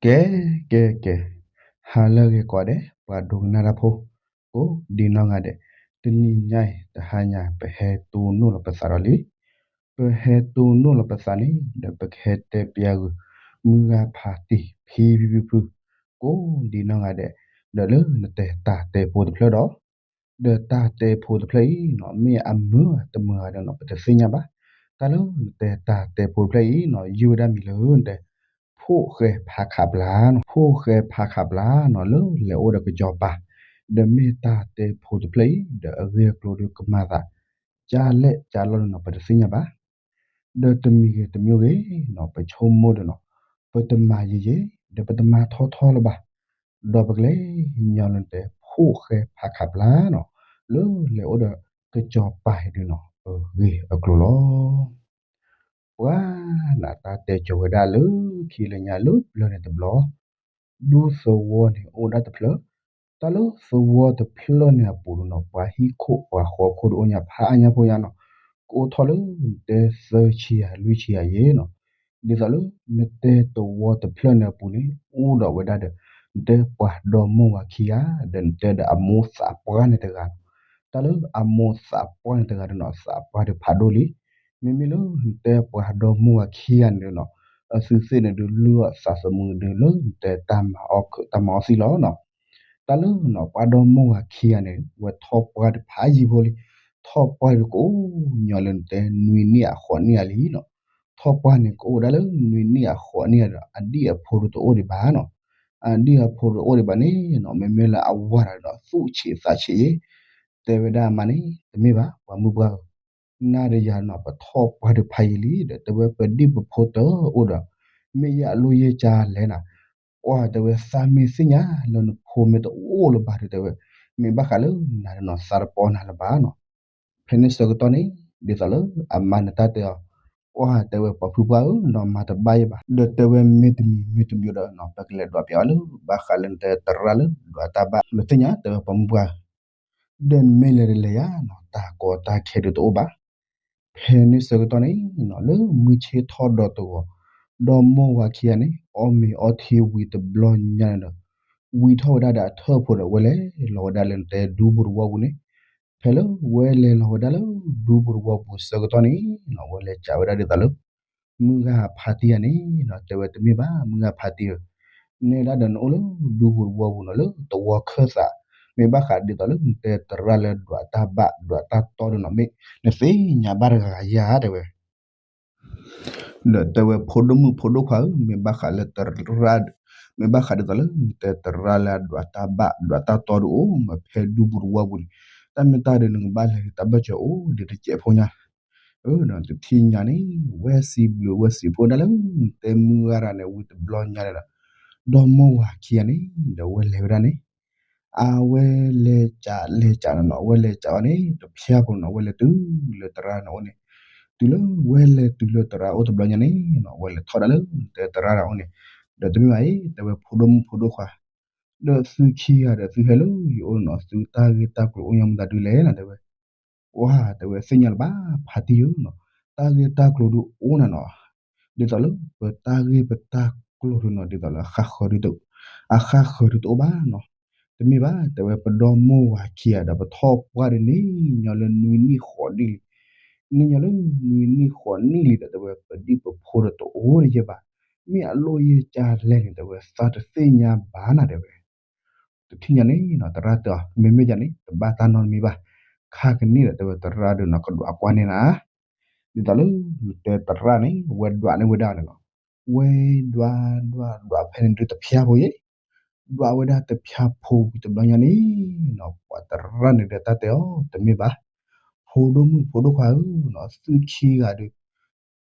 ကဲ ကဲ ကဲ, ဟါလၢအဂ့ၤကိးဂၤဒဲး ပှၤဒိကနၣ်တၢ်ဖိ ကိးဒံနီၢ်ဂၤဒဲး, တနံၤညါအံၤ တဟါညါ ပဟဲတိၢ်နီၣ်လီၤပသးဒီးလံ. ပဟဲတိၢ်နီၣ်လီၤပသးန့ၣ် ဒီးပကဟဲတဲပျဲကွံာ် မုၢ်ဂၤဖးတံၢ် ဖံဖံဖုဖု ကိးဒံနီၢ်ဂၤဒဲး, ဒီးလၢနတဲတၢ်တဲဖိတဖျၢၣ်ဒီး ဒီးတၢ်တဲဖိတဖျၢၣ်အံၤနီၤ မ့ၢ်အမုာ်တမုာ်ဂၤဒီးနီၤ ပတသ့ၣ်ညါဘၣ်. တၢ်လၢနတဲတၢ်တဲဖိတဖျၢၣ်အံၤနီၤ ယုၢ်ဝဲဒၣ်မံၤလၢနတဲ ဖိၣ်ဃဲဖးခးပျၢ်နီၤ, ဖိၣ်ဃဲဖးခးပျၢ်နီၤ လၢလဲၤအိၣ်ဒီးကစီၤပၤ, ဒီးမ့ၢ်တၢ်တဲဖိတဖျၢၣ်အံၤ ဒီးအဂ့ၢ်အကျိၤဒီးကမၤသး ကၢ်လဲၣ်ကၢ်လီၢ်န့ၣ်နီၤ ပတသ့ၣ်ညါဘၣ်. ဒီးတမံၤဂ့ၤတမံၤဂ့ၤနီၤ ပဆိကမိၣ်ဒီးနီၤ ပတမၤယံာ်ယံာ် ဒီးပတမၤထီထီလၢၤဘၣ်. ဒီးပကလဲၤညီလၢနတဲ ဖိၣ်ဃဲဖးခးပျၢ်နီၤ လၢလဲၤအိၣ်ဒီးကစီၤပၤအံၤဒီးနီၤ အဂ့ၢ်အကျိၤလီၤ. ပှၤနတၢ်တဲကၠီၤဝဲဒၣ်လၢခံလၢညါ လၢပျၢၤန့ၣ်တဘျီ ဒူသဝီန့ၣ်အိၣ်ဒၣ်တဖျၢၣ်, တၢ်လၢသဝီတဖျၢၣ်န့ၣ်အပူၤနီၤ ပှၤဟံၣ်ခိၣ်ပှၤဃီခိၣ်တအိၣ်ညါ ဖးအါညါဖိညါနီၤ, ကအိၣ်ထီၣ်လၢနတဲသၢဆံယၤလွံၢ်ဆံယၤယဲနီၤ. ဒ်သိးလၢနတဲသဝီတဖျၢၣ်န့ၣ်အပူၤန့ၣ် အိၣ်ဒီးဝဲဒၣ်ဒီး နတဲပှၤဒီမါဝၤခံဂၤ ဒီးနတဲဒီးအမိၢ်သးပှၢ်န့ၣ်တဂၤနီၤ. တၢ်လၢအမိၢ်သးပှၢ်န့ၣ်တဂၤဒီးနီၤ သးပှၢ်ဒီးဖးဒိၣ်လံ. မ့မ့ၢ်လၢနတဲပှၤဒီမါဝၤခံဂၤန့ၣ်ဒီးနီၤ အသုသ့ၣ်န့ၣ်ဒုး လုၢ်အီၣ်သးသမူဒုး လၢနတဲတၢ်မၤအီၣ်ခုးတၢ်မၤအီၣ်သံလီၤနီၤ. တၢ်လၢနီၤ ပှၤဒီမါဝၤခံဂၤန့ၣ် ဝဲထီၣ်ပှၢ်ဒီးဖးယံာ်ဖိလံ. ထီၣ်ပှၢ်ဒီးကအိၣ်ညီလၢနတဲ နွံနံၣ်အဃိးနံၣ်ဂၤလံနီၤ. ထီၣ်ပှၢ်န့ၣ်ကအိၣ်ဒၣ်လၢနွံနံၣ်အဃိးနံၣ်ဂၤဒီး အဒံၣ်အဖိဒုးတအိၣ်ဒံးဘၣ်နီၤ. အဒံၣ်အဖိဒုးတအိၣ်ဒံးဘၣ်န့ၣ်နီၤ မ့မ့ၢ်လၢအဝၤတဂၤဒီး သူၣ်ဆံးသးဆံးယဲ တဲဝဲဒၣ်အမါန့ၣ် တမ့ၢ်ဘၣ် ပှၤမုၣ်ပှၢ်ဧၢ, နၤဒီးယၤနီၤ ပထီၣ်ပှၢ်ဒီးဖးယံာ်လံဒီး တဲဝဲပဒံၣ်ပဖိတအိၣ်ဒီး မ့ၢ်ယအလိၣ်ယဲၢ်ကလဲၣ်နၤ. ပှၤတဲဝဲ သးမ့ၢ်သ့ၣ်ညါလၢနဖိမ့ၢ်တအိၣ်လၢၤဘၣ်ဒီး တဲဝဲ မ့ၢ်ဘၣ်ဃးလၢနၤဒီးနီၤ သးတပီနၤလၢၤဘၣ်နီၤ. ဖဲန့ၣ်ဆၢကတီၢ်န့ၣ် ဒ်သိးလၢအမါန့ၣ်တၢ်တဲအီၤ, ပှၤတဲဝဲ ပှၤဖုပှၢ်ဧၢနီၤ မၤတဘၣ်ယဲဘၣ်, ဒီးတဲဝဲ မ့တမံၤမ့တမံၤဒီးနီၤ ပကလဲၤဒွးပျးအီၤလၢ ဘၣ်ဃးလၢနတဲသရၣ်လၢဒွးတၢ်ဘၣ် နသ့ၣ်ညါ တဲဝဲ ပှၤမုၣ်ပှၢ်ဧၢ. ဒီးနမ့ၢ်လဲၤဒီးလဲၤယၤနီၤ တၢ်ကီတၢ်ခဲဒုးတအိၣ်ဘၣ်. ဖဲန့ၣ်ဆၢကတီၢ်န့ၣ်နီၤ လၢမုၢ်ဆ့ၣ်ထီၣ်ဒီးတဂီၤ ဒီမါဝၤခံဂၤန့ၣ် အီၣ်မ့ၤအီထံဝံၤတဘျီညါန့ၣ်ဒီး ဝံထီၣ်ဝဲဒၣ်ဒီးအထၢၣ်ဖိဒီး ဝဲလဲၤလီၤဝဲဒၣ်လၢနတဲဒူပူၤတဝီပူၤန့ၣ်. ဖဲလၢဝဲလဲၤလီၤဝဲဒၣ်လၢဒူပူၤတဝီပူၤဆၢကတီၢ်န့ၣ်နီၤ ဝဲလဲၤစံးဝဲဒၣ်ဒ်သိးလၢ မုၢ်ဂၤဖးတံၢ်ဂၤန့ၣ်နီၤ တဲဝဲ တမ့ၢ်ဘၣ် မုၢ်ဂၤဖးတံၢ်ဧၢ, နဲဒၣ်ဒီးနအိၣ်လၢဒူပူၤတဝီပူၤနီၤ လၢတဝီခၢၣ်သး, မ့ၢ်ဘၣ်ဃးဒ်သိးလၢနတဲသရၣ်လၢဒွးတၢ်ဘၣ်ဒွးတၢ်တီဒီးနီၤ မ့ၢ်နသ့ၣ်ညါဘၣ်တဂၤဂၤယၤ တဲဝဲ ဒီးတဲဝဲ ဖိဒိၣ်မုၣ်ဖိဒိၣ်ခွါဧၢ, မ့ၢ်ဘၣ်ဃးလၢတရၣ်, မ့ၢ်ဘၣ်ဃးဒ်သိးလၢနတဲသရၣ်လၢအဒွးတၢ်ဘၣ်ဒွးတၢ်တီဒုးအိၣ်မး ဖဲဒူပူၤတဝီပူၤန့ၣ်, တၢ်မ့ၢ်တၢ်ဒီးနကဘၣ်လဲၤဒီးတၢ်ဘၢၣ်စၢၤအိၣ်ဒံးတစဲးဖိညါ, ဒီးတထံၣ်ညါန့ၣ် ဝဲစံးဘျုးဝဲစံးဖှိၣ်ဒၣ်လၢ နတဲမုၢ်ဂၤတဂၤန့ၣ် ဝံၤတဘျီညါန့ၣ်ဒီး, ဒီမါဝၤခံဂၤန့ၣ် ဒီးဝဲလဲၤဝဲဒၣ်န့ၣ် အဝဲလဲၤစးလဲၤစးနီၤနီၤ အဝဲလဲၤစးအီၤန့ၣ် တဖျါဖိနီၤ အဝဲလဲၤတုၤလၢသရၣ်န့ၣ်အိၣ်န့ၣ်, တုၤလၢဝဲလဲၤတုၤလၢသရၣ်အိၣ်တဘျီညါန့ၣ်နီၤ အဝဲလဲၤထီၣ်ဒၣ်လၢနတဲသရၣ်န့ၣ်အိၣ်န့ၣ်, ဒီးတမ့ၢ်ဘၣ်အံၤ တဲဝဲ ဖိဒိၣ်မုၣ်ဖိဒိၣ်ခွါ, ဒီးသုခံဂၤဒီးသုဟဲလၢယအိၣ်နီၤ သုတၢ်ဂ့ၢ်တၢ်ကျိၤအိၣ်ညီမတၤဒုလဲၣ်နီၤ တဲဝဲ ပှၤတဲဝဲသ့ၣ်ညါလၢၤဘၣ် ဖါတံၢ်ဧၢနီၤ, တၢ်ဂ့ၢ်တၢ်ကျိၤဒုအိၣ်နၤနီၤ, ဒ်သိးလၢပတၢ်ဂ့ၢ်ပတၢ်ကျိၤဒုနီၤ ဒ်သိးလၢအဃၣ်ဃၢၤဒုတအိၣ်ဘၣ်နီၤ, တမ့ၢ်ဘၣ် တဲဝဲ ပဒီမါဝၤခံဂၤဒီးပထီၣ်ပှၢ်ဒီးန့ၣ် ညီလၢနွံနံၣ်ဃိးနံၣ်လံ, န့ၣ်ညီလၢနွံနံၣ်ဃိးနံၣ်လံဒီး တဲဝဲ ပဒံၣ်ပဖိဒီးတအိၣ်တယဲၢ်ဘၣ်, မ့ၢ်အလိၣ်ယဲၢ်ကလဲၣ်န့ၣ် တဲဝဲ သးတသ့ၣ်ညါဘၣ်နၤ တဲဝဲ တထံၣ်ညါန့ၣ်နီၤ သရၣ်တဲအီၤ မ့မ့ၢ်ယၤန့ၣ် တဘၣ်တၢ်နီတမံၤဘၣ်, ခါကန့ၣ်ဒီး တဲဝဲ သရၣ်ဒီးနီၤ ကဒွးကွၢ်န့ၢ်နၤ, ဒ်သိးလၢနတဲသရၣ်န့ၣ် ဝဲဒွးန့ၢ်ဝဲဒၣ်န့ၣ်လီၤ, ဝဲဒွးဒွးဒွးဖဲန့ၣ်ဒုးတဖျါဖိယဲၢ်, ဒွးဝဲဒၣ်တဖျါဖိဝံၤတဘျီညါန့ၣ်နီၤ ပှၤသရၣ်န့ၣ်ဒီးတၢ်တဲအီၤ တမ့ၢ်ဘၣ်, ဖိဒိၣ်မုၣ်ဖိဒိၣ်ခွါဧၢနီၤ သုခံဂၤဒီး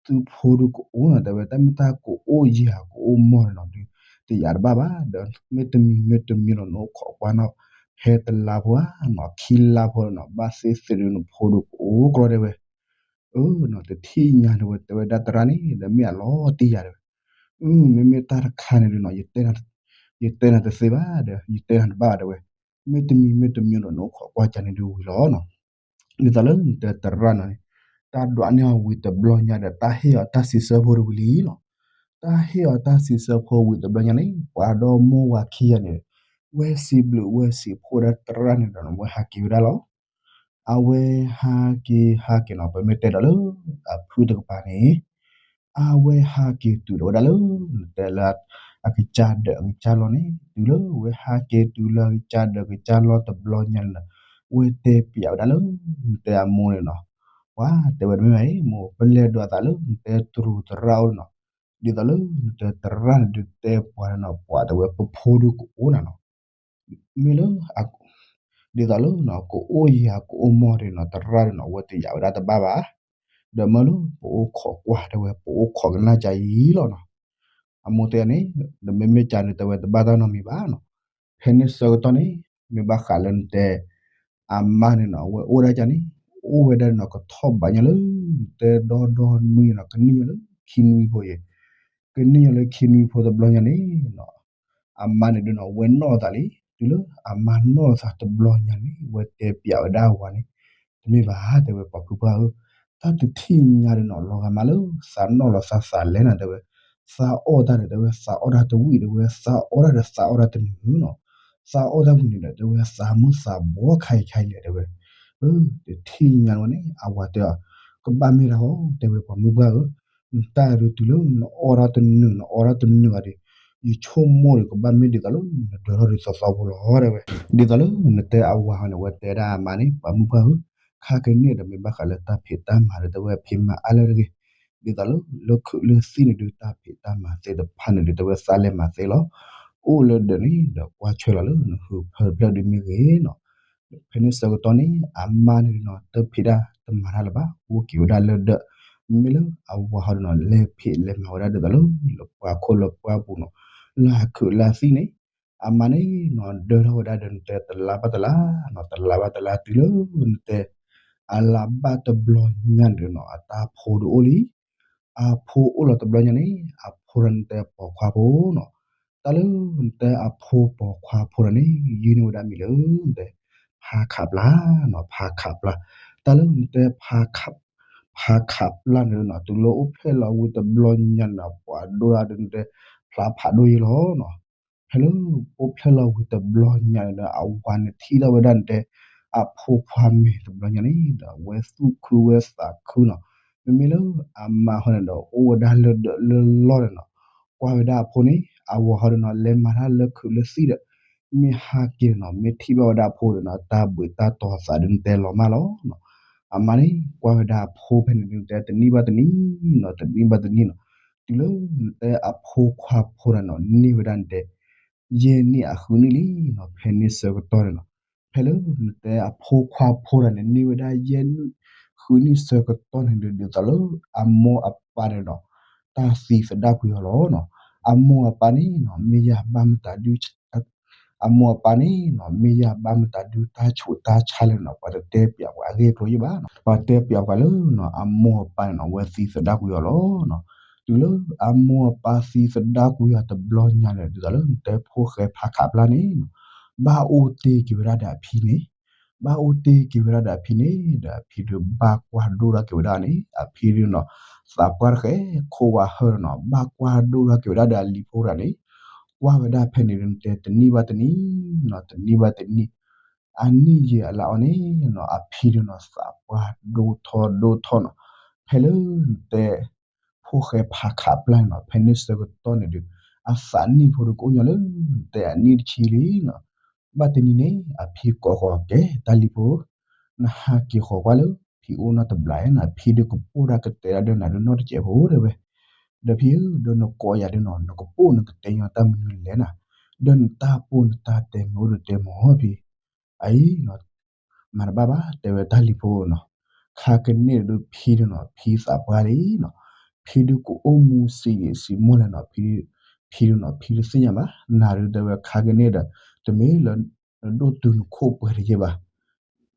သုဖိဒုးကအိၣ်နီၤ တဲဝဲ တၢ်မ့ၢ်တၢ်ကအိၣ်ယဲၢ်ဧါ ကအိၣ်မီၢ်န့ၣ်နီၤ ဒုးတယာ်တဘၣ်ဘၣ်ဒီး မ့တမံၤမ့တမံၤလီၤ နအိၣ်ခိးကွၢ်နီၤ ဖဲတလါဖိဧါနီၤ ခံလါဖိနီၤ ဘၣ်သ့ၣ်သ့ၣ်ဒုးနဖိဒုးကအိၣ်ကြီတဲဝဲ, အၢနီၤ တထံၣ်ညါတဲဝဲ တဲဝဲဒၣ်သရၣ်န့ၣ်ဒီး မ့ၢ်အလီၤတံၢ်ယၤတဲဝဲ, မ့မ့ၢ်တၢ်တခါန့ၣ်ဒုးနီၤ ယတဲနၤတသ့ဘၣ်ဒီး ယတဲနၤတဘၣ်ဘၣ်တဲဝဲ, မ့တမံၤမ့တမံၤဒီးနအိၣ်ခိးကွၢ်ကန့ၣ်ဒုးဝံၤလီၤနီၤ ဒ်သိးလၢနတဲသရၣ်နီၤန့ၣ် တၢ်ဒွးန့ၢ်အီၤဝံၤတဘျီညါဒီး တၢ်ဟ့ၣ်အီၤတၢ်စံးဆၢဖိတဝံၤလံနီၤ, တၢ်ဟ့ၣ်အီၤတၢ်စံးဆၢဖိဝံၤတဘျီညါန့ၣ် ပှၤဒီမါဝၤခံဂၤန့ၣ် ဝဲစံးဘျုးဝဲစံးဖှိၣ်ဒၣ်သရၣ်န့ၣ်ဒီး ဝဲဟးက့ၤဝဲဒၣ်လီၤ. အဝဲဟးက့ၤဟးက့ၤနီၤ ပမ့ၢ်တဲဒီးလၢအဖုတကပၤန့ၣ် အဝဲဟးက့ၤတုၤလီၤဝဲဒၣ်လၢ နတဲလၢ အကစၢ်ဒၢးအကစၢ်လီၢ်န့ၣ် တုၤလၢဝဲဟးက့ၤတုၤလၢအကစၢ်ဒၢးကစၢ်လီၢ်တဘျီညါန့ၣ်ဒီး ဝဲတဲပျးဝဲဒၣ်လၢ နတဲအမိၢ်န့ၣ်နီၤ, ပှၤတဲဝဲတမ့ၢ်ဘၣ်အံၤ မိၢ် ပလဲၤဒိးအသးလၢနတဲတရူးသရၣ်အိၣ်န့ၣ်နီၤ, ဒ်သိးလၢနတဲသရၣ်န့ၣ်ဒုးတဲပှၤန့ၣ်နီၤ ပှၤတဲဝဲပဖိဒုးကအိၣ်နၤနီၤ မ့ၢ်လၢ ဒ်သိးလၢနီၤ ကအိၣ်ယၤကအိၣ်မီၢ်ဒုးနီၤ သရၣ်ဒုးနီၤ အဝဲတယာ်ဝဲဒၣ်တဘၣ်ဘၣ်, ဒီးမ့ၢ်လၢပအိၣ်ခိးကွၢ်တဲဝဲ ပအိၣ်ခိးကနၣ်ကၢ်ယံၤလီၤနီၤ, အမိၢ်တဲန့ၣ် ဒီးမ့မ့ၢ်ကၢ်န့ၣ် တဲဝဲတဘၣ်တၢ်နီတမံၤဘၣ်နီၤ, ဖဲန့ၣ်ဆၢကတီၢ်န့ၣ် မ့ၢ်ဘၣ်ဃးလၢနတဲ အမါန့ၣ်နီၤ အဝဲအိၣ်ဒၣ်ကၢ်န့ၣ် အိၣ်ဝဲဒၣ်နီၤ ကထီၣ်ဘးညါလၢ နတဲဒီဒီနွံနီၤ ကနံၣ်လၢခံနွံဖိအံၤ, ကနံၣ်လၢခံနွံဖိတဘျီညါန့ၣ်နီၤ အမါန့ၣ်ဒုးနီၤ ဝဲနီၣ်သးလံ, တုၤလၢအမါနီၣ်သးတဘျီညါန့ၣ် ဝဲတဲပျးဝဲဒၣ်အဝၤန့ၣ်, တမ့ၢ်ဘၣ် တဲဝဲပှၤဖုပှၢ်ဧၢ, တၢ်တထံၣ်ညါဒုးနီၤ လီၤဂာ်မးလၢ သးနီၣ်လီၤသးသးလဲၢ်နၤ တဲဝဲ, သးအီၣ်တၢ်ဒီး တဲဝဲ သးအီၣ်တၢ်တဝံၣ် တဲဝဲ သးအီၣ်တၢ်ဒီးသးအီၣ်တၢ်တနုာ်နီၤ, သးအီၣ်တၢ်ဝံၣ်န့ၣ်ဒီး တဲဝဲ သးမုၢ်သးဘှီခါအံၤခါအံၤလဲၣ် တဲဝဲ, တထံၣ်ညါဝဲန့ၣ် အဝၤတဲအီၤ, ကဘၣ်မ့ၢ်တၢ်ဟီ တဲဝဲပှၤမုၢ်ပှၢ်ဧၢ နတၢ်ဒုးတုၤလၢနအီၣ်တၢ်တနုာ် နအီၣ်တၢ်တနုာ်ဘၣ်ဒီး ယဆိကမိၣ်ဒီး ကဘၣ်မ့ၢ်ဒ်သိးလၢနဒၢထီၣ်ဒ်သိးသိးဖိလီၤ တဲဝဲ, ဒ်သိးလၢနတဲအဝၤဟီန့ၣ် ဝဲတဲဒၣ်အမါန့ၣ် ပှၤမုၢ်ပှၢ်ဧၢ, ခါကန့ၣ်ဒီး မ့ၢ်ဘၣ်ဃးလၢတၢ်ဖံးတၢ်မၤဒီး တဲဝဲဖံးမၤအါလၢတဂ့ၤ, ဒ်သိးလၢလၢခုးလၢသံၣ်န့ၣ်ဒုး တၢ်ဖံးတၢ်မၤသ့ၣ်တဖၣ်န့ၣ်ဒုး တဲဝဲသးလဲၤမၤသ့လီၤ, အိၣ်လၢဒၢးန့ၣ်ဒီး ကွၢ်ဆွဲလီၤလၢနဟုးဖၢတဖျၢၣ်ဒုးမ့ၢ်ဂ့ၤနီၤ ဖဲန့ၣ်ဆၢကတီၢ်န့ၣ် အမါန့ၣ်နီၤ တဖံးတၢ်တမၤတၢ်လၢၤဘၣ် အိၣ်က့ၤဝဲဒၣ်လၢဒၢး, မ့မ့ၢ်လၢအဝၤဟီဒုးနီၤ လဲၤဖံးလဲၤမၤဝဲဒၣ်ဒ်သိးလၢ လၢပှၤခိၣ်လၢပှၤပူၤနီၤ, လၢအခုးလၢသံၣ်န့ၣ်, အမါန့ၣ်နီၤ ဒၢထီၣ်ဝဲဒၣ်ဒီးနတဲတလါဘၣ်တလါနီၤ တလါဘၣ်တလါတုၤလၢနတဲ အလါဘၣ်တဘျီညါန့ၣ်ဒုးနီၤ အတၢ်ဖိဒုးအိၣ်လံ အဖိအိၣ်လီၤတဘျီညါန့ၣ် အဖိဒီးနတဲပိာ်ခွါဖိနီၤ, တၢ်လၢနတဲအဖိပိာ်ခွါဖိဒီးန့ၣ် ယုၢ်န့ၢ်ဝဲဒၣ်မံၤလၢနတဲ ဖါခးပျၢ်နီၤ ဖါခးပျၢ်, တၢ်လၢနတဲ ဖါခးပျၢ်န့ၣ်နီၤ တုၤလၢအိၣ်ဖျဲၣ်လီၤဝံၤတဘျီညါန့ၣ် ပှၤဒိၣ်ဒၣ်ဒီးနတဲ ဖျါဖးဒိၣ်ယဲလီၤနီၤ ဖဲလၢအိၣ်ဖျဲၣ်လီၤဝံၤတဘျီညါန့ၣ်ဒီး အဝၤန့ၣ်ထံၣ်ထီၣ်ဝဲဒၣ်နတဲ အဖိခွါမဲာ်တဘျီညါန့ၣ်ဒီး ဝဲသူၣ်ခုဝဲသးခုနီၤ, မ့မ့ၢ်လၢအမါဟီန့ၣ်ဒီး အိၣ်ဝဲဒၣ်လၢဒၢးလၢလီၢ်န့ၣ်နီၤ, ကွၢ်ဝဲဒၣ်အဖိန့ၣ် အဝၤဟီဒီးနီၤ လဲၤမၤတၢ်လၢခုးလၢသံၣ်ဒီး မ့ၢ်ဟးက့ၤန့ၣ်နီၤ မ့ၢ်ထံၣ်ဘၣ်ဝဲဒၣ်အဖိဒီးနီၤ တၢ်ဘှံးတၢ်တီၤသးဒုးနတဲလီၤမၢ်လီၤနီၤ, အမါန့ၣ် ကွၢ်ဝဲဒၣ်အဖိဖဲန့ၣ်ဒုးနတဲတနံၣ်ဘၣ်တနံၣ်နီၤ တနံၣ်ဘၣ်တနံၣ်နီၤ, တုၤလၢနတဲအဖိခွါဖိတဂၤနီၤ န့ၢ်ဝဲဒၣ်နတဲ ယဲၢ်နံၣ်အဃုနံၣ်လံနီၤ ဖဲန့ၣ်ဆၢကတီၢ်န့ၣ်နီၤ, ဖဲလၢနတဲအဖိခွါဖိတဂၤန့ၣ် န့ၢ်ဝဲဒၣ်ယဲၢ်နံၣ်ဃုနံၣ်ဆၢကတီၢ်န့ၣ်ဒုး ဒ်သိးလၢအမိၢ်အပၢ်န့ၣ်ဒီး တၢ်သံသဒၣ်ကွံာ်အီၤလီၤနီၤ, အမိၢ်အပၢ်န့ၣ်နီၤ မ့ၢ်ယၤဘၣ်မတၤဒု အမိၢ်အပၢ်န့ၣ်နီၤ မ့ၢ်ယၤဘၣ်မတၤဒု တၢ်ဆူးတၢ်ဆါလဲၣ်နီၤ ပှၤတတဲပျးပှၤအဂ့ၢ်အကျိၤယဲၢ်ဘၣ်နီၤ, ပှၤတဲပျးပှၤလၢနီၤ အမိၢ်အပၢ်န့ၣ်နီၤ ဝဲသံသဒၣ်ကွံာ်အီၤလီၤနီၤ, တုၤလၢအမိၢ်အပၢ်သံသဒၣ်ကွံာ်အီၤတဘျီညါန့ၣ် ဒ်သိးလၢနတဲဖိၣ်ဃဲဖးခးပျၢ်န့ၣ်နီၤ ဘၣ်အိၣ်တ့ၢ်က့ၤဝဲဒၣ်ဒီးအဖံန့ၣ် ဘၣ်အိၣ်တ့ၢ်က့ၤဝဲဒၣ်ဒီးအဖံန့ၣ် ဒီးအဖံဒုးဘၣ်ကွၢ်ဒိၣ်ထီၣ်က့ၤဝဲဒၣ်န့ၣ် အဖံဒုးနီၤ သးပှၢ်တဃဲ ခိၣ်ဝါဟၢၣ်ဒီးနီၤ ဘၣ်ကွၢ်ဒိၣ်ထီၣ်က့ၤဝဲဒၣ်ဒီးအလံၤဖိတဂၤန့ၣ် ကွၢ်ဝဲဒၣ်ဖဲန့ၣ်ဒုးနတဲတနံၣ်ဘၣ်တနံၣ်နီၤ တနံၣ်ဘၣ်တနံၣ် အနံၣ်ယံာ်အလါအီၤန့ၣ်နီၤ အဖံဒုးနီၤ သးပှၢ်ဒိၣ်ထီၣ်ဒိၣ်ထီၣ်နီၤ ဖဲလၢနတဲ ဖိၣ်ဃဲဖးခးပျၢ်န့ၣ်နီၤ ဖဲန့ၣ်ဆၢကတီၢ်န့ၣ်ဒုး အသးနံၣ်ဖိဒုးကအိၣ်ညီလၢနတဲအနံၣ်တဆံလံနီၤ ဘၣ်တနံၤန့ၣ် အဖံကိးဃီၤကဲ တၢ်လံၤဖိ နဟးက့ၤဃီၤကွၢ်လၢ ဖံအိၣ်နီတဘျီဧါနီၤ ဖံဒုးကပိၣ်တၢ်ကတဲဒၣ်ဒီးနၤဒုးနီတစဲးဖိတဲဝဲ ဒီးဖံဧၢ ဒီးနကိးယၤဒုးနီၤ နကပိၣ်နကတဲညီတၢ်မနုၤလဲၣ်နီၤ ဒီးနတၢ်ပိၢ်နတၢ်တဲမ့ၢ်အိၣ်ဒီးတဲမ့ၢ်ဖံ အအံၤနီၤ မၤတဘၣ်ဘၣ် တဲဝဲတၢ်လံၤဖိနီၤ ခါကန့ၣ်ဒုးဖံဒုးနီၤ ဖံသးပှၢ်လံနီၤ ဖံဒုးကအိၣ်မူစံးဂ့ၤစံးမိၢ်လဲၣ်နီၤ ဖံဒုးနီၤ ဖံတသ့ၣ်ညါဘၣ် နၤဒုးတဲဝဲခါကန့ၣ်ဒီး တမ့ၢ်လၢ နဒိၣ်တုာ်နခိၣ်ပှဲၤတယဲၢ်ဘၣ်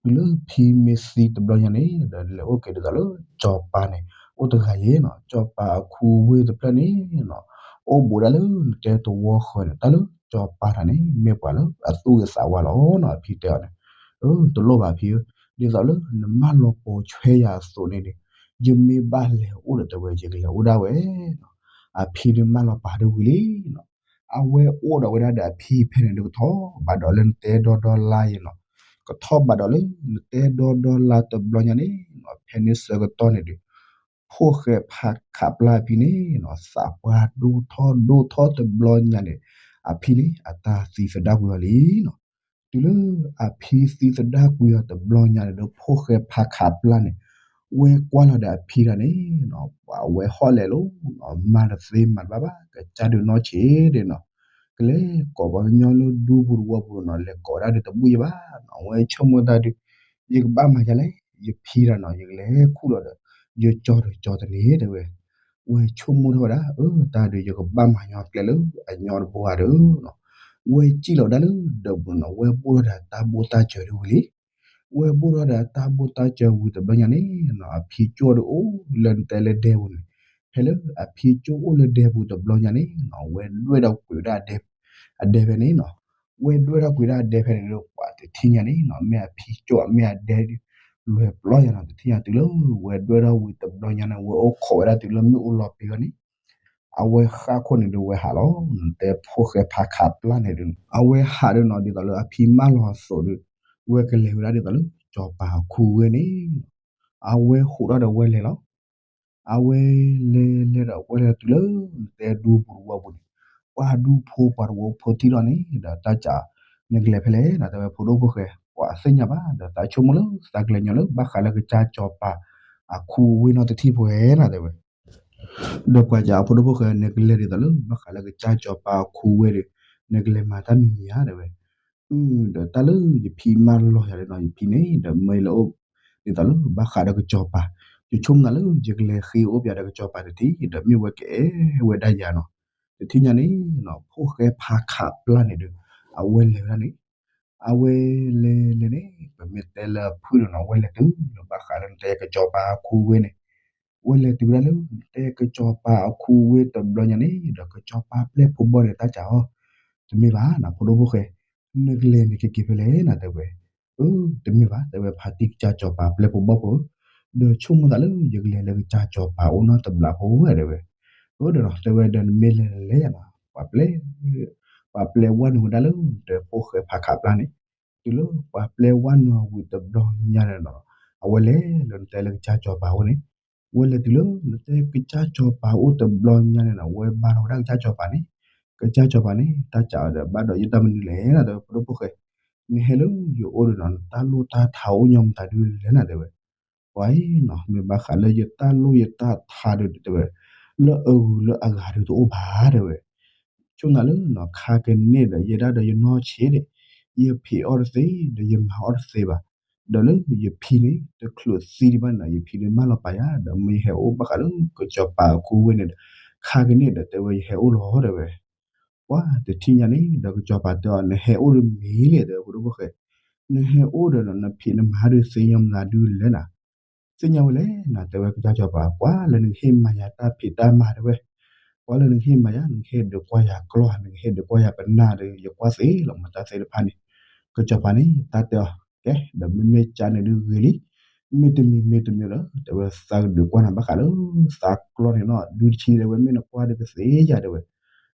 တုၤလၢဖံမ့ၢ်သံတဘျီညါန့ၣ် ဒီးလဲၤအိၣ်က့ၤဒ်သိးလၢ ကၠီၤပၤန့ၣ် အိၣ်တဂၤယဲၢ်နီၤ ကၠီၤပၤအခူဝ့ၢ်တဖျၢၣ်န့ၣ်နီၤ အိၣ်ဘူးဒၣ်လၢနတဲသဝီဃၢၤန့ၣ် တၢ်လၢကၠီၤပၤတဂၤန့ၣ် မ့ၢ်ပှၤလၢအသူၣ်ဂ့ၤသးဝါလီၤနီၤ အဖံတဲအီၤန့ၣ် တလိၣ်ဘၣ်ဖံဧၢ ဒ်သိးလၢနမၢလီၤပိာ်ဆွဲယၤအသိးန့ၣ်န့ၣ် ယမ့ၢ်ဘၣ်လဲၤအိၣ်ဒီးတဲဝဲ ယကလဲၤအိၣ်ဒၣ်ဝဲနီၤ အဖံဒုးမၢလီၤပာ်ဒၣ်ဝံၤလံနီၤ. အဝဲအိၣ်ဒီးဝဲဒၣ်ဒီးအဖံဖဲန့ၣ်ဒုး ကထီၣ်ဘၣ်ဒီးလၢနတဲဒီဒီလါယဲနီၤ. ကထီၣ်ဘၣ်ဒီးလၢနတဲဒီဒီလါတဘျီညါန့ၣ်နီၤ, ဖဲန့ၣ်ဆၢကတီၢ်န့ၣ်ဒုး ဖိၣ်ဃဲဖးခးပျၢ်အဖံန့ၣ်နီၤ သးပှၢ်ဒိၣ်ထီၣ်ဒိၣ်ထီၣ်တဘျီညါန့ၣ် အဖံန့ၣ် အတၢ်သံသဒၣ်ကွံာ်အီၤလံနီၤ. တုၤလၢအဖံသံသဒၣ်ကွံာ်အီၤတဘျီညါန့ၣ်ဒီး ဖိၣ်ဃဲဖးခးပျၢ်န့ၣ် ဝဲကွၢ်လီၤဒီးအဖံတၢ်န့ၣ်နီၤ, ပှၤဝဲဟီၣ်လဲၣ်လီၤနီၤ, မၤတသ့မၤတဘၣ်ဘၣ်, ကစၢ်ဒုးနီၢ်ဆံးဒၣ်နီၤ, ကလဲၤကိးပှၤကညီလၢဒူပူၤတဝီပူၤနီၤ, လဲၤကိးဝဲဒၣ်ဒုးတဘူၣ်ယဘၣ်နီၤ, ဝဲဆိကမိၣ်တၢ်ဒုး ယကဘၣ်မၤယၤလဲၣ်, ယဖံတၢ်နီၤ, ယကလဲၤခူၣ်လီၤဒီး ယကၠီဒီးကၠီတန့ၢ်တဲဝဲ. ဝဲဆိကမိၣ်ထီၣ်ဝဲဒၣ် အၢ တၢ်ဒုး ယကဘၣ်မၤညီကျဲလၢအညီတဘိဧါဒီးနီၤ, ဝဲစံၣ်လီၤဝဲဒၣ်လၢဒၢးပူၤနီၤ, ဝဲဘိၣ်ထီၣ်ဒီးတၢ်ဘိၣ်တၢ်စၢၤဒၣ်ဝံၤလံ. ဝဲဘိၣ်ထီၣ်ဒီးတၢ်ဘိၣ်တၢ်စၢၤဝံၤတဘျီညါန့ၣ်နီၤ, အဖံကၠီဒီးအိၣ်လၢနတဲလၢဒဲပူၤန့ၣ်, ဖဲလၢအဖံကၠီအိၣ်လၢဒဲပူၤတဘျီညါန့ၣ်နီၤ, ဝဲဒွဲၣ်ထီၣ်ကွံာ်ဝဲဒၣ်အဒဲဖဲန့ၣ်နီၤ. ဝဲဒွဲၣ်ထီၣ်ကွံာ်ဒၣ်အဒဲဖဲန့ၣ်ဒီး ပှၤတထံၣ်ညါန့ၣ်နီၤ, မ့ၢ်အဖံကၠီ မ့ၢ်အဒဲဒုး လွဲၢ်ပျီယၤနီၤ, တထံၣ်ညါတုၤလၢဝဲဒွဲၣ်ထီၣ်ဝံၤတဘျီညါန့ၣ် ဝဲအိၣ်ခိးဝဲဒၣ်တုၤလၢမ့ၣ်အူလီၤပံၤဝဲန့ၣ် အဝဲဃၣ်ခိၣ်န့ၣ်ဒီးဝဲဟးလီၤ, နတဲဖိၣ်ဃဲဖးခးပျၢ်န့ၣ်ဒီး အဝဲဟးဒီးနီၤ ဒ်သိးလၢအဖံမၢလီၤအသိးဒီး ဝဲကလဲၤဝဲဒၣ်ဒ်သိးလၢစီၤပၤအခူဝ့ၢ်န့ၣ် အဝဲဟူးထီၣ်ဒီးဝဲလဲၤလီၤ. အဝဲလဲၤလဲၤဒီးဝဲလဲၤတုၤလၢနတဲဒူပူၤတဝီပူၤန့ၣ် ပှၤဒူဖိပှၤတဝီဖိထံၣ်လီၤန့ၣ် ဒီးတၢ်စး နကလဲၤဖဲလဲၣ်နီၤ တဲဝဲ ဖိဒိၣ်ဖိၣ်ဃဲ ပှၤသ့ၣ်ညါဘၣ် ဒီးသးဆိကမိၣ်လၢသးကလဲၤညီလၢဘၣ်ဃးလၢကစၢ်စီၤပၤအခူဝ့ၢ်နီတထံၣ်ပှဲၤနီၤ တဲဝဲ ဒီးပှၤစးဖိဒိၣ်ဖိၣ်ဃဲ နကလဲၤဒ်သိးလၢဘၣ်ဃးလၢကစၢ်စီၤပၤအခူဝ့ၢ်ဒီး နကလဲၤမၤတၢ်မံၤမံၤဧါ တဲဝဲ. ဒီးတၢ်လၢယဖံမၢလီၤယၤဒီးနီၤ ယဖံန့ၣ် ဒီးမ့ၢ်လၢအိၣ်ဒ်သိးလၢဘၣ်ဃးဒီးကစီၤပၤ ယဆိကမိၣ်သးလၢယကလဲၤဃ့အိၣ်ပၠးဒီးကစီၤပၤတထံၣ် ဒီးမ့ၢ်ဝဲကအဲၣ်ဝဲဒၣ်ယၤနီၤ. တထံၣ်ညါန့ၣ်နီၤ ဖိၣ်ဃဲဖးခးပျၢ်န့ၣ်ဒီး အဝဲလဲၤဝဲဒၣ်န့ၣ် အဝဲလဲၤလဲၤန့ၣ် ပမ့ၢ်တဲလၢအဖုၣ်ဒီးနီၤ ဝဲလဲၤတုၤလၢဘၣ်ဃးလၢနတဲကစီၤပၤအခူဝ့ၢ်န့ၣ် ဝဲလဲၤတုၤဝဲဒၣ်လၢ နတဲကစီၤပၤအခူဝ့ၢ်တဘျီညါန့ၣ် ဒီးကစီၤပၤပျဲၢ်ဖိဘီၣ်န့ၣ် တၢ်စးအီၤ တမ့ၢ်ဘၣ်နီၤ ဖိဒိၣ်ဖိၣ်ဃဲ နကလဲၤန့ၣ်ကက့ၤဖဲလဲၣ်နီၤ တဲဝဲ. အၢ တမ့ၢ်ဘၣ် တဲဝဲ ဖါတံၢ်ကစၢ်စီၤပၤပျဲၢ်ဖိဘီၣ်ဖိ ဒီးဆိကမိၣ်သးလၢယကလဲၤလၢကစၢ်စီၤပၤအိၣ်နီတဘျီဖိဝဲ တဲဝဲ. အၢ ဒီးနီၤ တဲဝဲ ဒီးနမ့ၢ်လဲၤလဲၤယၤနီၤ ပှၤပျဲ ပှၤပျဲဝဲနုာ်ဝဲဒၣ်လၢ နတဲဖိၣ်ဃဲဖးခးပျၢ်န့ၣ် တုၤလၢပှၤပျဲဝဲနုာ်ဝံၤတဘျီညါန့ၣ်နီၤ အဝဲလဲၤလၢနတဲလၢကစၢ်စီၤပၤအိၣ်န့ၣ် ဝဲလဲၤတုၤလၢနတဲကစၢ်စီၤပၤအိၣ်တဘျီညါန့ၣ်နီၤ ဝဲဘါထီၣ်ဝဲဒၣ်ကစၢ်စီၤပၤန့ၣ် ကစၢ်စီၤပၤန့ၣ် တၢ်စးအီၤဒီးဘၣ်ဒီးယတၢ်မနုၤလဲၣ်နီၤ တဲဝဲ ဖိဒိၣ်ဖိၣ်ဃဲ နဟဲလၢယအိၣ်ဒီးနီၤ နတၢ်လိၣ်တၢ်ထးအိၣ်ညီမတၤဒုလဲၣ်နီၤ တဲဝဲ. ပှၤအံၤနီၤ မ့ၢ်ဘၣ်ဃးလၢယတၢ်လိၣ်ယတၢ်ထးဒီး တဲဝဲ လၢအဂုၤလၢအဂၤဒုတအိၣ်ဘၣ် တဲဝဲ. ဆိကမိၣ်သးလၢနီၤ ခါကန့ၣ်ဒီး ယဲဒၣ်ဒီးယနီၢ်ဆံးဒီး ယဖံးအီၣ်တသ့ ဒီးယမၤအီၣ်တသ့ဘၣ်. ဒီးလၢယဖံန့ၣ် တချုးသံဒံးဘၣ်န့ၣ်နီၤ ယဖံဒုးမၢလီၤပာ်ယၤ ဒီးမ့ၢ်ယဟဲအိၣ်ဘၣ်ဃးလၢကစီၤပၤအခူဝ့ၢ်န့ၣ်ဒီး ခါကန့ၣ်ဒီး တဲဝဲ ယဟဲအိၣ်လီၤ တဲဝဲ. ပှၤတထံၣ်ညါန့ၣ်ဒီး ကစီၤပၤတဲအီၤ နဟဲအိၣ်ဒီးမ့ၢ်လဲၣ် တဲဝဲ ဖိဒိၣ်ဖိၣ်ဃဲ နဟဲအိၣ်ဒီးနီၤ နဖံးနမၤဒုးသ့ညီမတၤဒုလဲၣ်နီၤ သ့ၣ်ညါဝဲလဲၣ်နီၤ တဲဝဲ ကစၢ်စီၤပၤ ကွၢ်လၢနကဟ့ၣ်မၤယၤတၢ်ဖံးတၢ်မၤ တဲဝဲ. ကွၢ်လၢနကဟ့ၣ်မၤယၤ နကဟ့ၣ်ဒုးကွၢ်ယၤကျီၢ် နကဟ့ၣ်ဒုးကွၢ်ယၤပနၢ်ဒီး ယကွၢ်သ့လီၤ မတၤသ့ၣ်တဖၣ်န့ၣ်. ကစီၤပၤန့ၣ် တၢ်တဲအီၤ ကဲ ဒီးမ့မ့ၢ်ကၠါန့ၣ်ဒုးဂ့ၤလံ မ့တမံၤမ့တမံၤဒီး တဲဝဲ သးကဒုးကွၢ်နၤဘၣ်ဃးလၢ သးကျီၢ်န့ၣ်နီၤ ဒုတဆံ တဲဝဲ မ့ၢ်နကွၢ်ဒုးကသ့ယၤ တဲဝဲ.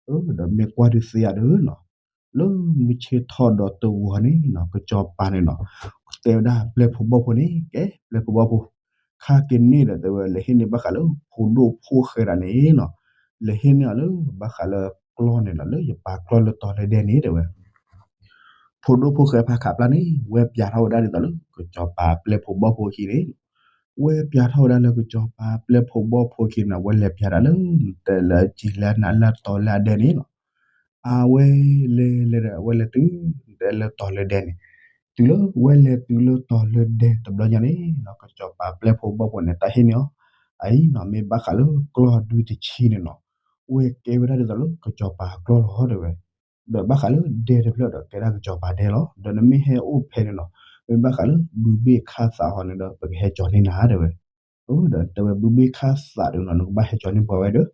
အၢ ဒီးမ့ၢ်ကွၢ်ဒုးသ့ယၤဒီးနီၤ လၢမုၢ်ဆ့ၣ်ထီၣ်ဒီးတဂီၤန့ၣ်နီၤ ကစီၤပၤန့ၣ်နီၤ တဲဝဲဒၣ်ပျဲၢ်ဖိဘီၣ်ဖိန့ၣ် ကဲ ပျဲၢ်ဖိဘီၣ်ဖိ ခါက့ၤန့ၣ်ဒီး တဲဝဲ လဲၤဟ့ၣ်န့ၢ်ဘၣ်ဃးလၢ ဖိဒိၣ်ဖိၣ်ဃဲဒၣ်န့ၣ်နီၤ လဲၤဟ့ၣ်န့ၢ်အီၤလၢ ဘၣ်ဃးလၢကျီၢ်န့ၣ်နီၤ လၢယပာ်ကျီၢ်လၢတီၤလၢဒဲန့ၣ် တဲဝဲ. ဖိဒိၣ်ဖိၣ်ဃဲဖးခးပျၢ်န့ၣ် ဝဲပျးထီၣ်ဝဲဒၣ်ဒ်သိးလၢ ကစီၤပၤပျဲၢ်ဖိဘီၣ်ဖိအခံန့ၣ် ဝဲပျးထီၣ်ဝဲဒၣ်လၢကစီၤပၤပျဲၢ်ဖိဘီၣ်ဖိအခံန့ၣ် ဝဲလဲၤပျးတၢ်လၢ တဲလၢအစံာ်လၢအနးလၢအတီၤလၢအဒဲန့ၣ်နီၤ အဝဲလဲၤလဲၤဒီး အဝဲလဲၤတုၤ တဲလၢတီၤလၢဒဲန့ၣ် တုၤလၢဝဲလဲၤတုၤလၢတီၤလၢဒဲတဘျီညါန့ၣ်နီၤ ကစီၤပၤပျဲၢ်ဖိဘီၣ်ဖိန့ၣ် တၢ်ဟ့ၣ်န့ၢ်အီၤ အအံၤနီၤ မ့ၢ်ဘၣ်ဃးလၢကျီၢ်ဒုတဆံန့ၣ်နီၤ ဝဲကဲဝဲဒၣ်ဒ်သိးလၢကစီၤပၤအကျီၢ်လီၤ တဲဝဲ. ဒီးဘၣ်ဃးလၢဒဲတဖျၢၣ်ဒီး ကဲဒၣ်ကစီၤပၤဒဲလီၤ. ဒီးနမ့ၢ်ဟဲအိၣ်ဖဲန့ၣ်နီၤ မ့ၢ်ဘၣ်ဃးလၢဘုဘ့ၣ်ခါသးဟီန့ၣ်ဒီး ပကဟဲကၠီၤန့ၢ်နၤ တဲဝဲ. ဒီးတဲဝဲ ဘုဘ့ၣ်ခါသးဒီးနီၤ နကဘၣ်ဟဲကၠီၤန့ၢ်ပှၤဝဲဒီး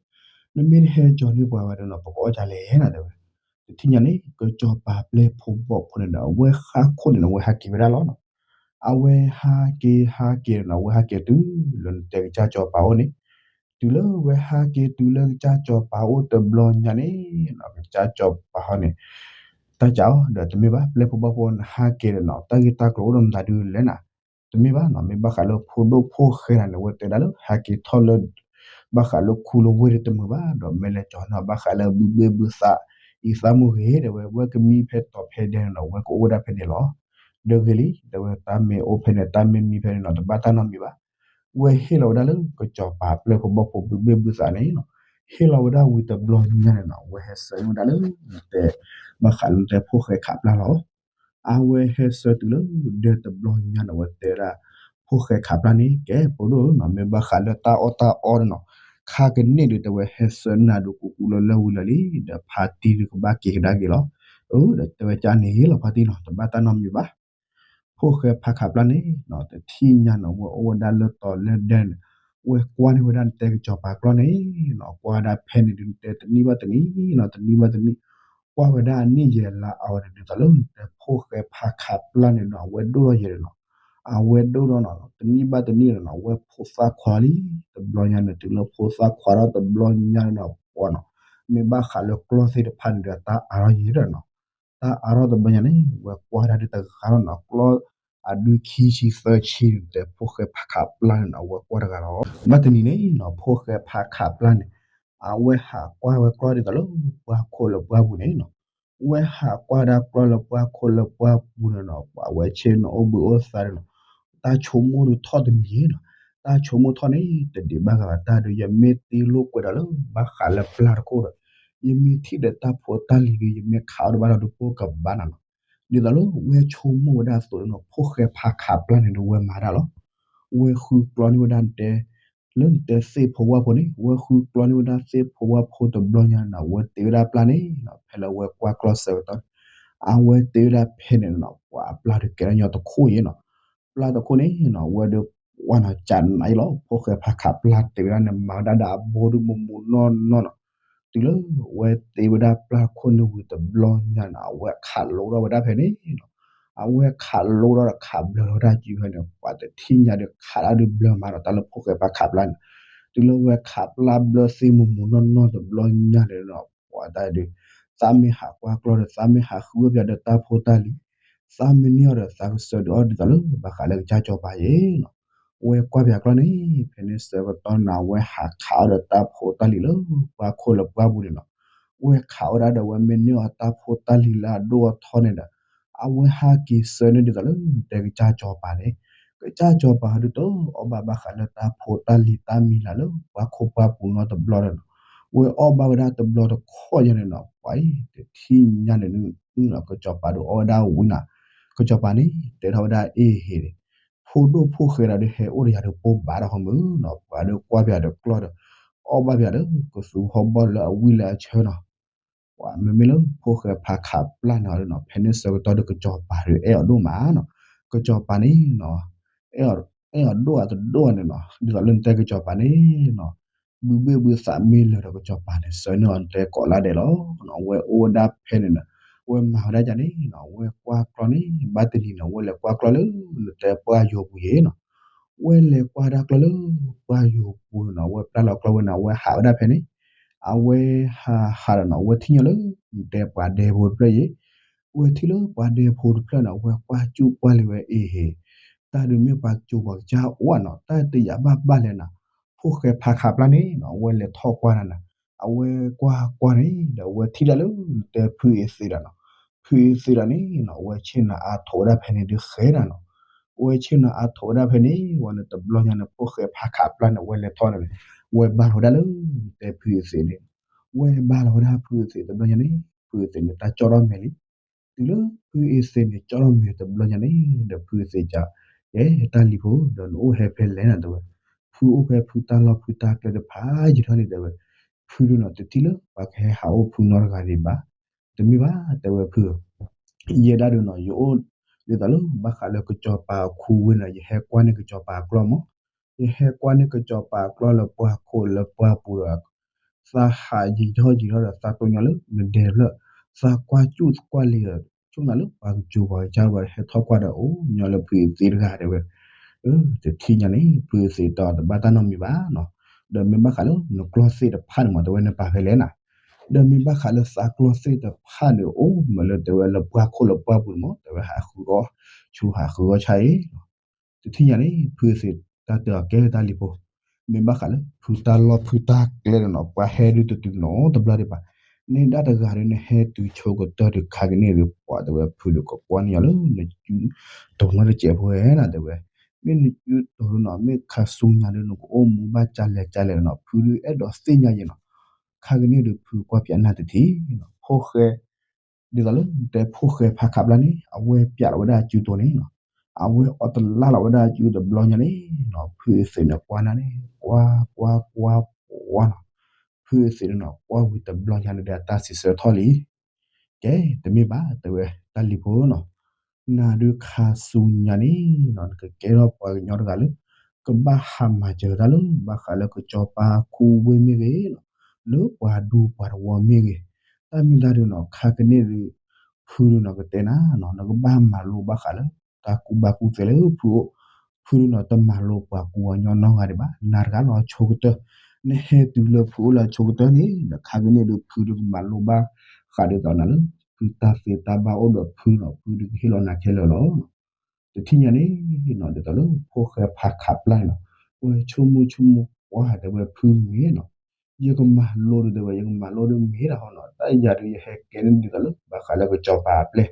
နမ့ၢ်တဟဲကၠီၤန့ၢ်ပှၤဝဲဒီးနီၤ ပကအီၣ်ဒ်လဲၣ်နီၤ တဲဝဲ. တထံၣ်ညါန့ၣ် ကစီၤပၤပျဲၢ်ဖိဘီၣ်ဖိန့ၣ်ဒီး အဝဲဃၣ်ခိၣ်န့ၣ်နီၤ အဝဲဟးက့ၤဝဲဒၣ်လီၤနီၤ. အဝဲဟးက့ၤဟးက့ၤနီၤ အဝဲဟးက့ၤတုၤလၢနတဲကစၢ်စီၤပၤအိၣ်န့ၣ် တုၤလၢဝဲဟးက့ၤတုၤလၢကစၢ်စီၤပၤအိၣ်တဘျီညါန့ၣ်နီၤ ကစၢ်စီၤပၤဟီန့ၣ် တၢ်စံးအီၤဒီး တမ့ၢ်ဘၣ် ပျဲၢ်ဖိဘီၣ်ဖိ နဟးက့ၤဒီးနီၤ တၢ်ဂ့ၢ်တၢ်ကျိၤအိၣ်ဒီးမတၤဒုလဲၣ်နၤ, တမ့ၢ်ဘၣ်နီၤ မ့ၢ်ဘၣ်ဃးလၢဖိဒိၣ်ဖိၣ်ဃဲတဂၤန့ၣ် ဝဲတဲဒၣ်လၢ ဟးက့ၤထီၣ်လၢ ဘၣ်ဃးလၢခူလၢဝ့ၢ်ဒီးတမုာ်ဘၣ် ဒီးမ့ၢ်လဲၤကၠီၤနီၤ ဘၣ်ဃးလၢဘုဘ့ၣ်ဘုသး အံၤသးမုၢ်ဂ့ၤ တဲဝဲ ဝဲကမံဖဲတီၤဖဲဒဲးန့ၣ်နီၤ ဝဲကအိၣ်ဝဲဒၣ်ဖဲန့ၣ်လီၤ. ဒီးဂ့ၤလံ တဲဝဲ တၢ်မ့ၢ်အိၣ်ဖဲန့ၣ် တၢ်မ့ၢ်မံဖဲန့ၣ်နီၤ တဘၣ်တၢ်နီတမံၤဘၣ်. ဝဲဟ့ၣ်လီၤဝဲဒၣ်လၢ ကစီၤပၤပျဲၢ်ဖိဘီၣ်ဖိဘုဘ့ၣ်ဘုသးန့ၣ်နီၤ, ဟ့ၣ်လီၤဝဲဒၣ်ဝံၤတဘျီညါန့ၣ်နီၤ ဝဲဟဲဆှၢန့ၢ်ဝဲဒၣ်လၢ တဲ ဘၣ်ဃးလၢတဲဖိၣ်ဃဲခးပျၢ်လီၤ. အဝဲဟဲဆှၢတုၤလၢဒဲတဘျီညါန့ၣ် ဝဲတဲဝဲဒၣ် ဖိၣ်ဃဲခးပျၢ်န့ၣ် ကဲဖိဒိၣ်နီၤ မ့ၢ်ဘၣ်ဃးလၢတၢ်အီၣ်တၢ်အီန့ၣ်နီၤ ခါကန့ၢ်ဒုး တဲဝဲ ဟဲဆှၢနၤဒုးကူကူလၢလၢဝံၤလၢာ်လံ ဒီးဖါတံၢ်ဒုးကဘၣ်က့ၤကဒါက့ၤလီၤ. အၢ ဒီးတဲဝဲကန့ၣ်လီၤ ဖါတံၢ်နီၤ တဘၣ်တၢ်နီတမံၤဘၣ်. ဖိၣ်ဃဲဖးခးပျၢ်န့ၣ်နီၤ တထံၣ်ညါနီၤ ဝဲအိၣ်ဝဲဒၣ်လၢတီၤလၢဒဲန့ၣ် ဝဲကွၢ်န့ၢ်ဝဲဒၣ်နတဲကစီၤပၤကျီၢ်န့ၣ်နီၤ ကွၢ်ဝဲဒၣ်ဖဲန့ၣ်ဒုး နတဲတနံၣ်ဘၣ်တနံၣ်နီၤ တနံၣ်ဘၣ်တနံၣ် ကွၢ်ဝဲဒၣ်အနံၣ်ယဲၢ်လါအဝဲန့ၣ် ဒ်သိးလၢနတဲဖိၣ်ဃဲဖးခးပျၢ်န့ၣ်နီၤ အဝဲဒိၣ်ထီၣ်ယဲၢ်န့ၣ်နီၤ အဝဲဒိၣ်ထီၣ်နီၤ တနံၣ်ဘၣ်တနံၣ်န့ၣ်နီၤ ဝဲဖိသၣ်ခွါလံ တဘျီညါန့ၣ် တုၤလၢဖိသၣ်ခွါထီၣ်တဘျီညါန့ၣ်နီၤ ပှၤနီၤ မ့ၢ်ဘၣ်ဃးလၢကျီၢ်သ့ၣ်တဖၣ်န့ၣ်ဒီး တၢ်အါထီၣ်ယဲၢ်ဒီးနီၤ တၢ်အါထီၣ်တဘျီညါန့ၣ် ဝဲကွၢ်ဒၣ်ဒ်တဂၤလီၤနီၤ ကျီၢ်အဒုခံဆံသၢဆံန့ၣ် တဲဖိၣ်ဃဲဖးခးပျၢ်န့ၣ်နီၤ အဝဲကွၢ်တဂၤလီၤ. ဘၣ်တနံၤန့ၣ်နီၤ ဖိၣ်ဃဲဖးခးပျၢ်န့ၣ် အဝဲဟးကွၢ်ဝဲကျီၢ်ဒ်သိးလၢပှၢ်ခိၣ်လၢပှၢ်ပူၤန့ၣ်နီၤ ဝဲဟးကွၢ်ဒၣ်ကျီၢ်လၢပှၢ်ခိၣ်လၢပှၢ်ပူၤန့ၣ်နီၤ ပှၤဝဲဆ့ၣ်နီၤအိၣ်ဘှံးအိၣ်သါန့ၣ်နီၤ တၢ်ဆိကမိၣ်ဒုးထီၣ်တမံၤနီၤ တၢ်ဆိကမိၣ်ထီၣ်န့ၣ် တဒံးဘၣ်ဂၤဘၣ် တၢ်ဒုး ယမ့ၢ်တ့လိာ်ကွဲးဒီးလၢ ဘၣ်ဃးလၢပျၢ်တခိၣ်ဒီး ယမ့ၢ်ထံၣ်ဒီးတၢ်ဖိတၢ်လံၤဒီး ယမ့ၢ်ခးအီၣ်တဘၣ်ဒီး ဒုးပိၢ်ကဘၣ်နၤနီၤ ဒ်သိးလၢဝဲဆိကမိၣ်ဝဲဒၣ်အသိးန့ၣ်နီၤ ဖိၣ်ဃဲဖးခးပျၢ်န့ၣ်ဒီး ဝဲမၤဒၣ်လီၤ ဝဲဃုကျီန့ၢ်ဝဲဒၣ်နတဲ လၢနတဲသ့ၣ်ဖိဝၣ်ဖိန့ၣ် ဝဲဃုကျီန့ၢ်ဝဲဒၣ်သ့ၣ်ဖိဝၣ်ဖိတဘျီညါန့ၣ်နီၤ ဝဲတ့ဝဲဒၣ်ပျၢ်န့ၣ်နီၤ ဖဲလၢဝဲကွၢ်ကျီၢ်ဆၢကတီၢ်န့ၣ် အဝဲတ့ဝဲဒၣ်ဖဲန့ၣ်နီၤ ပှၤအပျၢ်ဒုးကဲထီၣ်ညီတခိၣ်အံၤနီၤ ပျၢ်တခိၣ်န့ၣ်နီၤ ဝဲဒုး ဝါနီၤ ကနးအံၤလီၤ ဖိၣ်ဃဲဖးခးပျၢ်တ့ဝဲဒၣ်န့ၣ် မၤဝဲဒၣ်ဒီးအဘိဒုးမူမူနီၢ်နီၢ်နီၤ တုၤလၢဝဲတ့ဝဲဒၣ်ပျၢ်တခိၣ်န့ၣ်ဝံၤတဘျီညါန့ၣ် အဝဲခးလိထီၣ်ဝဲဒၣ်ဖဲန့ၣ်နီၤ အဝဲခးလိထီၣ်ဒီးခးဘျၢထီၣ်ဝဲဒၣ်စုဖဲန့ၣ် ပှၤတထံၣ်ညါဒီးခးဒၣ်ဒုးဘျၢမးနီၤ တၢ်လၢဖိၣ်ဃဲဖးခးပျၢ်န့ၣ် တုၤလၢဝဲခးပျၢ်ဘျၢသ့မူမူနီၢ်နီၢ်တဘျီညါန့ၣ်နီၤ ပှၤတၢ်ဒုး သးမ့ၢ်ဟးကွၢ်ကျီၢ်ဒီး သးမ့ၢ်ဟးဃုအီၣ်ပၠးဒီးတၢ်ဖိတၢ်လံၤ သးမ့ၢ်န့ၢ်အီၤဒီးသးကစၢၢ်ဒုးအီၣ်ဒ်သိးလၢ ဘၣ်ဃးလၢကစၢ်စီၤပၤယဲနီၤ ဝဲကွၢ်ပၠးကျီၢ်န့ၣ် ဖဲန့ၣ်ဆၢကတီၢ်န့ၣ် အဝဲဟးခးအီၣ်ဒီးတၢ်ဖိတၢ်လံၤလၢပှၢ်ခိၣ်လၢပှၢ်ပူၤန့ၣ်နီၤ ဝဲခးအီၣ်ဒၣ်ဒီးဝဲမ့ၢ်န့ၢ်အီၤတၢ်ဖိတၢ်လံၤလၢအဒိၣ်အထီန့ၣ်ဒီး အဝဲဟးက့ၤဆၢန့ၢ်ဒ်သိးလၢ တဲကစၢ်စီၤပၤန့ၣ် ကစၢ်စီၤပၤဒုးတအီၣ်ဘၣ်ဘၣ်ဃးလၢတၢ်ဖိတၢ်လံၤတၢ်မံၤလၢ်လၢ ပှၢ်ခိၣ်ပှၢ်ပူၤနီတဘျီဒီးနီၤ ဝဲအီၣ်ဘၣ်ဝဲဒၣ်တဘျီတခီၣ်ညါန့ၣ်နီၤ ပှၤအံၤတထံၣ်ညါန့ၣ်နုၤနီၤ ကစၢ်စီၤပၤဒုးအီၣ်ဝဲဒၣ်ဝံၤနီၤ ကစၢ်စီၤပၤန့ၣ် တဲထီၣ်ဝဲဒၣ်အ့ၣ်ဟ့ၣ်န့ၣ် ဖိဒိၣ်ဖိၣ်ဃဲဒီးဟဲအိၣ်ဒီးယၤဒီးပိၢ်ဘၣ်ဒီးဃီမုၢ်နီၤ ပှၤဒုးကွၢ်ပၠးဒီးကျီၢ်ဒီး အီၣ်ဘၣ်ပၠးဒီးကသူဟီၣ်ဘီၣ်လၢအဝံၣ်လၢအဆၢနီၤ ပှၤမ့မ့ၢ်လၢဖိၣ်ဃဲဖးခးပျၢ်န့ၣ်အီၤဒုးနီၤ ဖဲန့ၣ်ဆၢကတီၢ်ဒီးကစၢ်စီၤပၤဒုးအဲၣ်အီၤဒိၣ်မးနီၤ ကစၢ်စီၤပၤန့ၣ်နီၤ အဲၣ်အီၤဒိၣ်အတဒိၣ်န့ၣ်နီၤ ဒ်သိးလၢနတဲကစၢ်စီၤပၤန့ၣ်နီၤ ဘုဘ့ၣ်ဘုသးမ့ၢ်လၢာ်ဒီးကစၢ်စီၤပၤန့ၣ် ဆှၢန့ၢ်အီၤနတဲကိးလါဒဲးလီၤ. အဝဲအိၣ်ဝဲဒၣ်ဖဲန့ၣ်နီၤ အဝဲမၤဝဲဒၣ်ဒ်န့ၣ်နီၤ အဝဲကွၢ်ကျီၢ်န့ၣ် ဘၣ်တနံၤန့ၣ် အဝဲလဲၤကွၢ်ကျီၢ်လၢ နတဲပှၢ်ယိာ်ပူၤယဲနီၤ အဝဲလဲၤကွၢ်ဒၣ်ကျီၢ်လၢ ပှၢ်ယိာ်ပူၤန့ၣ်နီၤ အဝဲပျၢ်လီၤကျီၢ်ဝဲန့ၣ် အဝဲဟးဝဲဒၣ်ဖဲန့ၣ် အဝဲဟးဟးဒီးနီၤ အဝဲထံၣ်ညီလၢ နတဲပှၤဒဲဖိတဖျၢၣ်အံၤ အဝဲထံၣ်လၢပှၤဒဲဖိတဖျၢၣ်န့ၣ် အဝဲကွၢ်စူၣ်ကွၢ်လံဝဲအ့ၣ်ဟ့ၣ် တၢ်ဒုးမ့ၢ်ပှၤကၠိၤပှၤကစၢ်အိၣ်နီၤ တၢ်တယာ်ဘၣ်ဘၣ်လဲၣ်နီၤ ဖိၣ်ဃဲဖးခးပျၢ်န့ၣ်နီၤ အဝဲလဲၤထီၣ်ကွၢ်နၤနီၤ အဝဲကွၢ်ကွၢ်န့ၣ်ဒီး အဝဲထံၣ်ဒၣ်လၢ နတဲဖုအ့ၣ်သ့းဒီးနီၤ ဖုအ့ၣ်သ့းဒီးန့ၣ်နီၤ အဝဲဆ့ၣ်နၤအါထိးဝဲဒၣ်ဖဲန့ၣ်ဒုးဃဲဒၣ်နီၤ အဝဲဆ့ၣ်နၤအါထိးဝဲဒၣ်ဖဲန့ၣ် ဝဲန့ၣ်တဘျီညါန့ၣ် ဖိၣ်ဃဲဖးခးပျၢ်န့ၣ် အဝဲလဲၤထီၣ်န့ၣ် အဝဲဘါလီၤဝဲဒၣ်လၢ နတဲဖုအ့ၣ်သ့းန့ၣ် အဝဲဘါလီၤဝဲဒၣ်ဖုအ့ၣ်သ့းတဘျီညါန့ၣ် ဖုအ့ၣ်သ့းန့ၣ် တၢ်ကၠီၣ်ထီၣ်မဲာ်လံ တုၤလၢဖုအ့ၣ်သ့းန့ၣ် ကၠီၣ်ထီၣ်မဲာ်တဘျီညါန့ၣ် ဒီးဖုအ့ၣ်သ့းကး ကဲတၢ်လံၤဖိ ဒီးနအိၣ်ဟဲဖဲလဲၣ်နၤတဲဝဲ ဖုအိၣ်ဖဲဖုတၢ်လီၢ်ဖုတၢ်ကျဲတဖၣ်ယံာ်ထီၣ်န့ၣ်တဲဝဲ ဖုဒုးနီၤ တထံၣ်လၢပှၤကဟဲဟးအိၣ်ဖုနီတဂၤဒံးဘၣ် တမ့ၢ်ဘၣ်တဲဝဲဖု ယဲဒၣ်ဒုးနီၤ ယအိၣ် ဒ်သိးလၢဘၣ်ဃးလၢကစီၤပၤအခူဝ့ၢ်န့ၣ် ယဟဲကွၢ်န့ၢ်ကစီၤပၤအကျီၢ်မး ယဟဲကွၢ်န့ၢ်ကစီၤပၤအကျီၢ်လၢပှၢ်ခိၣ်လၢပှၢ်ပူၤဒီး သးဟးယံာ်ထီၣ်ယံာ်ထီၣ်ဒီး သးတိၢ်ညီလၢနဒဲတဖျၢၣ် သးကွၢ်စူၣ်ကွၢ်လံၤဒီး ဆိကမိၣ်လၢပှၤကစၢ်ပှၤကစၢ်ဝဲဟဲထီၣ်ကွၢ်ဒီး အိၣ်ညီလၢဖုအ့ၣ်သ့းတဂၤတဲဝဲ တထံၣ်ညါန့ၣ် ဖုအ့ၣ်သ့းတဘၣ်တၢ်နီတမံၤဘၣ်နီၤ ဒီးမ့ၢ်ဘၣ်ဃးလၢနကျီၢ်သ့ၣ်တဖၣ်န့ၣ်မး တဲဝဲနပာ်ဖဲလဲၣ်နၤ, ဒီးမ့ၢ်ဘၣ်ဃးလၢသးကျီၢ်သ့ၣ်တဖၣ်န့ၣ် အိၣ်မးလၢတဲဝဲလၢပှၢ်ခိၣ်လၢပှၢ်ပူၤန့ၣ်မး တဲဝဲဟးဃုအီၣ်ဆူ ဟးဃုအီၣ်ဆၣ်အံၤ တထံၣ်ညါန့ၣ် ဖုအသ့ၣ်တၢ်တဲအီၤ ကဲတၢ်လံၤဖိ, မ့ၢ်ဘၣ်ဃးလၢ ဖုတၢ်လီၢ်ဖုတၢ်ကျဲန့ၣ်နီၤ ပှၤဟဲဒုးတတုၤနီတဘျီဒံးဘၣ်, န့ၣ်ဒၣ်တဂၤဒီး နဟဲတုၤဆိကတၢၢ်ဒီး ခါကန့ၣ်ဒီး ပှၤတဲဝဲ ဖုဒီးကကွၢ်န့ၢ်ယၤလၢ နစုတိၤနီတစဲးဖိဧါနီၤ တဲဝဲ, မ့ၢ်နစုတိၤနီၤ မ့ၢ်ခါဆူညါဒီး နကအိၣ်မူဘၣ်ကလဲၣ်ကလဲၣ်နီၤ ဖုဒုးအဲၣ်ဒိးသ့ၣ်ညါယဲနီၤ, ခါကန့ၣ်ဒီး ဖုကွၢ်ပၠးနၤတထံၣ်နီၤ ဖိၣ်ဃဲ ဒ်သိးလၢတဲဖိၣ်ဃဲဖးခးပျၢ်န့ၣ် အဝဲပၠးလီၤဝဲဒၣ်အစုတိၤန့ၣ်နီၤ, အဝဲအီတလၢ်လီၤဝဲဒၣ်အစုတဘျီညါန့ၣ်နီၤ ဖုအသ့ၣ်န့ၣ်ကွၢ်နၤန့ၣ် ကွၢ်ကွၢ်ကွၢ်ကွၢ်နီၤ, ဖုအသ့ၣ်န့ၣ်နီၤ ကွၢ်ဝံၤတဘျီညါန့ၣ်ဒီး အတၢ်စံးဆၢထီၣ်လံ ကဲ တမ့ၢ်ဘၣ် တဲဝဲတၢ်လံၤဖိနီၤ, နၤဒုးခါဆူညါန့ၣ်နီၤ နကကဲထီၣ်ပှၤကညီတဂၤလၢ ကဘၣ်ဟးမၤစၢၤတၢ်လၢ ဘၣ်ဃးလၢကစီၤပၤခူဝ့ၢ်မ့ၢ်ဂ့ၤနီၤ, လၢပှၤဒူပှၤသဝီမ့ၢ်ဂ့ၤ, တၢ်မ့ၢ်တၢ်ဒုးနီၤ ခါကန့ၣ်ဒုး ဖုဒုးနီၤ ကတဲနၤနီၤ နကဘၣ်မၤလိဘၣ်ဃးလၢ တၢ်ကူၣ်ဘၣ်ကူၣ်သ့လၢဖုအိၣ်, ဖုဒုးနီၤ တမၤလိပှၤကူပှၤကညီနီတဂၤဒံးဘၣ်, နၤတဂၤလီၤဆိကတၢၢ်, နဟဲတုၤလၢဖုအိၣ်လၢအဆိကတၢၢ်န့ၣ် ဒီးခါကန့ၣ်ဒုးဖုဒုးကမၤလိဘၣ်ဃးဒ်သိးနၤလၢ ဖုတၢ်သ့တၢ်ဘၣ်အိၣ်ဒီးဖုနီၤ ဖုဒုးကဟ့ၣ်လီၤနၤခဲလၢာ်လီၤ. တထံၣ်ညါန့ၣ်နီၤ ဒ်သိးလၢဖိၣ်ဃဲဖးခးပျၢ်န့ၣ်နီၤ, ဝဲဆိကမိၣ်ဆိကမိၣ်ကွၢ်တဲဝဲဖုမ့ၢ်နီၤ, ယကမၤလိဒုးတဲဝဲ ယကမၤလိဒုးမ့ၢ်ဒၣ်ဟီနီၤ, တၢ်ယၤဒုးယဟဲကဲန့ၣ်ဒ်သိးလၢ ဘၣ်ဃးလၢကစီၤပၤအပျဲၢ်,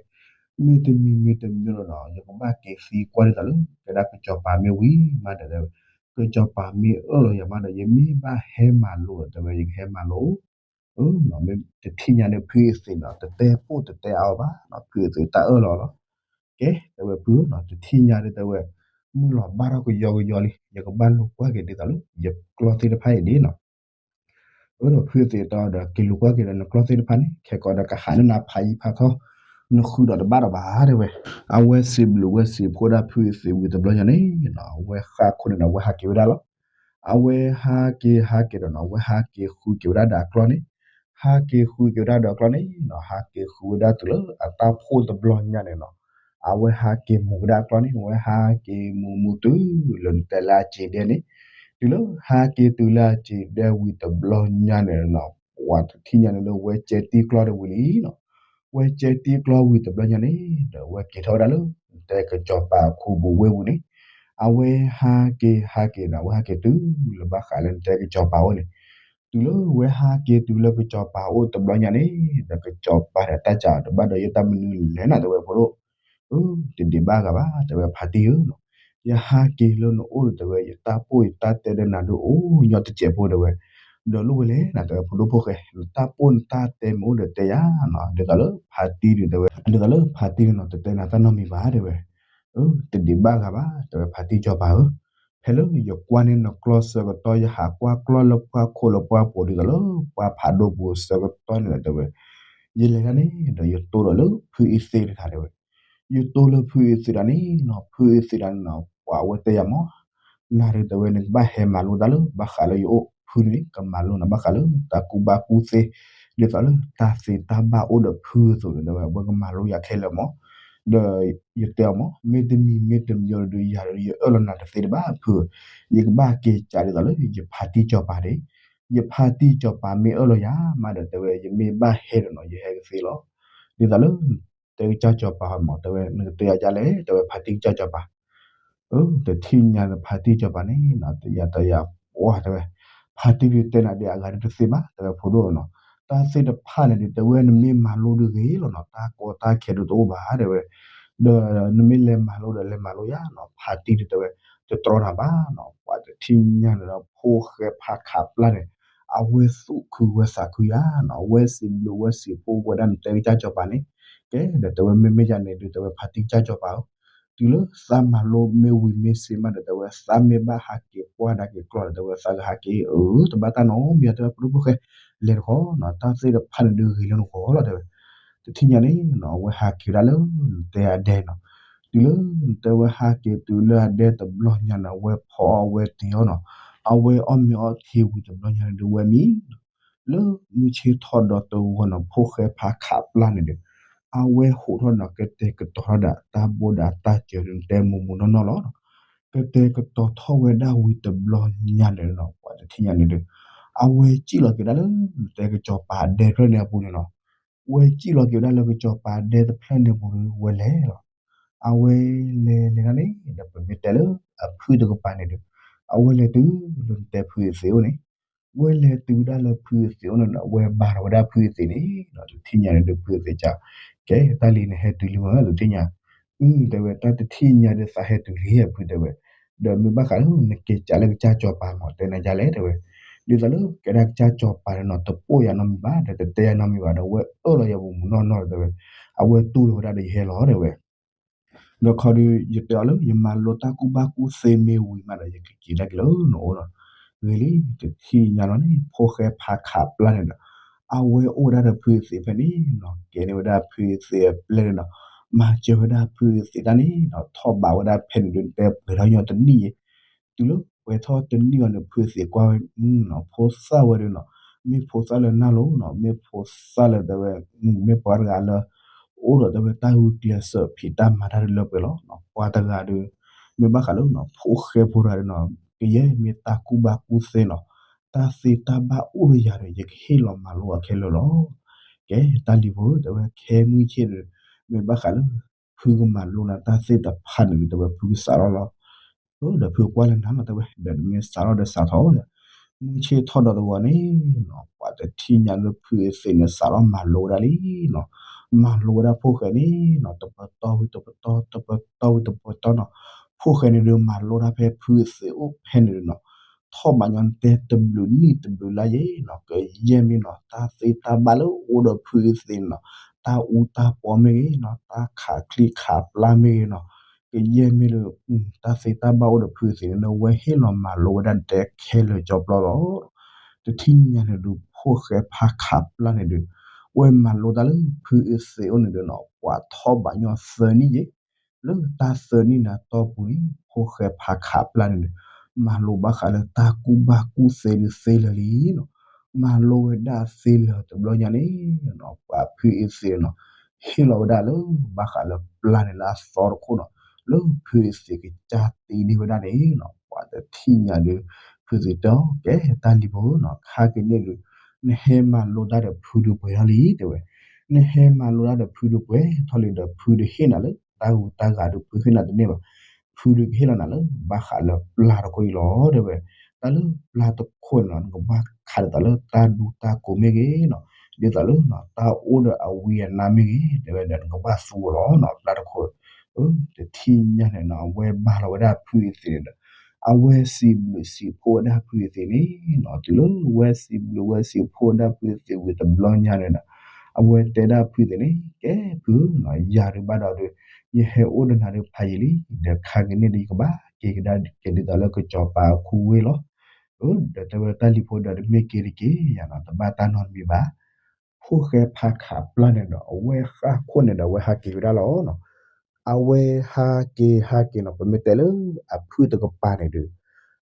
မ့တမံၤမ့တမံၤဒီးနီၤ ယကဘၣ်က့ၤသံကွၢ်ဒ်သိးလၢ ကဲဒၣ်ကစီၤပၤမ့ၢ်ဝံၤမးဒီးတဲဝဲ, ကစီၤပၤမ့ၢ်အၢၣ်လီၤယၤမးဒီး ယမ့ၢ်ဘၣ်ဟဲမၤလိဒီးတဲဝဲ ယကဟဲမၤလိ တထံၣ်ညါန့ၣ်ဖုအသ့ၣ်နီၤ တတဲပိၢ်တတဲအါအီၤဘၣ်နီၤ, ဖုအသ့ၣ်တၢ်အၢၣ်လီၤလီၤ. ကဲ တဲဝဲဖုနီၤ တထံၣ်ညါဒ်တဲဝဲ မုၢ်လီၤဘၣ်ထီၣ်ကယီကယီလံ ယကဘၣ်လိာ်ကွၢ်က့ၤဒ်သိးလၢ ယကျီၢ်သ့ၣ်တဖၣ်အံၤဒ်နီၤ အၢ ဒီးဖုအသ့ၣ်တၢ်ဒီးက့ၤလိာ်ကွၢ်က့ၤဒီးနကျီၢ်သ့ၣ်တဖၣ်န့ၣ် ခဲကိးဒီးကဟးန့ၢ်နၤဖးယံၤဖးထီ နဃုာ်ဒီးတဘၣ်ဒီးဘၣ်တဲဝဲ, အဝဲစံးဘျုးဝဲစံးဖှိၣ်ဒၣ်ဖုအသ့ၣ်ဝံၤတဘျီညါန့ၣ်နီၤ အဝဲဃၣ်ခိၣ်န့ၣ်ဒီး အဝဲဟးက့ၤဝဲဒၣ်လီၤ. အဝဲဟးက့ၤဟးက့ၤဒီးနီၤ အဝဲဟးက့ၤဃုက့ၤဝဲဒၣ်ဒီးအကျီၢ်န့ၣ်, ဟးက့ၤဃုက့ၤဝဲဒၣ်ဒီးအကျီၢ်န့ၣ်, ဟးက့ၤဃုဝဲဒၣ်တုၤလၢအတၢ်ဖှိၣ်တဘျီညါန့ၣ်နီၤ, အဝဲဟးက့ၤမူၤဝဲဒၣ်အကျီၢ်န့ၣ် အဝဲဟးက့ၤမူၤမူၤတုၤလၢနတဲလၢအစ့ဒဲန့ၣ်, တုၤလၢဟးက့ၤတုၤလၢအစ့ဒဲဝံၤတဘျီညါန့ၣ်နီၤ, ပှၤတထံၣ်ညါန့ၣ်ဒီး ဝဲကဲတံၢ်ကျီၢ်တဝံၤလံနီၤ, ဝဲကဲတံၢ်ကျီၢ်ဝံၤတဘျီညါန့ၣ် ဒီးဝဲက့ၤထီၣ်ဝဲဒၣ်လၢ နတဲကစီၤပၤခူပူၤဝ့ၢ်ပူၤန့ၣ်, အဝဲဟးက့ၤဟးက့ၤဒီး အဝဲဟးက့ၤတုၤလၢဘၣ်ဃးလၢနတဲကစီၤပၤအိၣ်န့ၣ်, တုၤလၢဝဲဟးက့ၤတုၤလၢကစီၤပၤအိၣ်တဘျီညါန့ၣ်, ဒီးကစီၤပၤဒီးတၢ်စံးအီၤတဘၣ်ဒီး ယတၢ်မနုၤလဲၣ်နၤ တဲဝဲဖိဒိၣ်, တဒံးဘၣ်ဂၤဘၣ် တဲဝဲဖါတံၢ်ဧၢနီၤ, ယဟးက့ၤလၢနအိၣ်ဒီးတဲဝဲ ယတၢ်ပိၢ်ယတၢ်တဲဒီးနၤဒုးအိၣ်ညီတစဲးဖိတဲဝဲ, ဒီးလိၣ်ဝဲလဲၣ်နၤ တဲဝဲဖိဒိၣ်ဖိၣ်ဃဲ နတၢ်ပိၢ်နတၢ်တဲမ့ၢ်အိၣ်ဒီးတဲယၤနီၤ, ဒ်သိးလၢဖါတံၢ်ဒုးတဲဝဲ ဒ်သိးလၢဖါတံၢ်ဒုးနီၤ တတဲနၤတၢ်နီတမံၤဘၣ်တဲဝဲ, တဒံးဘၣ်ဂၤဘၣ် တဲဝဲဖါတံၢ်စီၤပၤဧၢ, ဖဲလၢယကွၢ်န့ၢ်နကျီၢ်ဆၢကတီၢ် ယဟးကွၢ်ကျီၢ်လၢပှၢ်ခိၣ်လၢပှၢ်ပူၤဒ်သိးလၢပှၢ်ဖးဒိၣ်ပူၤဆၢကတီၢ်န့ၣ်ဒီးတဲဝဲ, ယလဲၤတၢ်န့ၣ်ဒီးယတိၢ်ဒီးလၢဖုအံသ့တဂၤတဲဝဲ, ယတိၢ်လၢဖုအံသ့တဂၤန့ၣ်နီၤ ဖုအံသ့တဂၤန့ၣ်နီၤ ပှၤအဝဲတဲယၤမး နၤဒုးတဲဝဲ နကဘၣ်ဟဲမၤလိတၢ်လၢ ဘၣ်ဃးလၢယအိၣ်ဖုန့ၣ် ကမၤလိနၤဘၣ်ဃးလၢ တၢ်ကူၣ်ဘၣ်ကူၣ်သ့ ဒ်သိးလၢတၢ်သ့တၢ်ဘၣ်အိၣ်ဒီးဖုအသိးန့ၣ် တဲဝဲ အဝဲကမၤလိယၤခဲလၢာ်မး, ဒီးယတဲအီၤမး မ့တမံၤမ့တမံၤဒီး ယၤဒီး ယအၢၣ်လီၤနၤတသ့တဘၣ်ဖု, ယကဘၣ်က့ၤကးဒ်သိးလၢ ယဖါတံၢ်စီၤပၤန့ၣ်, ယဖါတံၢ်စီၤပၤမ့ၢ်အၢၣ်လီၤယၤမးဒီး တဲဝဲ ယမ့ၢ်ဘၣ်ဟဲဒီးနီၤ ယဟဲကသ့လီၤ. ဒ်သိးလၢ တဲကစၢ်စီၤပၤမး တဲဝဲ နကတဲယၤဒ်လဲၣ် တဲဝဲဖါတံၢ်ကစၢ်စီၤပၤ တထံၣ်ညါဒီးဖါတံၢ်စီၤပၤန့ၣ် တယၤတယၤ ပှၢ်တဲဝဲ, ဖါတံၢ်ဒုးတဲနၤဒ်အဂၤဒုးတသ့ဘၣ် တဲဝဲဖိဒိၣ်နီၤ, တၢ်သ့ၣ်တဖၣ်န့ၣ်ဒုး တဲဝဲနမ့ၢ်မၤလိဒုးဂ့ၤလီၤနီၤ တၢ်ကီတၢ်ခဲဒုးတအိၣ်ဘၣ်တဲဝဲ, ဒီးနမ့ၢ်လဲၤမၤလိဒီးလဲၤမၤလိယၤနီၤ ဖါတံၢ်ဒုးတဲဝဲ တတြီနၤဘၣ်နီၤ ပှၤတထံၣ်ညါန့ၣ်ဒီး ဖိၣ်ဃဲဖးခးပျၢ်န့ၣ် အဝဲသူၣ်ခုဝဲသးခုယၤနီၤ အဝဲစံးဘျုးဝဲစံးဖှိၣ်ဝဲဒၣ်နတဲကစၢ်စီၤပၤန့ၣ်, ကဲ ဒီးတဲဝဲမ့မ့ၢ်ယၤန့ၣ်ဒုး တဲဝဲဖါတံၢ်ကစၢ်စီၤပၤဧၢ, တုၤလၢသးမၤလိမ့ၢ်ဝံၤမ့ၢ်စ့မးဒီး တဲဝဲသးမ့ၢ်ဘၣ်ဟးက့ၤကွၢ်ဒၣ်က့ၤကျီၢ်ဒီး တဲဝဲသးကဟးက့ၤအၢ တဘၣ်တၢ်နီတမံၤ တဲဝဲဖိဒိၣ်ဖိၣ်ဃဲ လဲၤတခီနီၤ တၢ်သ့ၣ်တဖၣ်န့ၣ်ဒုးဂ့ၤလၢနဂီၢ်လီၤတဲဝဲ, တထံၣ်ညါန့ၣ်နီၤ အဝဲဟးက့ၤဝဲဒၣ်လၢနတဲအဒဲနီၤ, တုၤလၢနတဲဝဲဟးက့ၤတုၤလၢအဒဲတဘျီညါန့ၣ် အဝဲဖီအီၣ်ဝဲတ့ၤအီၣ်နီၤ, အဝဲအီၣ်မ့ၤအီထံဝံၤတဘျီညါန့ၣ်ဒုးဝဲမံ လၢမုၢ်ဆ့ၣ်ထီၣ်ဒီးတဂီၤန့ၣ် ဖိၣ်ဃဲဖးခးပျၢ်န့ၣ်ဒီး အဝဲဟိးထီၣ်န့ၣ် ကတဲာ်ကတီၤထီၣ်ဒၣ်တၢ်ဘိၣ်ဒီးတၢ်စၢၤန့ၣ် တဲမိၢ်မိၢ်နီၢ်နီၢ်လီၤ. ကတဲာ်ကတီၤထီၣ်ဝဲဒၣ်ဝံၤတဘျီညါန့ၣ်နီၤ ပှၤတထံၣ်ညါန့ၣ်ဒီး အဝဲစံၣ်လီၤက့ၤဝဲဒၣ်လၢ တဲကစီၤပၤဒဲတဖျၢၣ်န့ၣ်အပူၤန့ၣ်နီၤ. ဝဲစံၣ်လီၤက့ၤဝဲဒၣ်လၢကစီၤပၤဒဲတဖျၢၣ်န့ၣ်အပူၤဒီး ဝဲလဲၤလီၤ. အဝဲလဲၤလဲၤဒၣ်န့ၣ်ဒီး ပမ့ၢ်တဲလၢအဖုတကပၤန့ၣ်ဒီး အဝဲလဲၤတုၤလၢနတဲဖုအသ့ၣ်အိၣ်န့ၣ် ဝဲလဲၤတုၤဝဲဒၣ်လၢဖုအသ့ၣ်အိၣ်န့ၣ်ဒီး အဝဲဘါထီၣ်ဝဲဒၣ်ဖုအသ့ၣ်န့ၣ်နီၤ. တထံၣ်ညါန့ၣ်ဒီး ဖုအသ့ၣ်က ကဲ တၢ်လံၤနဟဲတုၤလံမ့ၢ်တထံၣ်ညါ တဲဝဲ တၢ်တထံၣ်ညါဒီးသးဟဲတုၤလံ ဖုတဲဝဲ, ဒီးမ့ၢ်ဘၣ်ဃးလၢနက့ၤကးလၢကစၢ်စီၤပၤမ့ၢ်တဲနၤဒ်လဲၣ်တဲဝဲ, ဒ်သိးလၢကဲဒၣ်ကစၢ်စီၤပၤဒီးနီၤ တပိာ်ယၤနီတမံၤဘၣ် ဒီးတတဲယၤနီတမံၤဘၣ်ဒီး ဝဲအၢၣ်လီၤယၤပမုၢ်နီၢ်နီၢ်တဲဝဲ, အဝဲတူၢ်လိာ်ဝဲဒၣ်ဒီးယဟဲလီၤတဲဝဲ ဒီးခီဒီး ယတဲအီၤလၢ ယမၤလိတၢ်ကူၣ်ဘၣ်ကူၣ်သ့မ့ၢ်ဝံၤမးဒီး ယကက့ၤဒၣ်က့ၤလၢနအိၣ်လီၤ. ဂ့ၤလံ တထံၣ်ညါလီၤန့ၣ် ဖိၣ်ဃဲဖးခးပျၢ်န့ၣ်ဒီး အဝဲအိၣ်ဝဲဒၣ်ဒီးဖုအသ့ၣ်ဖဲန့ၣ်နီၤ ကဲန့ၢ်ဝဲဒၣ်ဖုအသ့ၣ်အပျဲၢ်န့ၣ်နီၤ မၤစၢၤဝဲဒၣ်ဖုအသ့ၣ်တၢ်န့ၣ်နီၤ ထီၣ်ဘးဝဲဒၣ်ဖဲန့ၣ်ဒီး နတဲပှဲၤထီၣ်ညီတနံၣ်ယဲ တုၤလၢပှဲၤထီၣ်တနံၣ်အီၤန့ၣ် ဖုအသ့ၣ်ကွၢ်ဝဲ ဖိသၣ်ဝဲဒီးနီၤ မ့ၢ်ဖိသၣ်လၢနၢ်လိၤနီၤ မ့ၢ်ဖိသၣ်လၢတဲဝဲ မ့ၢ်ပှၤတဂၤလၢ အိၣ်ဒီးတဲဝဲတၢ်ဂုာ်ကျဲးစၢးဖံးတၢ်မၤတၢ်ဒီးလၢပှဲၤလီၤ. ပှၤတဂၤဒီး မ့ၢ်ဘၣ်ဃးလၢ ဖိၣ်ဃဲဖိတဂၤဒီးနီၤ ကယဲၢ်မ့ၢ်တၢ်ကူၣ်ဘၣ်ကူၣ်သ့နီၤ တၢ်သ့တၢ်ဘၣ်အိၣ်ဒီးယၤဒီး ယကဟ့ၣ်လီၤမၤလိအခဲလၢာ်လီၤ. ကဲ တၢ်လံၤဖိ တဲဝဲ ခဲမုၢ်ဆ့ၣ်ဒီး မ့ၢ်ဘၣ်ဃးလၢ ဖုကမၤလိနၤတၢ်သ့ၣ်တဖၣ်န့ၣ်ဒီး တဲဝဲဖုကစးထီၣ်လီၤ ဒီးဖုကွၢ်လၢနၤလီၤတဲဝဲ ဒီးမ့ၢ်စးထီၣ်ဒီးစးထီၣ် မုၢ်ဆ့ၣ်ထီၣ်ဒီးတဂီၤန့ၣ်နီၤ ပှၤတထံၣ်ညါလၢဖုအသ့ၣ်န့ၣ် စးထီၣ်မၤလိဝဲဒၣ်လံနီၤ မၤလိဝဲဒၣ်ဖိၣ်ဃဲန့ၣ်နီၤ တပတီၢ်ဝံၤတပတီၢ် တပတီၢ်ဝံၤတပတီၢ်နီၤ ဖိၣ်ဃဲန့ၣ်ဒီးမၤလိတၢ်ဖဲဖုအသ့ၣ်အိၣ်ဖဲန့ၣ်ဒီးနီၤ ထီၣ်ဘးညီနတဲတဘျုးနံၣ်တဘျုးလါယဲနီၤ ကယဲၢ်မ့ၢ်နီၤ တၢ်သ့တၢ်ဘၣ်လၢအိၣ်ဒီးဖုအသ့ၣ်န့ၣ်နီၤ တၢ်အူတၢ်ပီမ့ၢ်ဂ့ၤနီၤ တၢ်ခးချံခးပျၢ်မ့ၢ်ဂ့ၤနီၤ ကယဲၢ်မ့ၢ်လၢ တၢ်သ့တၢ်ဘၣ်အိၣ်ဒီးဖုအသ့ၣ်န့ၣ် ဝဲဟ့ၣ်လီၤမၤလိဝဲဒၣ်နတဲခဲလၢာ်ကၠီပျီလီၤ. တထံၣ်ညါန့ၣ်ဒီး ဖိၣ်ဃဲဖးခးပျၢ်န့ၣ်ဒီး ဝဲမၤလိတၢ်လၢဖုအသ့ၣ်အိၣ်န့ၣ်ဒီးနီၤ ပှၤထီၣ်ဘးညီသၢနံၣ်ယဲ လၢတၢ်သၢနံၣ်န့ၣ်အတီၢ်ပူၤန့ၣ် ဖိၣ်ဃဲဖးခးပျၢ်န့ၣ်ဒီး မၤလိဘၣ်ဃးလၢတၢ်ကူၣ်ဘၣ်ကူၣ်သ့ဒုးသ့လၢာ်လံနီၤ မၤလိဝဲဒၣ်သ့လၢာ်တဘျီညါန့ၣ်နီၤ ပှၤဖုအသ့ၣ်နီၤ ဟ့ၣ်လီၤဝဲဒၣ်လၢ ဘၣ်ဃးလၢပျၢ်န့ၣ်လၢအသီတခိၣ်နီၤ လၢဖုအသ့ၣ်ကစၢ်တ့ဒံးဝဲဒၣ်န့ၣ်နီၤ ပှၤတထံၣ်ညါဒီး ဖုသ့ၣ်တဲအီၤ ကဲတၢ်လံၤဖိနီၤ ခါက့ၤန့ၣ်ဒီး နဟဲမၤလိတၢ်ဒီးဖုဒုးပှဲၤထီၣ်လံတဲဝဲ နဟဲမၤလိတၢ်ဒီးဖုဒုးပှဲၤထီၣ်လံဒီး ဖုဒုးဟ့ၣ်နၤလၢ တၢ်ဂုၤတၢ်ဂၤဒုးဖုဟ့ၣ်နၤတန့ၢ်ဘၣ် ဖုဒုးကဟ့ၣ်လီၤနၤလၢ ဘၣ်ဃးလၢပျၢ်တခိၣ်အံၤလီၤတဲဝဲ တၢ်လၢပျၢ်တခိၣ်န့ၣ်နီၤ နကဘၣ်ခးဒ်သိးလၢတၢ်ဒူတၢ်ကိးမ့ၢ်ဂ့ၤနီၤ ဒ်သိးလၢ တၢ်အိၣ်ဒီးအဝံအနါမ့ၢ်ဂ့ၤ တဲဝဲဒီးနကဘၣ်သူအီၤလီၤနီၤ ပျၢ်တခိၣ် တထံၣ်ညါန့ၣ်နီၤ အဝဲဘၣ်လီၤဝဲဒၣ်ဖုအသ့ၣ်န့ၣ်ဒီး အဝဲစံးဘျုးစံးဖှိၣ်ဝဲဒၣ်ဖုအသ့ၣ်န့ၣ်နီၤ တုၤလၢဝဲစံးဘျုးဝဲစံးဖှိၣ်ဝဲဒၣ်ဖုအသ့ၣ်ဝံၤတဘျီညါန့ၣ်ဒီး အဝဲတဲဒၣ်ဖုသ့ၣ်န့ၣ် ကဲဖုနီၤ ယၤဒုးဘၣ်ဒီးဒီး ယဟဲအိၣ်ဒီးနၤဒုးဖးယံာ်လံ ဒီးခါက့ၤန့ၣ်ဒီး ယကဘၣ်က့ၤကဒါက့ၤဒ်သိးလၢကစီၤပၤအခူဝ့ၢ်လီၤ ဒီးတဲဝဲတၢ်လံၤဖိဒီးတမ့ၢ်က့ၤတက့ၢ် ယၤနီၤ တဘၣ်တၢ်နီတမံၤဘၣ် ဖိၣ်ဃဲဖးခးပျၢ်န့ၣ်ဒီး အဝဲဃၣ်ခိၣ်န့ၣ်ဒီး အဝဲဟးက့ၤဝဲဒၣ်လီၤနီၤ အဝဲဟးက့ၤဟးက့ၤနီၤ ပမ့ၢ်တဲလၢအဖုၣ်တကပၤန့ၣ်ဒီး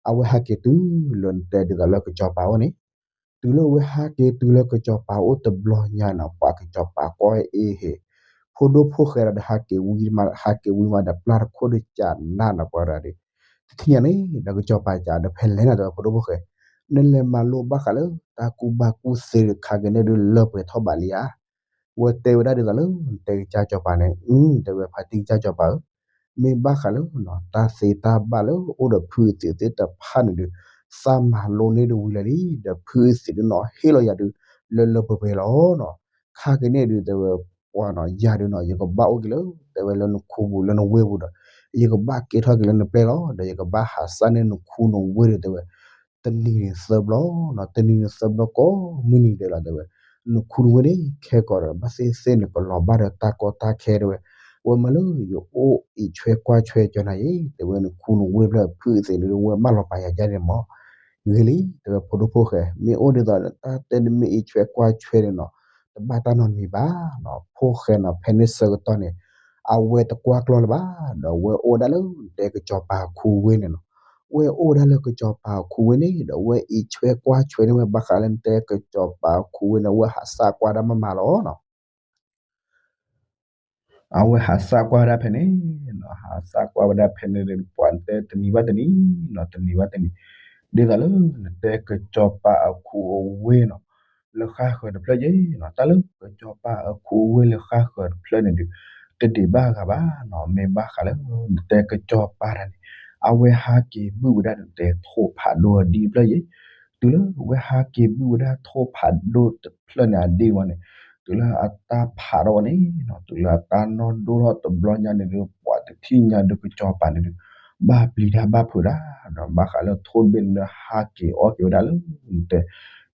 အဝဲဟးက့ၤတုၤလၢနတဲဒ်သိးလၢကစီၤပၤအိၣ်န့ၣ် တုၤလၢအဝဲဟးက့ၤတုၤလၢကစီၤပၤအိၣ်တဘျီညါနီၤ ပှၤကစီၤပၤကွၢ်အ့ဟ့ၣ် ဖိဒိၣ်ဖိၣ်ဃဲဒီးဟးက့ၤဝံၤမး ဟးက့ၤဝံၤမးဒီးပျၢ်တခိၣ်ဒီးကနးနီၤ ပှၤဒီး တထံၣ်ညါန့ၣ် ဒီးကစီၤပၤကဒီးဖဲလဲၣ်နီၤ တဲဝဲဖိဒိၣ်ဖိၣ်ဃဲ နလဲၤမၤလိဘၣ်ဃးလၢ တၢ်ကူၣ်ဘၣ်ကူၣ်သ့ဒီးခါက့ၤန့ၣ်ဒုးလၢပှဲၤထီၣ်ဘးလံဧါ ဝဲတဲဝဲဒၣ်ဒ်သိးလၢ နတဲကစၢ်စီၤပၤန့ၣ် အု တဲဝဲဖါတံၢ်ကစၢ်စီၤပၤဧၢ, မ့ၢ်ဘၣ်ဃးလၢ တၢ်သ့တၢ်ဘၣ်လၢအိၣ်ဒီးဖုအသ့ၣ်သ့ၣ်တဖၣ်န့ၣ်ဒုး သးမၤလိန့ၢ်ဒုးဝံၤလၢာ်လံ, ဒီးဖုအသ့ၣ်ဒုးနီၤ ဟ့ၣ်လီၤယၤဒုး လၢလၢပှဲၤပှဲၤလီၤနီၤ. ခါက့ၤန့ၣ်ဒုးတဲဝဲ ပှၤနီၤ ယၤဒုးနီၤ ယကဘၣ်အိၣ်က့ၤလၢ တဲဝဲလၢနခူပူၤလၢနဝ့ၢ်ပူၤဒီး ယကဘၣ်ကဲထီၣ်က့ၤလၢနပျဲၢ်လီၤ. ဒီးယကဘၣ်ဟးစၢ်န့ၢ်နခူနဝ့ၢ်ဒုးတဲဝဲ တနံၤန့ၣ်သၢဘျီနီၤ, တနံၤန့ၣ်သၢဘျီကိးမုၢ်နံၤဒဲးလီၤတဲဝဲ. နခူနဝ့ၢ်န့ၣ် ခဲကီးဒီး ဘၣ်သ့ၣ်သ့ၣ်န့ၣ် ကလီၤဘၣ်ဒီးတၢ်ကီတၢ်ခဲတဲဝဲ. ဝဲမၤလၢယအိၣ်အံးဆွဲကွၢ်ဆွဲကၠီနၤယဲ တဲဝဲ နခူနဝ့ၢ်ဖျၢၣ်ဖုအသ့ၣ်န့ၣ် ဝဲမၢလီၤပာ်ယၤဒ်န့ၣ်မး. ဂ့ၤလံ တဲဝဲ ဖိဒိၣ်ဖိၣ်ဃဲ မ့ၢ်အိၣ်ဒ်သိး တၢ်တဲနမ့ၢ်အံးဆွဲကွၢ်ဆွဲန့ၣ်နီၤ တဘၣ်တၢ်နီတမံၤဘၣ်နီၤ. ဖိၣ်ဃဲနီၤ ဖဲန့ၣ်ဆၢကတီၢ်န့ၣ် အဝဲတကွၢ်ကျီၢ်လၢၤဘၣ်, ဒီးဝဲအိၣ်ဝဲဒၣ်လၢနတဲကစီၤပၤခူဝ့ၢ်န့ၣ်နီၤ. ဝဲအိၣ်ဝဲဒၣ်လၢကစီၤပၤခူဝ့ၢ်န့ၣ် ဒီးဝဲအံးဆွဲကွၢ်ဆွဲန့ၢ်ဝဲဘၣ်ဃးလၢနတဲကစီၤပၤခူဝ့ၢ်န့ၣ် ဝဲဟးစၢ်ကွၢ်ဒၣ်မးမးလီၤနီၤ. အဝဲဟးစးကွၢ်ဝဲဒၣ်ဖဲန့ၣ်နီၤ, ဟးစးကွၢ်ဝဲဒၣ်ဖဲန့ၣ်ဒီး ပှၤတဲတနံၤဘၣ်တနံၤနီၤ, တနံၤဘၣ်တနံၤ, ဒ်သိးလၢနတဲကစီၤပၤအခူအဝ့ၢ်နီၤ, လၢဃၣ်ဃၢၤတဖျၢၣ်ယဲနီၤ, တၢ်လၢကစီၤပၤအခူအဝ့ၢ်လၢဃၣ်ဃၢၤတဖျၢၣ်န့ၣ်ဒီး တဒံးဘၣ်ဂၤဘၣ်နီၤ, မ့ၢ်ဘၣ်ဃးလၢ နတဲကစီၤပၤတၢ်န့ၣ် အဝဲဟးက့ၤဘုၣ်ဝဲဒၣ်နတဲထိၣ်ဖးဒိၣ်အဒံၣ်တဖျၢၣ်ယဲ, တုၤလၢဝဲဟးက့ၤဘုၣ်ဝဲဒၣ်ထိၣ်ဖးဒိၣ်တဖျၢၣ်န့ၣ်အဒံၣ်ဝံၤန့ၣ်, တုၤလၢအတၢ်ဖးထီၣ်ဝဲန့ၣ်နီၤ, တုၤလၢအတၢ်နီၢ်ဒိၣ်ထီၣ်တဘျီညါန့ၣ်ဒီး ပှၤတထံၣ်ညါဒီးကစီၤပၤန့ၣ်ဒီး ဘၣ်ပျံၤတၢ်ဘၣ်ဖုးတၢ်ဒီး ဘၣ်ဃးလၢထိၣ်တဘ့ၣ်န့ၣ်ဒီး ဟးက့ၤအီၣ်က့ၤဝဲဒၣ်လၢ နတဲ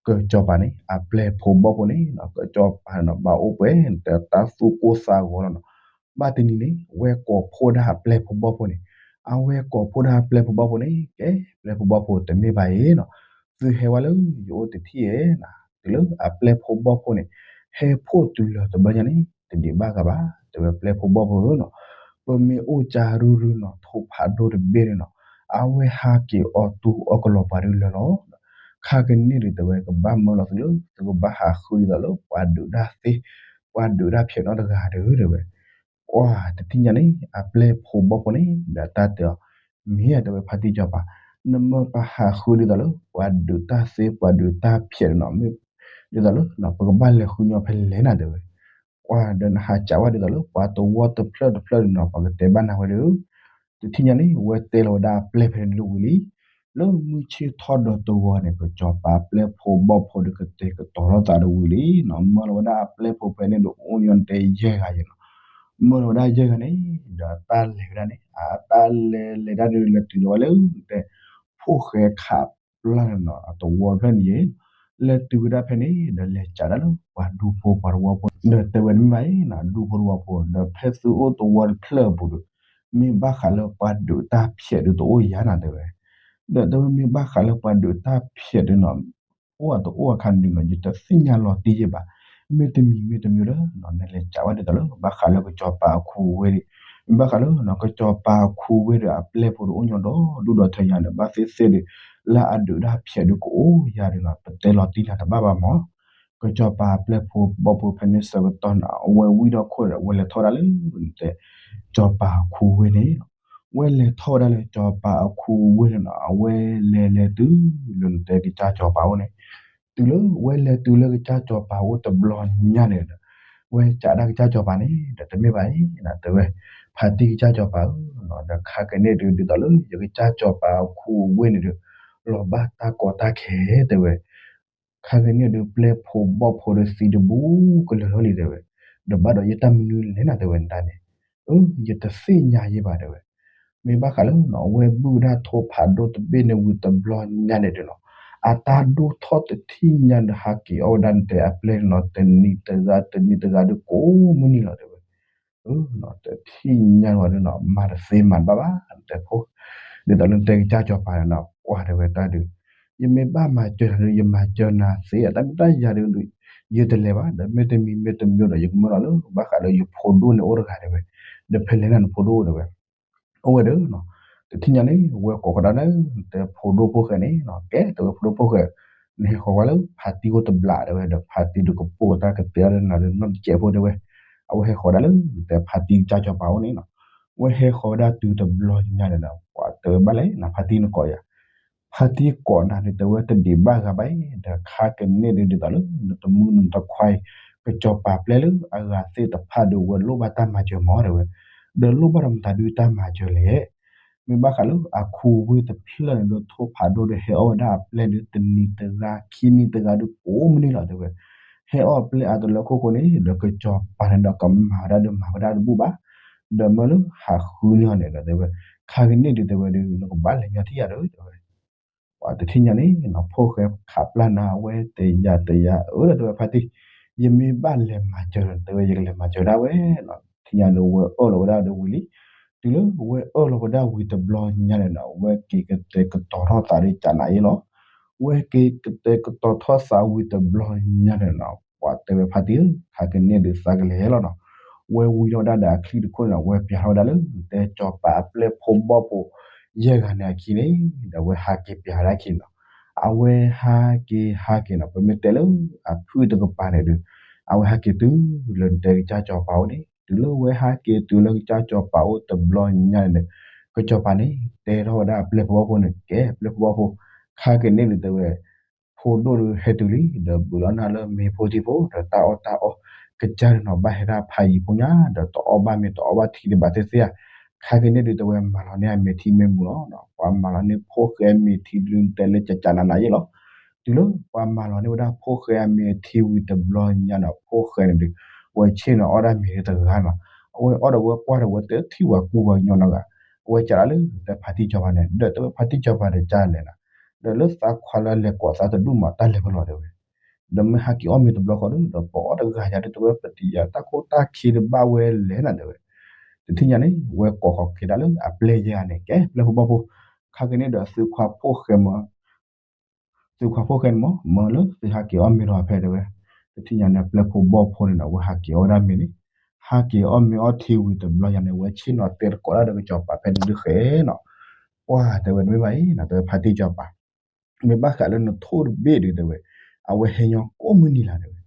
ကစီၤပၤန့ၣ် အပျဲၢ်ဖိဘီၣ်ဖိန့ၣ်နီၤ, ကစီၤပၤန့ၣ်နီၤ ဘၣ်အိၣ်ပှဲၤ နတဲတၢ်သူၣ်ကိၢ်သးဂီၤလီၤနီၤ. ဘၣ်တနံၤန့ၣ် ဝဲကိးဖှိၣ်ဒၣ်အပျဲၢ်ဖိဘီၣ်ဖိန့ၣ်, အဝဲကိးဖှိၣ်ဒၣ်အပျဲၢ်ဖိဘီၣ်ဖိန့ၣ်, ကဲ ပျဲၢ်ဖိဘီၣ်ဖိတမ့ၢ်ဘၣ်အံၤနီၤ, သုဟဲဝဲလၢယအိၣ်တထံၣ်ဧါနီၤ, တုၤလၢအပျဲၢ်ဖိဘီၣ်ဖိန့ၣ် ဟဲဖှိၣ်တုၤလၢၤတဘျီညါန့ၣ် တဒံးဘၣ်ဂၤဘၣ်, တဲဝဲပျဲၢ်ဖိဘီၣ်ဖိဧၢနီၤ, ပမ့ၢ်အိၣ်ကၢရုရုနီၤ ထိၣ်ဖးဒိၣ်တဘ့ၣ်န့ၣ်နီၤ, အဝဲဟးက့ၤအီၣ်တူၢ်အီၣ်ကလီၤပှၤဒုးလၢာ်လီၤ. ခါကန့ၣ်ဒုး တဲဝဲ ကဘၣ်မၢလီၤသုလၢ သုကဘၣ်ဟးဃုဒ်သိးလၢ ပှၤဒုးတၢ်သ့ ပှၤဒုးတၢ်ဖျဲးနီတဂၤဒီး တဲဝဲ ပှၤတထံၣ်ညါန့ၣ် အပျဲၢ်ဖိဘီၣ်ဖိန့ၣ် ဒီးတၢ်တဲအီၤ, မ့ၢ်ဧါ တဲဝဲ ဖါတံၢ်စီၤပၤ, နမၢပဟးဃုဒ်သိးလၢ ပှၤဒုးတၢ်သ့ ပှၤဒုးတၢ်ဖျဲးန့ၣ်နီၤ, မ့ၢ်ဒ်သိးလၢ ပကဘၣ်လဲၤဃုညီဖဲလဲၣ်နၤ တဲဝဲ ပှၤဒီးနဟးစံးဝဲဒ်သိးလၢ ပှၤတဝီတဖျၢၣ်တဖျၢၣ်န့ၣ်နီၤ ပှၤကတဲဘၣ်နၤဝဲဒီး, တထံၣ်ညါန့ၣ် ဝဲတဲလီၤဝဲဒၣ်အပျဲၢ်ဖဲန့ၣ်ဒုးဝံၤလံ. လၢမုၢ်ဆ့ၣ်ထီၣ်ဒီးတဝီန့ၣ် ကစီၤပၤအပျဲၢ်ဖိဘီၣ်ဖိဒီးကတဲာ်ကတီၤထီၣ်သးဒီးဝံၤလံနီၤ, မၢလီၤဝဲဒၣ်အပျဲၢ်ဖိဖဲန့ၣ်ဒီးအိၣ်ညီနတဲယဲၢ်ဂၤယဲၢ်နီၤ, မၢလီၤဝဲဒၣ်ယဲၢ်ဂၤန့ၣ် ဒီးတၢ်လဲၤဝဲဒၣ်န့ၣ် အတၢ်လဲၤလဲၤဒၣ်ဒီး လဲၤတုၤလီၤဝဲလၢ တဲ ဖိၣ်ဃဲခးပျၢ်န့ၣ်နီၤ အတဝီတဖျၢၣ်န့ၣ်ယဲၢ်, လဲၤတုၤဝဲဒၣ်ဖဲန့ၣ် ဒီးလဲၤစံးဒၣ်လၢ ပှၤဒူဖိပှၤတဝီဖိန့ၣ် ဒီးတဲဝဲန့ၣ်မ့ၢ်ဘၣ်အံၤနီၤ ဒူဖိတဝီဖိ ဒီးဖဲသုအိၣ်တဝီတဖျၢၣ်အပူၤဒီး မ့ၢ်ဘၣ်ဃးလၢပှၤဒုးတၢ်ဖျဲးဒီးတအိၣ်ယၤနၤ တဲဝဲ, ဒီးတဲဝဲမ့ၢ်ဘၣ်ဃးလၢပှၤဒုးတၢ်ဖျဲးဒီးနီၤ အိၣ်အတအိၣ်အခါန့ၣ်နီၤ ယတသ့ၣ်ညါလီၤတံၢ်ယဲၢ်ဘၣ်, မ့တမံၤမ့တမံၤလၢ နလဲၤစံးဝဲဒ်သိးလၢ ဘၣ်ဃးလၢကစီၤပၤအခူအဝ့ၢ်ဒီး မ့ၢ်ဘၣ်ဃးလၢ ကစီၤပၤအခူအဝ့ၢ်ဒီးအပျဲၢ်ဖိဒီးအိၣ်ညီဒီဒူၣ်ဒီထၢညါဒီး ဘၣ်သ့ၣ်သ့ၣ်ဒီး လၢအဒုးတၢ်ဖျဲးဒီးကအိၣ်ယၤဒီးနီၤ ပတဲလီၤတံၢ်နၤတဘၣ်ဘၣ်မး, ကစီၤပၤအပျဲၢ်ဖိဘီၣ်ဖိဖဲန့ၣ်ဆၢကတီၢ်န့ၣ် အဝဲဝံၣ်ထီၣ်ခိၣ်ဒီး အဝဲလဲၤထီၣ်ဝဲဒၣ်လၢ နတဲ စီၤပၤအခူအဝ့ၢ်န့ၣ် ဝဲလဲၤထီၣ်ဝဲဒၣ်လၢစီၤပၤအခူအဝ့ၢ်န့ၣ်နီၤ အဝဲလဲၤလဲၤတုၤလၢနတဲကစၢ်စီၤပၤအအိၣ်န့ၣ်, တုၤလၢဝဲလဲၤတုၤလၢကစၢ်စီၤပၤအအိၣ်တဘျီညါန့ၣ်ဒီး ဝဲစံးဒၣ်ကစၢ်စီၤပၤန့ၣ် ဒီးတမ့ၢ်ဘၣ်အံၤ တဲဝဲ ဖါတံၢ်ကစၢ်စီၤပၤဧၢ, ဒီးခါကန့ၣ်ဒုးဒ်သိးလၢ ယကစၢ်စီၤပၤအခူအဝ့ၢ်န့ၣ်ဒီး လီၤဘၣ်တၢ်ကီတၢ်ခဲ တဲဝဲ ခါကန့ၣ်ဒုးပျဲၢ်ဖိဘီၣ်ဖိဒီးသံတဘူကလၢာ်ထီၣ်လံ တဲဝဲ, ဒီးဘၣ်ဒီးယတၢ်မနုၤလဲၣ်နၤ တဲဝဲ နတၢ်န့ၣ်, အၢ ယတသ့ၣ်ညါယဲၢ်ဘၣ် တဲဝဲ, မ့ၢ်ဘၣ်ဃးလၢနီၤ အဝဲဘုၣ်ဝဲဒၣ်ထိၣ်ဖးဒိၣ်တဘ့ၣ်န့ၣ်ဝံၤတဘျီညါန့ၣ်ဒီးနီၤ အတၢ်ဒိၣ်ထီၣ်တထံၣ်ညါဒီးဟးက့ၤအီၣ်ဝဲဒၣ်နတဲအပျဲၢ်န့ၣ်နီၤ တနံၤတဂၤ တနံၤတဂၤဒီးကိးမုၢ်နံၤလီၤ တဲဝဲ တထံၣ်ညါဝဲဒၣ်နီၤ မၤတသ့မၤတဘၣ်ဘၣ် နတဲဖိ, ဒ်သိးလၢနတဲကစၢ်စီၤပၤန့ၣ်နီၤ ကွၢ်တဲဝဲတၢ်ဒုး, ယမ့ၢ်ဘၣ်မၤစၢၤနၤဒီး ယမၤစၢၤနၤသ့ တၢ်မ့ၢ်တၢ်ယၤဒုး ယတလဲၤဘၣ် ဒီးမ့တမံၤမ့တမံၤဒီး ယကမၢလီၤလၢ ဘၣ်ဃးဒီးယဖိဒိၣ်န့ၣ်အိၣ်တဂၤတဲဝဲ, ဒီးဖဲလဲၣ်နၤနဖိဒိၣ်တဲဝဲ အိၣ်ဝဲဒီးနီၤ, တထံၣ်ညါန့ၣ် ဝဲကိးကဒါလၢ နတဲဖိဒိၣ်ဖိၣ်ဃဲန့ၣ်နီၤ ကဲ တဲဝဲဖိဒိၣ်ဖိၣ်ဃဲ, နဟဲဃီၤဝဲလၢဖါတံၢ်အိၣ်တဘျီတဲဝဲ ဒီးဖါတံၢ်ဒုးကပိာ်တၢ်ကတဲအီၤလၢနၤဒီးနီၢ်တစဲးဖိတဲဝဲ, အဝဲဟဲဃီၤဒၣ်လၢ နတဲဖါတံၢ်ကစၢ်စီၤပၤအိၣ်န့ၣ်နီၤ, ဝဲဟဲဃီၤဝဲဒၣ်တုၤတဘျီညါန့ၣ်ဒီး ပှၤတဲဝဲဘၣ်လဲၣ်နၤဖါတံၢ်နကိးယၤ ဖါတံၢ်ကိးနၤဒုးတဲဝဲတဒံးဘၣ်ဂၤဘၣ်အံၤ ဒီးခါကန့ၣ်ဒုးဒ်သိးလၢ နတမုၢ်နတခွါအံၤ ကစီၤပၤပျဲၢ်လၢအဂၤသ့ၣ်တဖၣ်ဒုးဝဲလိၣ်ဘၣ်တၢ်မၤစၢၤမးတဲဝဲ, ဒီးလိၣ်ဘၣ်ဒီးမတၤဒုးတၢ်မၤစၢၤလဲၣ်, မ့ၢ်ဘၣ်ဃးလၢအခူဝ့ၢ်တဖျၢၣ်န့ၣ်ဒီးထိၣ်ဖးဒိၣ်ဒီးဟဲအီၣ်ဝဲဒၣ်အပျဲၢ်ဒုးတနံၤတဂၤ ခံနံၤတဂၤဒုးကိးမုၢ်နံၤလီၤတဲဝဲ, ဟဲအီၣ်အပျဲၢ်အါတလၢခိၣ်ဃိန့ၣ် ဒီးကစီၤပၤန့ၣ်ဒီးကမၤဝဲဒၣ်ဒီးမၤဝဲဒၣ်တဘူၣ်ဘၣ်, ဒီးမၢလၢဟးဃုန့ၢ်အီၤန့ၣ်ဒီးတဲဝဲ, ခါကန့ၣ်ဒုးတဲဝဲဒုး နကဘၣ်လဲၤညီထံၣ်ယၤဒီးတဲဝဲ ပှၤတထံၣ်ညါန့ၣ်နီၤ ဖိၣ်ဃဲခးပျၢ်နၤဝဲတယၤတယၤ အၢ ဒီးတဲဝဲဖါတံၢ်, ယမ့ၢ်ဘၣ်လဲၤမၤစၢၤဒီး တဲဝဲ ယကလဲၤမၤစၢၤဒၣ်ဝဲနီၤ ထံၣ်ညါဒီးဝဲအၢၣ်လီၤဝဲဒၣ်ဒီးဝံၤလံ, တုၤလၢဝဲအၢၣ်လီၤဝဲဒၣ်ဝံၤတဘျီညါန့ၣ်နီၤ ဝဲက့ၤကတဲာ်ကတီၤထီၣ်သးဒီးကနၤအံၤလီၤ, ဝဲက့ၤကတဲာ်ကတီၤထီၣ်သးဝံၤတဘျီညါန့ၣ်နီၤ ပှၤတဲဝဲဖါတံၢ်ဧၢ ခါကန့ၣ်ဒုးသးကလဲၤလီၤနီၤ, ဝဲဝံၤထီၣ်ဝဲဒၣ်ဒီးအချံတခိၣ်န့ၣ်နီၤ ဝဲပျးထီၣ်ဝဲဒၣ်လၢ တဲစီၤပၤအပျဲၢ်ဖိဘီၣ်ဖိ ယဲၢ်ဂၤန့ၣ်အခံန့ၣ် ဒီးအဝဲဟးက့ၤပျးဝဲဒၣ်အခံန့ၣ်နီၤ, အဝဲဟးက့ၤဟးက့ၤနီၤ ပမ့ၢ်တဲလၢအဖုၣ်တကပၤန့ၣ်ဒီး အဝဲဟဲက့ၤတုၤလၢနတဲကစၢ်စီၤပၤအိၣ်န့ၣ် တုၤလၢဝဲဟဲက့ၤတုၤလၢကစၢ်စီၤပၤအိၣ်တဘျီညါန့ၣ်ဒီး ကစီၤပၤန့ၣ် တဲထီၣ်ဝဲဒၣ်အပျဲၢ်ဖိဘီၣ်ဖိန့ၣ် ကဲပျဲၢ်ဖိဘီၣ်ဖိ, ခါက့ၤန့ၣ်ဒုးတဲဝဲ ဖိဒိၣ်ဒုးဟဲတုၤလံ ဒီးဘုးလီၤနၢ်လၢမ့ၤဖိထံဖိ ဒီးတၢ်အီၣ်တၢ်အီကစၢ်ဒုးနီၤ ဘၣ်ဟဲဒၣ်ဖးယံၤဖိညါ ဒီးတအီၣ်ဘၣ်မ့ၤတအီၣ်ဘၣ်ထံဒံးဘၣ်သ့ၣ်သ့ၣ်ဧါ. ခါက့ၤန့ၣ်ဒုးတဲဝဲမၤလီၤန့ၢ်အမ့ၤထံမ့ၢ်မူလီၤ. ပှၤမၤလီၤန့ၢ်ဖိၣ်ဃဲအမ့ၤထံဒုးတဲလၢကကနးနးယဲၢ်လီၤ. တုၤလၢပှၤမၤလီၤန့ၢ်ဝဲဒၣ်ဖိၣ်ဃဲအမ့ၤထံဝံၤတဘျီညါန့ၣ် ဖိၣ်ဃဲန့ၣ်ဒုး ဝဲဆ့ၣ်နီၤအီၣ်ဒၣ်မ့ၤဒုးတဂၤလီၤ. အဝဲအီၣ်ဒီးဝဲကွၢ်ဒီးဝဲတထံၣ်ဝဲကူဝဲကညီနီတဂၤ, အဝဲစံးဒၣ်လၢတၢ်ဖါတံၢ်စီၤပၤန့ၣ် ဒီးတဲဝဲဖါတံၢ်စီၤပၤဒီးကလဲၣ်နၤ, ဒီးလၢသးခွါလၢအလဲၤကိးသးတဒူၣ်မးတၢ်လဲၤဖဲလဲၣ်တဲဝဲ, ဒီးမ့ၢ်ဟဲက့ၤအီၣ်မ့ၤတဘျီဃီဒီး ဒီးပအီၣ်တဂၤယၤဒုးတဲဝဲပတယၤတၢ်ခိၣ်တၢ်ခံတဘၣ်ဝဲလဲၣ်နၤတဲဝဲ. တထံၣ်ညါန့ၣ် ဝဲကိးဃီၤက့ၤဒၣ်လၢအပျဲၢ်ယဲၢ်ဂၤန့ၣ် ကဲပျဲၢ်ဖိဘီၣ်ဖိ, ခါက့ၤန့ၣ်ဒီးသုခွါဖိၣ်ဃဲမ့ၢ် သုခွါဖိၣ်ဃဲန့ၣ်မ့ၢ် မၢလၢသုဟးက့ၤအီၣ်မ့ၤလီၤဖဲတဲဝဲ. တထံၣ်ညါန့ၣ် ပျဲၢ်ဖိဘီၣ်ဖိန့ၣ်ဒီး အဝဲဟးက့ၤအီၣ်ဝဲဒၣ်မ့ၤန့ၣ်, ဟးက့ၤအီၣ်မ့ၤအီထံဝံၤတဘျီညါန့ၣ် အဝဲဆ့ၣ်နီၤတဲသကိးဒၣ်ဒီးကစီၤပၤဖဲန့ၣ်ဒုးဃဲနီၤ. ပှၤတဲဝဲတမ့ၢ်ဘၣ်အံၤ တဲဝဲဖါတံၢ်စီၤပၤ, မ့ၢ်ဘၣ်ဃးလၢနထိၣ်တဘ့ၣ်ဒုးတဲဝဲ, အဝဲဟဲညီကိးမုၢ်နံၤလၢ်တဲဝဲ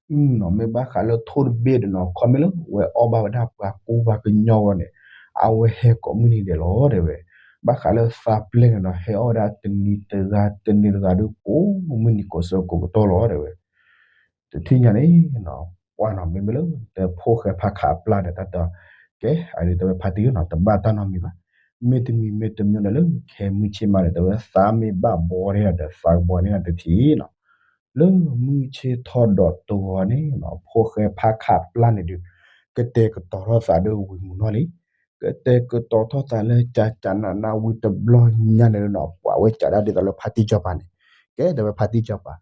နီၤ မ့ၢ်ဘၣ်ဃးလၢထိၣ်တဘ့ၣ်ဒီးနီၤ ခီမ့ၢ်လၢဝဲအီၣ်ဘၣ်ဝဲဒၣ်ပှၤကူပှၤကညီဝဲန့ၣ် အဝဲဟဲကိးမုၢ်နံၤဒဲးလီၤတဲဝဲ. ဘၣ်ဃးလၢသးပျဲၢ်န့ၣ်ဒီး ဟဲအီၣ်ဝဲဒၣ်တနံၤတဂၤတနံၤတဂၤဒုးကိးမုၢ်နံၤကိးဆၢကိးကတီၢ်လီၤတဲဝဲ. တထံၣ်ညါန့ၣ် ပှၤနီၤ မ့မ့ၢ်လၢတၢ်ဖိၣ်ဃဲဖးခးအပျၢ်ဒီးတၢ်တဲ ကဲအဒုးတဲဝဲဖါတံၢ်နီၤ တဘၣ်တၢ်နီတမံၤဘၣ်. မ့တမံၤမ့တမံၤဒီးလၢခဲမုၢ်ဆ့ၣ်မးန့ၣ် တဲဝဲသးမ့ၢ်ဘၣ်ဘီန့ၣ်ဒီး သးကဘီန့ၢ်နၤတထံၣ်နီၤ လၢမုၢ်ဆ့ၣ်ထီၣ်ဒီးတဂီၤန့ၣ်နီၤ ဖိၣ်ဃဲဖးခးပျၢ်န့ၣ်ဒုး ကတဲာ်ကတီၤထီၣ်သးဒီးဝံၤမုၢ်နီၢ်လံ. ကတဲာ်ကတီၤထီၣ်သးလၢကကနးနးဝံၤတဘျီညါန့ၣ်နီၤ ပှၤဝဲစံးဒၣ်ဒ်သိးလၢဖါတံၢ်စီၤပၤန့ၣ် ကဲတဲဝဲဖါတံၢ်စီၤပၤ,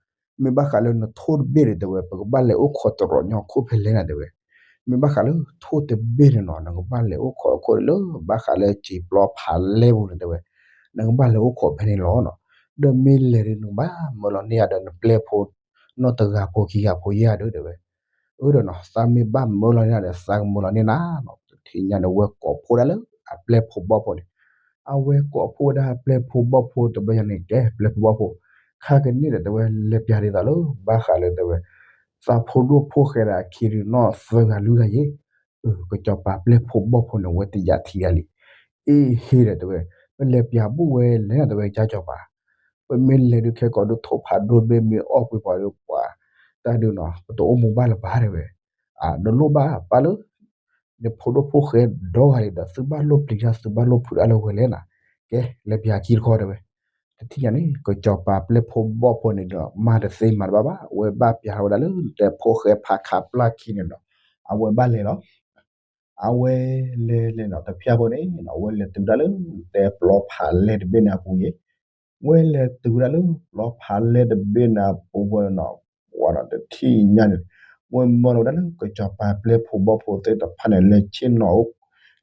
မ့ၢ်ဘၣ်ဃးလၢနထိၣ်တဘ့ၣ်ဒုးတဲဝဲ ပကဘၣ်လဲၤအိၣ်ခိးတရီးညီခိၣ်ဖဲလဲၣ်နၤတဲဝဲ. မ့ၢ်ဘၣ်ဃးလၢထိၣ်တဘ့ၣ်န့ၣ်နီၤ နကဘၣ်လဲၤအိၣ်ခိးအခိၣ်လၢ ဘၣ်ဃးလၢစံာ်ပျီဖးလဲၢ်ပူၤန့ၣ်တဲဝဲ, နကဘၣ်လဲၤအိၣ်ခိးဖဲန့ၣ်လီၤနီၤ. ဒီးမ့ၢ်လဲၤဒုးနကဘၣ်မၢလီၤန့ၢ်ယၤဒီး နပျဲၢ်ဖိနီၢ်တဂၤဖိခံဂၤဖိယဲၢ်ဂၤဒုးတဲဝဲ. အၢဒီးနီၤ သးမ့ၢ်ဘၣ်မၢလီၤန့ၢ်ယၤဒီး သးကမၢလီၤန့ၢ်နၤနီၤ. တထံၣ်ညါန့ၣ် ဝဲကိးဖှိၣ်ဒၣ်လၢအပျဲၢ်ဖိဘီၣ်ဖိန့ၣ်, အဝဲကိးဖှိၣ်ဝဲဒၣ်အပျဲၢ်ဖိဘီၣ်ဖိတဘျီညါန့ၣ် ကဲပျဲၢ်ဖိဘီၣ်ဖိ, ခါကန့ၣ်ဒီးတဲဝဲလဲၤပျးဒ်သိးလၢ ဘၣ်ဃးလၢတဲဝဲ သးဖိဒိၣ်ဖိၣ်ဃဲဒီးအခံဒုးနီၢ်သၢဂၤလွံၢ်ဂၤယဲၢ်, ကစီၤပၤပျဲၢ်ဖိဘီၣ်ဖိန့ၣ် အဝဲတယာ်ထံဂၤလံ. အ့ဟ့ဒီးတဲဝဲ, ပလဲၤပျးဘူၣ်ဝဲလဲၣ်နၤတဲဝဲကစၢ်စီၤပၤ, ပမ့ၢ်လဲၤဒုးခဲကိးဒုးထိၣ်ဖးဒိၣ်တဘ့ၣ်မ့ၢ်အီၣ်ကွံာ်ပှၤဒီးပှၤ, တၢ်ဒုးနီၤ ပတအိၣ်မူဘၣ်လၢၤဘၣ်တဲဝဲ. နလိၣ်ဘၣ်ပၢ်လၢ နဖိဒိၣ်ဖိၣ်ဃဲဒီဂၤလံဒီး သုဘၣ်လိၣ်ပျံၤတၢ် သုဘၣ်လိၣ်ဖုးတၢ်လၢဝဲလဲၣ်နၤ, ကဲလဲၤပျးခံတခီတဲဝဲ. တထံၣ်ညါန့ၣ် ကစီၤပၤပျဲၢ်ဖိဘီၣ်ဖိန့ၣ်ဒီး မၤတသ့မၤတဘၣ်ဘၣ် အဝဲဘၣ်ပျးထီၣ်ဝဲဒၣ်လၢတဲဖိၣ်ဃဲဖးခးပျၢ်ခံန့ၣ်ဒီး အဝဲဘၣ်လဲၤလီၤ. အဝဲလဲၤလဲၤနီၤ တဖၣ်ဖိန့ၣ် အဝဲလဲၤတုၤဒၣ်လၢ တဲပျီဖးလဲၢ်တဘ့ၣ်န့ၣ်အပူၤယဲၢ်, ဝဲလဲၤတုၤဝဲဒၣ်လၢပျီဖးလဲၢ်တဘ့ၣ်န့ၣ်အပူၤဝဲနီၤ, ပှၤနီၤ တထံၣ်ညါန့ၣ် ဝဲမၢလီၤဝဲဒၣ်လၢကစီၤပၤပျဲၢ်ဖိဘီၣ်ဖိသ့ၣ်တဖၣ်န့ၣ် လဲၤဆ့ၣ်နီၤ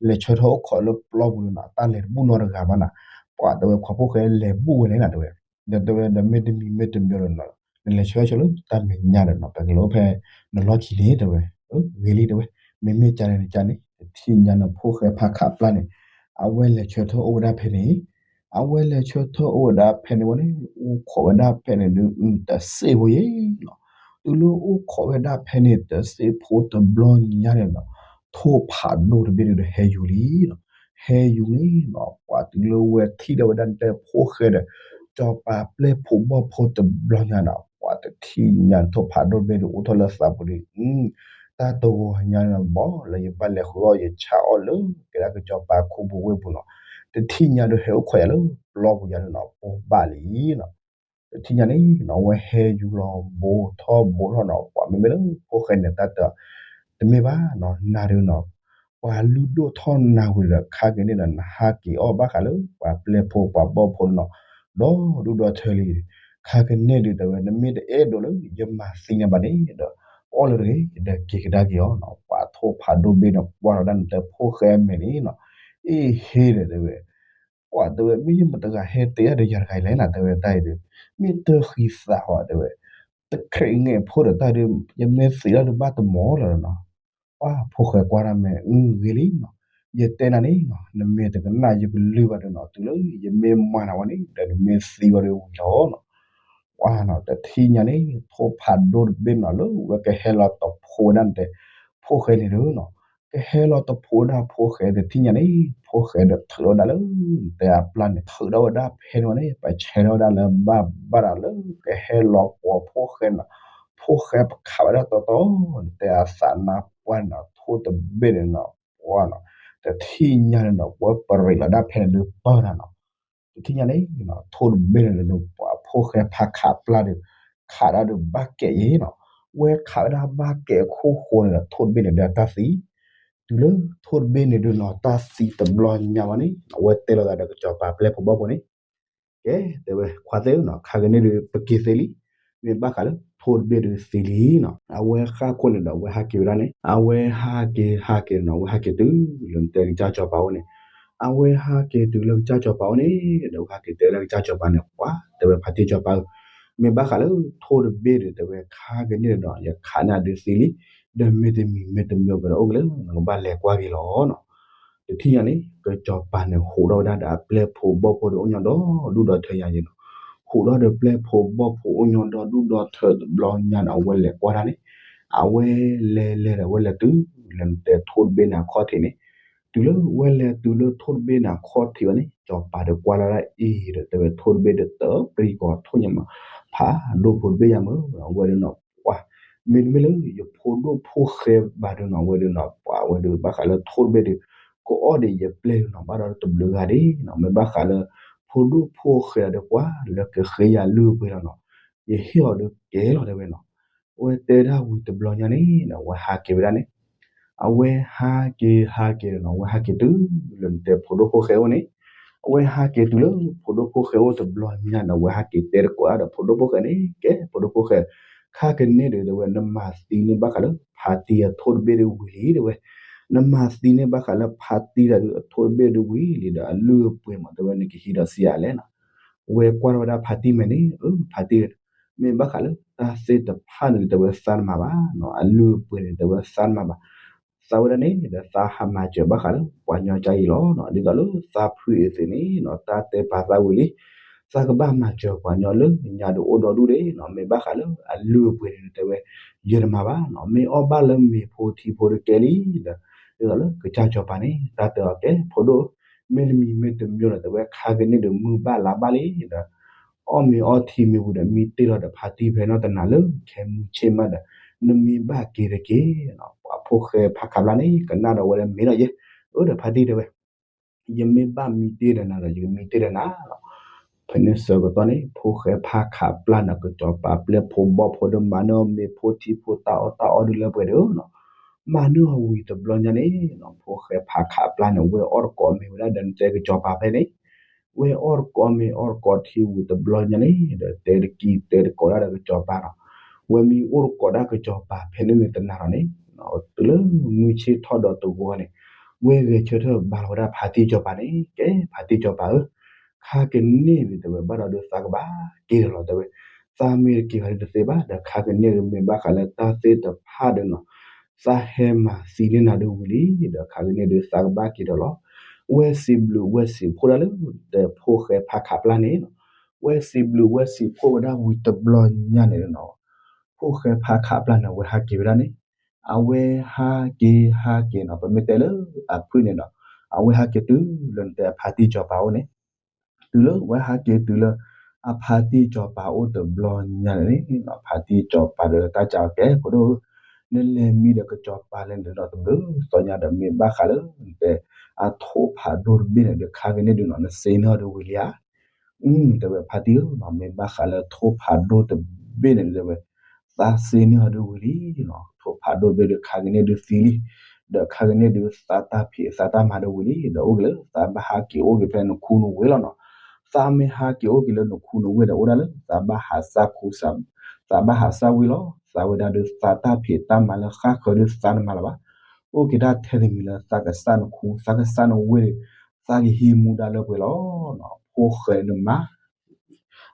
လဲၤဆၢထၢၣ်အိၣ်ခိးလၢပျီပူၤန့ၣ်နီၤ တၢ်လဲၤတဘူၣ်နီတဂၤဘၣ်နၤ, ပှၤတဲဝဲခွါဖိၣ်ဃဲလဲၤဘူၣ်ဝဲလဲၣ်နၤတဲဝဲ, ဒီးတဲဝဲဒီးမ့တမံၤမ့တမံၤဒီးနီၤ နလဲၤဆၢထၢၣ်လၢတၢ်မဲာ်ညါဒီးနီၤ ပကလဲၤအိၣ်ဖဲနလီၢ်ခံန့ၣ်တဲဝဲ, ဂ့ၤလံတဲဝဲ, မ့မ့ၢ်ကန့ၣ်ကန့ၣ် တထံၣ်ညါန့ၣ်ဖိၣ်ဃဲဖးခးပျၢ်န့ၣ် အဝဲလဲၤဆၢထၢၣ်အိၣ်ဝဲဒၣ်ဖဲန့ၣ်, အဝဲလဲၤဆၢထၢၣ်အိၣ်ဝဲဒၣ်ဖဲန့ၣ်ဝဲန့ၣ် အိၣ်ခိးဝဲဒၣ်ဖဲန့ၣ်ဒုး တစ့ၣ်ဖိယဲၢ်နီၤ, တုၤလၢအိၣ်ခိးဝဲဒၣ်ဖဲန့ၣ် တစ့ၣ်ဖိတဘျီညါန့ၣ်နီၤ ထိၣ်ဖးဒိၣ်တဘ့ၣ်ဒုးဒီးဟဲယူၤလံနီၤ, ဟဲယူၤန့ၣ်နီၤ ပှၤတုၤလၢဝဲထံၣ်ဒီးဝဲဒၣ်တဲဖိၣ်ဃဲဒီး စီၤပၤပျဲၢ်ဖိဘီၣ်ဖိတဘျီညါနီၤ ပှၤတထံၣ်ညါန့ၣ် ထိၣ်ဖးဒိၣ်တဘ့ၣ်ဒုးအိၣ်ထီၣ်လၢသးပူၤဒုး တၢ်တဂီၤညါန့ၣ်ဘီလၢယဘၣ်လဲၤဃုအီၣ်ယဆါအီၣ်လၢ ကဲဒၣ်ကစီၤပၤခူပူၤဝ့ၢ်ပူၤနီၤ, တထံၣ်ညါဒုးဟဲအိၣ်ခိးယၤလၢပျီပူၤယၤဒုးနီၤ ပိၢ်ဘၣ်လံနီၤ, တထံၣ်ညါန့ၣ်နီၤ ဝဲဟဲယူၤလီၤဘူးထီၣ်ဘူးထီၣ်နီၤ ပှၤမ့မ့ၢ်လၢဖိၣ်ဃဲန့ၣ်တၢ်တ တမ့ၢ်ဘၣ်နီၤ နၤဒုးနီၤ ပှၤလုၢ်ဒိၣ်ထီၣ်နၤဝံၤဒီး ခါက့ၤန့ၣ်ဒီး နဟးက့ၤအီၣ်ဘၣ်ဃးလၢ ပှၤပျဲၢ်ဖိပှၤဘီၣ်ဖိနီၤ ဒီဒူၣ်ဒီထၢလံ, ခါက့ၤန့ၣ်ဒုးတဲဝဲ နမ့ၢ်တအဲၣ်ဒိးလၢယမၤသံနၤဘၣ်န့ၣ်ဒီး အီၣ်လၢတဂ့ၤ ဒီးက့ၤကဒါက့ၤအီၤနီၤ ပှၤထိၣ်ဖးဒိၣ်ဘ့ၣ်န့ၣ် ကွၢ်လီၤဒၣ်နတဲဖိၣ်ဃဲအမဲာ်န့ၣ်နီၤ, အ့ဟ့ဒီးတဲဝဲ ပှၤတဲဝဲ မ့ၢ်ယမတဂၤဟဲတဲအါဒီးယၤတဂၤလဲၣ်နၤ တဲဝဲတၢ်အံၤဒုး မ့ၢ်တၢ်ဃံသးဟီတဲဝဲ, တခရံာ်ငဲၢ်ဖိဒီးတၢ်ဒုး ယမ့ၢ်သံးလီၤဒုးဘၣ်တမီၤလီၤနီၤ, ပှၤဖိၣ်ဃဲကွၢ်တၢ်မဲာ် အဂ့ၤလံနီၤ, ယတဲနၤန့ၣ်နီၤ နမ့ၢ်တကနၣ်ယကလုၢ်ဘၣ်ဒုးနီၤ တုၤလၢယမ့ၢ်မၤနၤဝဲန့ၣ် ဒီးနမ့ၢ်သံဝဲဒုးဝံၤလီၤနီၤ ပှၤနီၤ တထံၣ်ညါန့ၣ် ထိၣ်ဖးဒိၣ်တဘ့ၣ်နီၤ လၢဝဲကဟဲလီၤတဖိးဝဲဒၣ်နတဲ ဖိၣ်ဃဲန့ၣ်ဒုးနီၤ, က ကဟဲလီၤတဖိးဒၣ်ဖိၣ်ဃဲတထံၣ်ညါန့ၣ် ဖိၣ်ဃဲဒီးထုးထီၣ်ဝဲဒၣ်လၢ တဲအပျၢ်န့ၣ် ထုးထီၣ်ဝဲဒၣ်ဖဲန့ၣ်ဝဲန့ၣ် ပဆဲးထီၣ်ဝဲဒၣ်လၢဘၣ်ဘၣ်ဒီးလၢ ကဟဲလီၤကွီၤဖိၣ်ဃဲန့ၣ် ဖိၣ်ဃဲပခးဝဲဒၣ်တီတီ တဲအသးနါပှၢ်န့ၣ်နီၤ ထိၣ်တဘ့ၣ်န့ၣ်နီၤ ပှၢ်နီၤ တထံၣ်ညါန့ၣ်နီၤ ပဝဲပရံးလီၤဒၣ်ဖဲန့ၣ်ဒုးပၢၢ်နၤနီၤ တထံၣ်ညါန့ၣ် ထိၣ်တဘ့ၣ်န့ၣ်ဒီး ပှၤဖိၣ်ဃဲဖးခးပျၢ်ဒီး ခးဒၣ်ဒီးဘၣ်ကဲးယဲနီၤ ဝဲခးဝဲဒၣ်ဘၣ်ကဲးခိၣ်ဃိန့ၣ်ဒီး ထိၣ်တဘ့ၣ်န့ၣ်ဒီးတၢ်သံ တုၤလၢထိၣ်တဘ့ၣ်န့ၣ်ဒုးနီၤ တၢ်သံတဘျီညါဘၣ်န့ၣ် အဝဲတဲလိာ်သးဒီးကစီၤပၤပျဲၢ်ဖိဘီၣ်ဖိန့ၣ် ကဲ တဲဝဲခွါသ့ၣ်ဧၢနီၤ ခါကန့ၣ်ဒုးပက့ၤသ့လံ မ့ၢ်ဘၣ်ဃးလၢထိၣ်တဘ့ၣ်ဒုးသံလံနီၤ အဝဲဃၣ်ခိၣ်န့ၣ်ဒီး အဝဲဟးက့ၤဝဲဒၣ်န့ၣ် အဝဲဟးက့ၤဟးက့ၤနီၤ အဝဲဟးက့ၤတုၤလၢနတဲကစၢ်စီၤပၤအိၣ်န့ၣ် အဝဲဟးက့ၤတုၤလၢကစၢ်စီၤပၤအိၣ်န့ၣ် ဒီးအဝဲဟးက့ၤတဲလၢကစၢ်စီၤပၤန့ၣ် ပှၤ တဲဝဲဖါတံၢ်စီၤပၤဧၢ မ့ၢ်ဘၣ်ဃးလၢထိၣ်တဘ့ၣ်ဒုး တဲဝဲခါကန့ၣ်ဒီး ယခးန့ၢ်အဒုးသံလံ ဒီးမ့တမံၤမ့တမံၤဒီးအိၣ်က့ၤလၢနကဘၣ်လဲၤကွၢ်က့ၤလီၤနီၤ တထံၣ်ညါန့ၣ် ကစီၤပၤန့ၣ် ဟူးထီၣ်ဝဲဒၣ်ဒီးအပျဲၢ်ဖိဘီၣ်ဖိဒီးအိၣ်ညီဒီဒူၣ်ဒီထၢယၤယဲနီၤ ဟူးထီၣ်ဒီးပျဲၢ်ဖိဘီၣ်ဖိအိၣ်ညီဒီဒူၣ်ဒီထၢတဘျီညါန့ၣ် အဝဲလဲၤကွၢ်တၢ်န့ၣ် အဝဲလဲၤလဲၤဒီးအဝဲလဲၤတုၤလၢနတဲထိၣ်တဘ့ၣ်န့ၣ်အခီၣ်ထံးန့ၣ် တုၤလၢဝဲလဲၤတုၤလၢထိၣ်တဘ့ၣ်န့ၣ်အခီၣ်ထံးဝဲန့ၣ် စီၤပၤဒီးကွၢ်လီၤဒၣ်အံၤဒီး တဲဝဲထိၣ်တဘ့ၣ်ဒီးတပျံၤကီၤထိၣ်ညါမး ဖးဒိၣ်ဖိတဘ့ၣ်ယါမး အဝဲဒုးနီၤ ပှၤ မ့တမ့ၢ်လၢယဖိဒိၣ်ဖိၣ်ဃဲဘၣ်ဒုးနီၤ အဝဲဒုးနီၤ ပှၤအဝဲဒုးဘၣ်ဃးလၢထိၣ်တဘ့ၣ်ဒုး ကအီၣ်ဒံးယပျဲၢ်ဒုးနီၤ ဘၣ်ဒီးတဘျုးဂၤဒၣ်နီၤ မ့ၢ်ဘၣ်ဃးလၢ ဖိဒိၣ်ဖိၣ်ဃဲဒီးပှၤလၢကဃ့ယၤလုၢ်ပှ့ၤလီၤနီၤ ယဟ့ၣ်အီၤဒုးကဲလီၤတဲဝဲနီၤ အဝဲတဲဒၣ်ဝံၤတဘျီညါန့ၣ် အဝဲဟးက့ၤဝဲဒၣ်န့ၣ် အဝဲဟးက့ၤဟးက့ၤဒီးနီၤ အဝဲဟးက့ၤတုၤလၢနတဲဖိဒိၣ်ဖိၣ်ဃဲအိၣ်န့ၣ် အဝဲဟးက့ၤတုၤလၢဖိဒိၣ်ဖိၣ်ဃဲအိၣ်တဘျီညါဒီး အဝဲဟးက့ၤတဲတကိးဒၣ်ဒီးဖိဒိၣ်ဖိၣ်ဃဲန့ၣ် ကဲဖိဒိၣ်ဖိၣ်ဃဲ ခါကန့ၣ်ဒုးတဲဝဲ နမၤသံန့ၢ်ဘၣ်ဃးလၢဖါတံၢ်အထိၣ်တဘ့ၣ်ဒုးဝံၤလံတဲဝဲ နမၤသံန့ၢ်ဘၣ်ဃးလၢဖါတံၢ်တၢ်ဒုးအထိၣ်တဘ့ၣ်ဒုးဝံၤလံဒီးအလုၢ်အပှ့ၤမး တဲဝဲနကဟံးဒီးစံးယၤလဲၣ်နီၤ ဝဲကွၢ်ထီၣ်ဝဲဒၣ်ဖါတံၢ်မဲာ်န့ၣ် အၢ ဖါတံၢ် မ့ၢ်ဘၣ်ဃးလၢတၢ်သ့ၣ်တဖၣ်န့ၣ် တဲဝဲသးတမၤဘၣ်နီၤ အလုၢ်အပှ့ၤန့ၣ် တဲဝဲသးတမၤဘၣ် သးဝဲဒၣ်န့ၣ်ဒီးသးဟးမၤစၢၤဘၣ်ဃးလၢပှၤညီကါအံၤလီၤနီၤ ဒ်သိးလၢသးဖုအံၤသ့ၣ်န့ၣ်နီၤ တၢ်တဲပာ်သးဝံၤလံ သးကဘၣ်မၤစၢၤပှၤညီလၢညါဒုးအိၣ်ဒီဒူၣ်ဒၣ်နီၤ မ့ၢ်ဘၣ်ဃးလၢအလုၢ်အပှ့ၤန့ၣ် တဲဝဲ ယတမၤဘၣ်နီၤ မ့ၢ်အီၣ်ဘၣ်လၢမ့ၤဖိထံဖိတကဲလံဒီး ဒ်သိးလၢကစၢ်စီၤပၤန့ၣ် တၢ်တဲအီၤကဲ ဖိဒိၣ် မ့တမံၤမ့တမံၤဒီး တဲဝဲခါကန့ၣ်ဒုးမုၢ်ဘၣ်လါဘၣ်လံဒီး အီၣ်မ့ၤအီထံမ့ၢ်ဝံၤဒီးမံတ့ၢ်ထီၣ်ဒီးဖါတံၢ်ဖဲနီတနၤလၢခဲမုၢ်ဆ့ၣ်မးဒီး နမ့ၢ်ဘၣ်က့ၤတက့ၢ်နီၤ ပှၤဖိၣ်ဃဲဖးခးပျၢ်န့ၣ် ကနၣ်ဒီးဝဲလၢမ့ၤလီၤယဲ အၢဒီးဖါတံၢ်တဲဝဲ ယမ့ၢ်ဘၣ်မံတ့ၢ်ဒီးနၤဒီး ယကမံတ့ၢ်ဒီးနၤလီၤ ဖဲန့ၣ်ဆၢကတီၢ်န့ၣ် ဖိၣ်ဃဲဖးခးပျၢ်န့ၣ် ကစီၤပၤပျဲၢ်ဖိဘီၣ်ဖိဒီးမၤန့ၢ်အီၤမ့ၤဖိထံဖိတၢ်အီၣ်တၢ်အီဒုးလၢပှဲၤဒီးနီၤ မၤန့ၢ်အီၤဝံၤတဘျီညါန့ၣ်နီၤ ဖိၣ်ဃဲဖးခးပျၢ်န့ၣ် ဝဲအီၣ်တကိးမ့ၤဝဲဒၣ်ဒီးနတဲကစီၤပၤဖဲန့ၣ် ဝဲအီၣ်တကိးမ့ၤအီၣ်တကိးထံဝံၤတဘျီညါန့ၣ် ဒီးတဲတကံၤတဲတကိးဒၣ်ဒီးကစီၤပၤနီၤ ဝဲမ့ၢ်အိၣ်တကိးဒၣ်ကစီၤပၤဖဲန့ၣ်န့ၣ်တနၤလီၤန့ၣ် တုၤလၢမုၢ်ဆ့ၣ်ထီၣ်ဒီးတဂီၤန့ၣ် ဝဲဂဲၤဆၢထၢၣ်ဘါလီၤဝဲဒၣ်ဖါတံၢ်စီၤပၤန့ၣ် ကဲဖါတံၢ်စီၤပၤဧၢ ခါကန့ၣ်ဒုးတဲဝဲဘၣ်ဒီးဒုးသးကဘၣ်က့ၤဒီးလီၤတဲဝဲ သးမ့ၢ်တက့ၤဘၣ်ဒုးတသ့ဘၣ် ဒီးခါကန့ၣ်ဒုးမ့ၢ်ဘၣ်ဃးလၢတၢ်သ့ၣ်တဖၣ်ဒီးနီၤ သးဟဲမၤသံန့ၢ်နၤဒုးဝံၤလံ ဒီးခါကန့ၣ်ဒုးသးကဘၣ်က့ၤဒီးလီၤ ဝဲစံးဘျုးဝဲစံးဖှိၣ်ဒၣ်လၢ တဲဖိၣ်ဃဲဖးခးပျၢ်န့ၣ်နီၤ ဝဲစံးဘျုးဝဲစံးဖှိၣ်ဝဲဒၣ်ဝံၤတဘျီညါန့ၣ်နီၤ ဖိၣ်ဃဲဖးခးပျၢ်န့ၣ် အဝဲဟးက့ၤဝဲဒၣ်န့ၣ် အဝဲဟးက့ၤဟးက့ၤနီၤ ပမ့ၢ်တဲလၢအဖုၣ်န့ၣ်ဒီး အဝဲဟးက့ၤတုၤလၢနတဲအဖါတံၢ်စီၤပၤအိၣ်န့ၣ် တုၤလၢဝဲဟးက့ၤတုၤလၢ အဖါတံၢ်စီၤပၤအိၣ်တဘျီညါန့ၣ်န့ၣ် ဖါတံၢ်စီၤပၤဒီးတၢ်ကးအီၤကဲ ဖိဒိၣ်ဧၢ နလဲၤမံဒီးကစီၤပၤလဲၤနုာ်ဒီးတဘျုးသီညါဒီးမ့ၢ်ဘၣ်ဃးလၢနတဲ အထိၣ်ဖးဒိၣ်တဘ့ၣ်န့ၣ်ဒီးခါကန့ၣ်ဒုးနီၤ နစ့န့ၢ်အီၤဒုးဝံၤလံဧါ အၢ တဲဝဲဖါတံၢ်ဧၢနီၤ မ့ၢ်ဘၣ်ဃးလၢထိၣ်ဖးဒိၣ်တဘ့ၣ်န့ၣ်တဲဝဲ သးစ့န့ၢ်အီၤဒုးဝံၤလံနီၤ ထိၣ်ဖးဒိၣ်တဘ့ၣ်ဒုးခါကန့ၣ်ဒုးသံလံ ဒီးခါကန့ၣ်ဒုးသးတၢ်ဖံးသးတၢ်မၤဒုးဝံၤလံ ဒီးအိၣ်က့ၤလၢသးဘၣ်ဟးက့ၤအိၣ်က့ၤဖဲနခူနဝ့ၢ်လီၤနီၤ သးမ့ၢ်ဟးက့ၤအိၣ်က့ၤလၢနခူနဝ့ၢ်ဒီးအိၣ်ဒၣ်လၢသးဘၣ်ဟးစၢ်ခူ သးဘၣ်ဟးစၢ်ဝ့ၢ်လီၤ သးဝဲဒၣ်ဒုးသးတၢ်ဖံးတၢ်မၤလၢဃၣ်ဃၢၤဒုးသးတမၤလၢၤဘၣ် အိၣ်က့ၤဒၣ်ထဲတမံၤလၢသးကစၢ်နခူ သးကစၢ်နဝ့ၢ်ဒီး သးကဟံးမူဒါလၢပှဲၤလီၤနီၤ ဖိၣ်ဃဲန့ၣ်မၤ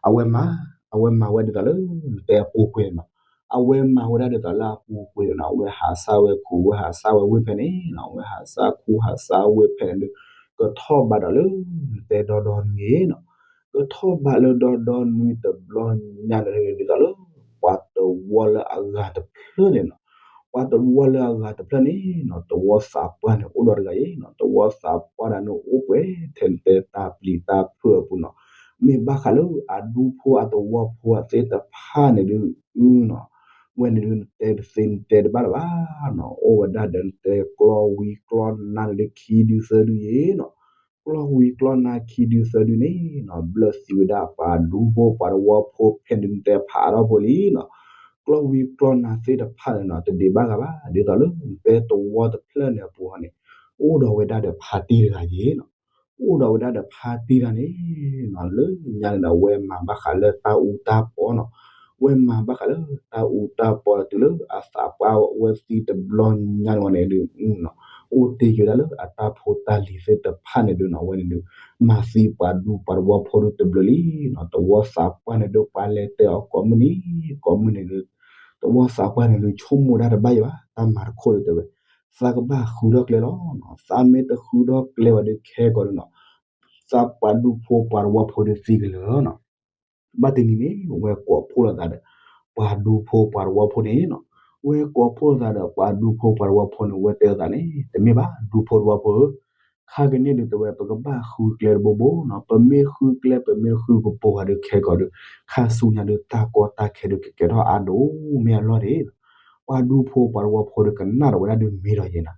အဝဲမၤ အဝဲမၤဝဲဒ်သိးလၢ နတဲအပူၤကွံာ်န့ၣ်နီၤ အဝဲမၤဝဲဒၣ်ဒ်သိးလၢအပူၤကွံာ်န့ၣ်နီၤ အဝဲဟးစၢ်ဝဲခူ အဝဲဟးစၢ်ဝဲဝ့ၢ်ဖဲန့ၣ်နီၤ အဝဲဟးစၢ်ခူဟးစၢ်ဝ့ၢ်ဖဲန့ၣ်ဒုး ကထီၣ်ဘးဒီးလၢ နတဲဒီဒီနွံနီၤ ကထီၣ်ဘးလၢဒီဒီနွံတဘျီညါန့ၣ်ဒ်သိးလၢ ပှၤတဝီလၢအဂၤတဖျၢၣ်န့ၣ်နီၤ ပှၤတဝီလၢအဂၤတဖျၢၣ်န့ၣ်နီၤ သဝီသးပှၢ်န့ၣ်အိၣ်ဒီးတဂၤအံၤနီၤ သဝီသးပှၢ်ဒၣ်န့ၣ်အိၣ်ပှဲၤထဲတၢ်ပျံၤတၢ်ဖုးအပူၤနီၤ မ့ၢ်ဘၣ်ဃးလၢအဒူဖိအသဝီဖိသ့ၣ်တဖၣ်န့ၣ်ဒုး အုနီၤ ဝဲန့ၣ်ဒုးနတဲတသ့နတဲတဘၣ်လၢၤဘၣ်နီၤ အိၣ်ဝဲဒၣ်ဒီးနတဲကျီဝံၤကျီနါန့ၣ်ဒုးခံဒုသၢဒုယဲနီၤ ကျီဝံၤကျီနါခံဒုသၢဒုန့ၣ်နီၤ ဘျၢၣ်သံဝဲဒၣ်ပှၤဒူဖိပှၤသဝီဖိဖဲန့ၣ်ဒုးနတဲဖးအါထီၣ်ဖိလံနီၤ ကျီဝံၤကျီနါသ့ၣ်တဖၣ်န့ၣ်နီၤ တဒံးဘၣ်ဂၤဘၣ် ဒ်သိးလၢနတဲသဝီတဖျၢၣ်န့ၣ်အပူၤဟီန့ၣ် အိၣ်ဒီးဝဲဒၣ်ဒီးဖါတံၢ်တဂၤယဲနီၤ အိၣ်ဒီးဝဲဒၣ်ဒီးဖါတံၢ်တဂၤန့ၣ်နီၤ လၢညါန့ၣ်ဒီး ဝဲမၤဘၣ်ဃးလၢတၢ်အူတၢ်ပီနီၤ ဝဲမၤဘၣ်ဃးလၢတၢ်အူတၢ်ပီတုၤလၢအသးပှၢ်ဝဲသံတဘျီညါန့ၣ်ဝဲန့ၣ်ဒုး အိၣ်တ့ၢ်က့ၤဝဲဒၣ်လၢအတၢ်ဖိတၢ်လံၤသ့ၣ်တဖၣ်န့ၣ်ဒုးနီၤ ဝဲန့ၣ်ဒုး မၤသံပှၤဒူပှၤသဝီဖိဒုးတဘျုးလံနီၤ သဝီသးပှၢ်န့ၣ်ဒုး ပှၤလဲၤတဲအီၤကိးမုၢ်နံၤ ကိးမုၢ်နံၤဒုး သဝီသးပှၢ်န့ၣ်ဒုးဆိကမိၣ်ဒၣ်တဘၣ်ယဲဘၣ် တၢ်မၤတခိၣ်ဒုးတဲဝဲ သးကဘၣ်ဃုထီၣ်ကျဲလီၤနီၤ သးမ့ၢ်တဃုထီၣ်ကျဲဘၣ်ဒုးခဲကီးဒုးနီၤ သးပှၤဒူဖိပှၤသဝီဖိဒုးသံကလၢာ်နီၤ ဘၣ်တနံၤန့ၣ် ဝဲကိးဖှိၣ်လိာ်သးဒီး ပှၤဒူဖိပှၤသဝီဖိန့ၣ်နီၤ ဝဲကိးဖှိၣ်လိာ်သးဒီးပှၤဒူဖိပှၤသဝီဖိန့ၣ် ဝဲတဲလိာ်သးန့ၣ် တမ့ၢ်ဘၣ် ဒူဖိသဝီဖိဧၢ, ခါကန့ၣ်ဒုးတဲဝဲ ပကဘၣ်ဃုကျဲတဘိဘိနီၤ, ပမ့ၢ်ဃုကျဲ ပမ့ၢ်ဃုကပိာ်ဂၤဒုးခဲကီးဒုး ခါဆူညါဒုးတၢ်ကီတၢ်ခဲဒုးကကဲထီၣ်အါဒိၣ်မ့ၢ်အလီၢ်ဒၣ် ပှၤဒူဖိပှၤသဝီဖိဒုးကနၣ်ဒီးဝဲဒၣ်ဒုးမ့ၢ်ဒီးယဲနီၤ,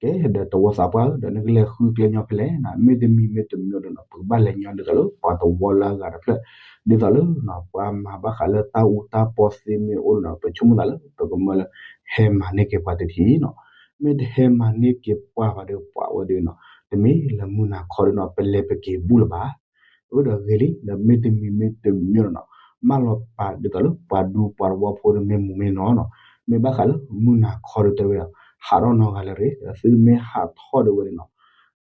ကဲဒီးသဝီသးပှၢ်ဧၢ ဒီးနကလဲၤဃုကျဲညီဖဲလဲၣ်နီၤ, မ့တမံၤမ့တမံၤဒုးနီၤ ပကဘၣ်လဲၤညီဒ်သိးလၢပှၤသဝီလၢအဂၤတဖျၢၣ်, ဒ်သိးလၢနီၤ ပှၤမၤဘၣ်ဃးလၢတၢ်အူတၢ်ပီသ့မ့ၢ်အိၣ်နီၤ ပဆိကမိၣ်သးလၢ ပကမၢလၢ ဟဲမၤန့ၢ်က့ၤပှၤတထံၣ်နီၤ, မ့ၢ်တဟဲမၤန့ၢ်က့ၤပှၤဘၣ်ဒီး ပှၤဝဲဒၣ်နီၤ တမ့ၢ်လၢမုၢ်နၤခီဒုးနီၤ ပလဲၤပက့ၤဘူၣ်လၢၤဘၣ် အၢဒီးဂ့ၤလံ ဒီးမ့တမံၤမ့တမံၤနီၤ, မၢလီၤပာ်ဒ်သိးလၢပှၤဒူပှၤသဝီဖိဒုးမ့ၢ်မူမ့ၢ်နီၤနီၤ, မ့ၢ်ဘၣ်ဃးလၢမုၢ်နၤခီဒုးတဲဝဲဒီး ဟးထီၣ်နီတဂၤလၢၤရ့ၣ် ဒီးသုမ့ၢ်ဟးထီၣ်ဒုးဝဲန့ၣ်နီၤ,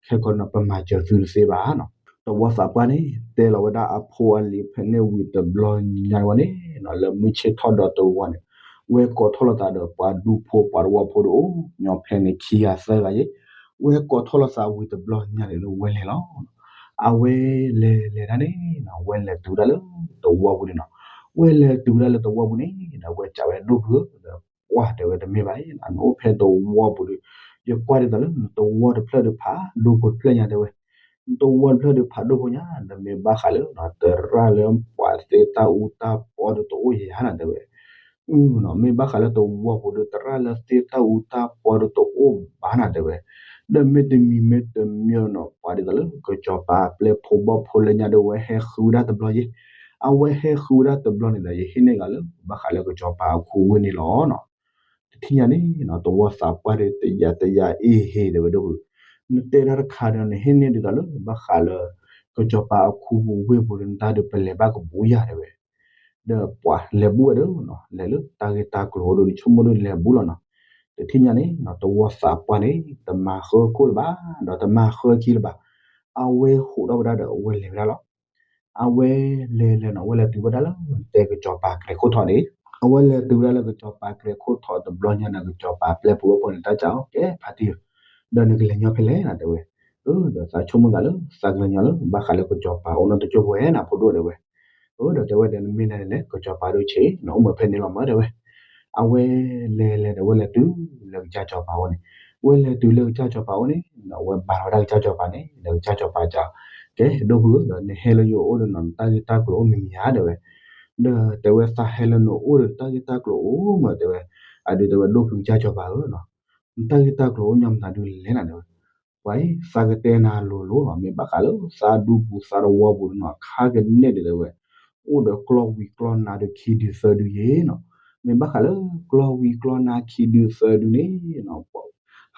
ခဲကီးနီၤ ပမၤစၢၤသုတသ့ဘၣ်နီၤ, သဝီသးပှၢ်န့ၣ် တဲလီၤဝဲဒၣ်အဖိအလံၤဖဲန့ၣ်ဝံၤတဘျီညါဝဲန့ၣ်နီၤ လၢမုၢ်ဆ့ၣ်ထီၣ်ဒီးတဝီန့ၣ်, ဝဲကိးထီၣ်လိာ်သးဒီးပှၤဒူဖိပှၤသဝီဖိဒုးအိၣ်ညီဖဲန့ၣ်ခံဂၤသၢဂၤယဲၢ်, ဝဲကိးထီၣ်လိာ်သးဝံၤတဘျီညါန့ၣ်ဒုးဝဲလဲၤလီၤ အဝဲလဲၤလဲၤဒၣ်န့ၣ်နီၤ ဝဲလဲၤတုၤဒၣ်လၢသဝီပူၤန့ၣ်နီၤ, ဝဲလဲၤတုၤဒၣ်လၢသဝီပူၤန့ၣ်ဒီး ဝဲစံးဝဲဒိၣ်ဖုဧၢ, ဒီးကွၢ်တဲဝဲတမ့ၢ်ဘၣ်, နအိၣ်ဖဲသဝီပူၤဒီး ယကွၢ်ဒ်သိးလၢနသဝီတဖျၢၣ်ဒီးဖးဒိၣ်ဖိတဖျၢၣ်ညါတဲဝဲ, နသဝီတဖျၢၣ်ဒီးဖးဒိၣ်ဖိညါ နမ့ၢ်ဘၣ်ဃးလၢ သရၣ်လၢပှၤသ့ၣ်တၢ်အူတၢ်ပီဒီးတအိၣ်ယဲၢ်ဧါနၤတဲဝဲ အနီၤ မ့ၢ်ဘၣ်ဃးလၢသဝီပူၤဒီး သရၣ်လၢသ့ၣ်တၢ်အူတၢ်ပီဒီးတအိၣ်ဘၣ်နၤတဲဝဲ, ဒီးမ့တမံၤမ့တမံၤနီၤ ပှၤဒ်သိးလၢကစီၤပၤအပျဲၢ်ဖိဘီၣ်ဖိလၢညါဒီး ဝဲဟဲဃုဝဲဒၣ်တဘျီယဲၢ်, အဝဲဟဲဃုဝဲဒၣ်တဘျီန့ၣ်ဒီး ယဟ့ၣ်န့ၢ်ဂၤလၢ ဘၣ်ဃးလၢကစီၤပၤအခိဝ့ၢ်န့ၣ်လီၤနီၤ, တထံၣ်ညါန့ၣ်နီၤ သဝီသးပှၢ်ဒီးတယာ်တယာ်အ့ၣ်ဟ့ၣ်တဲဝဲဒိၣ်ဖု, နတဲတၢ်တခါဒီး နဟ့ၣ်န့ၢ်ဒ်သိးလၢ ဘၣ်ဃးလၢ ကစီၤပၤအခိပူၤဝ့ၢ်ပူၤဒီး နတၢ်ဒုးပလဲၤဘၣ်ကဘူးယၤတဲဝဲ ဒီးပှၤလဲၤဘူးဝဲဒၣ်နီၤ လဲၤလၢတၢ်ဂ့ၢ်တၢ်ကျိၤအိၣ်ဒီး နဆိကမိၣ်ဒုးလဲၤဘူးလီၤနီၤ, တထံၣ်ညါန့ၣ်နီၤ သဝီသးပှၢ်န့ၣ် တမၤဃၢခိၣ်လၢၤဘၣ်, ဒီးတမၤဃၢခံလၢၤဘၣ်, အဝဲဟးထီၣ်ဝဲဒၣ်ဒီး အဝဲလဲၤဝဲဒၣ်လီၤ. အဝဲလဲၤလဲၤနီၤ အဝဲလဲၤတုၤဝဲဒၣ်လၢ တဲကစီၤပၤကြဲးခိၣ်ထီးန့ၣ်, အဝဲလဲၤတုၤဝဲဒၣ်လၢကစီၤပၤကြဲးခိၣ်ထီးတဘျီညါဒီး ကစီၤပၤအပျဲၢ်ဖိဘီၣ်ဖိန့ၣ် တၢ်စံးအီၤ ကဲဖါတံၢ်ဧၢ, ဒီးနကလဲၤညီဖဲလဲၣ်နၤတဲဝဲ, အၢ ဒီးသးဆိကမိၣ်သးလၢ သးကလဲၤညီလၢ ဘၣ်ဃးလၢကစီၤပၤအိၣ်နီတကၠိဖိဝဲနၤဖိဒိၣ်တဲဝဲ, အၢဒီးတဲဝဲဒီး နမ့ၢ်လဲၤန့ၣ်လဲၤ ကစီၤပၤဒိၣ်ဆံး နအိၣ်မ့ၢ်ဖဲန့ၣ်လီၤမၢတဲဝဲ, အဝဲလဲၤလဲၤဒီး အဝဲလဲၤတုၤလၢကစၢ်စီၤပၤအိၣ်န့ၣ်, အဝဲလဲၤတုၤလၢကစၢ်စီၤပၤအိၣ်န့ၣ် အဝဲဘါထီၣ်ဝဲဒၣ်ကစၢ်စီၤပၤန့ၣ် ဒီးကစၢ်စီၤပၤစံးအီၤ, ကဲဒိၣ်ဖုဧၢ ဒီးနဟဲလၢယအိၣ်ဒီးနီၤ နတၢ်ဂ့ၢ်တၢ်ကျိၤအိၣ်မံၤမံၤဧါတဲဝဲ, ဒီးတဲဝဲသးဟဲလၢနအိၣ်ဒီးတၢ်ဂ့ၢ်တၢ်ကျိၤအိၣ်မးတဲဝဲ, အဒုးတဲဝဲဒိၣ်ဖုကစၢ်စီၤပၤဧၢနီၤ, နတၢ်ဂ့ၢ်တၢ်ကျိၤအိၣ်ညီမတၤဒုးလဲၣ်နၤတဲဝဲ, ပှၤအံၤ သးကတဲနၤလိၤလိၤလီၤ မ့ၢ်ဘၣ်ဃးလၢသးဒူပူၤသးသဝီပူၤန့ၣ်နီၤ ခါကန့ၣ်ဒုးတဲဝဲ, အိၣ်ဒီးကျီဝံၤကျီနါဒီးခံဒုသၢဒုယဲၢ်နီၤ, မ့ၢ်ဘၣ်ဃးလၢကျီဝံၤကျီနါခံဒုသၢဒုန့ၣ်နီၤ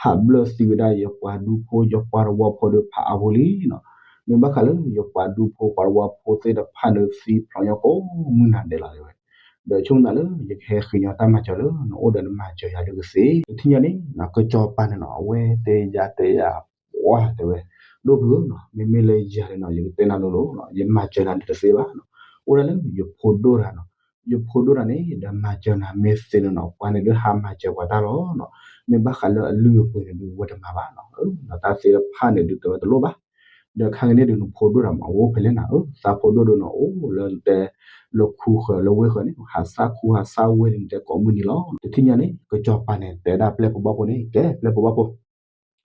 ဟးဘျၢၣ်သံဝဲဒၣ်ယပှၤဒူဖိယပှၤသဝီဖိဒီးဖးအါဖိလံနီၤ, မ့ၢ်ဘၣ်ဃးလၢယပှၤဒူဖိပှၤသဝီဖိသ့ၣ်တဖၣ်န့ၣ်သံဖျိးညီကိးမုၢ်နၤဒဲးလီၤတဲဝဲ, ဒီးဆိကမိၣ်သးလၢ ယကဟဲဃ့ညီတၢ်မၤစၢၤလၢ နအိၣ်ဒီးနမၤစၢၤယၤဒုးကသ့, တထံၣ်ညါန့ၣ်နီၤ ကစီၤပၤန့ၣ်နီၤ အဝဲတဲယၤတဲယၤ ပှၤတဲဝဲ, ဒိၣ်ဖုဧၢနီၤ မ့မ့ၢ်လၢယၤန့ၣ်နီၤ ယကတဲနၤလိၤလိၤနီၤ ယမၤစၢၤနၤဒုးတသ့ဘၣ်နီၤ, အိၣ်ဒၣ်လၢယဖိဒိၣ်တဂၤနီၤ, ယဖိဒိၣ်တဂၤန့ၣ် ဒီးမၤစၢၤနၤမ့ၢ်သ့န့ၣ်နီၤ ပှၤန့ၣ်ဒုးဟးမၤစၢၤပှၤတၢ်လီၤနီၤ, မ့ၢ်ဘၣ်ဃးလၢအလုၢ်အပှ့ၤန့ၣ်ဒုးဝဲတမၤဘၣ်နီၤ, တၢ်သ့ၣ်တဖၣ်န့ၣ်ဒုးတဲဝဲတလိၣ်ဘၣ်, ဒီးခါကန့ၣ်ဒုးနဖိဒိၣ်တၢ်မၤအိၣ်ဖဲလဲၣ်နၤဧၢ, သးဖိဒိၣ်ဒုးနအိၣ်လၢနတဲ လၢခူဃၢၤလၢဝ့ၢ်ဃၢၤန့ၣ် ဟးဆၣ်ခူဟးဆၣ်ဝ့ၢ်ဒုးနတဲကိးမုၢ်နံၤလီၤ. တထံၣ်ညါန့ၣ် ကစီၤပၤန့ၣ် တဲဒၣ်ပျဲၢ်ဖိဘီၣ်ဖိန့ၣ် ကဲပျဲၢ်ဖိဘီၣ်ဖိ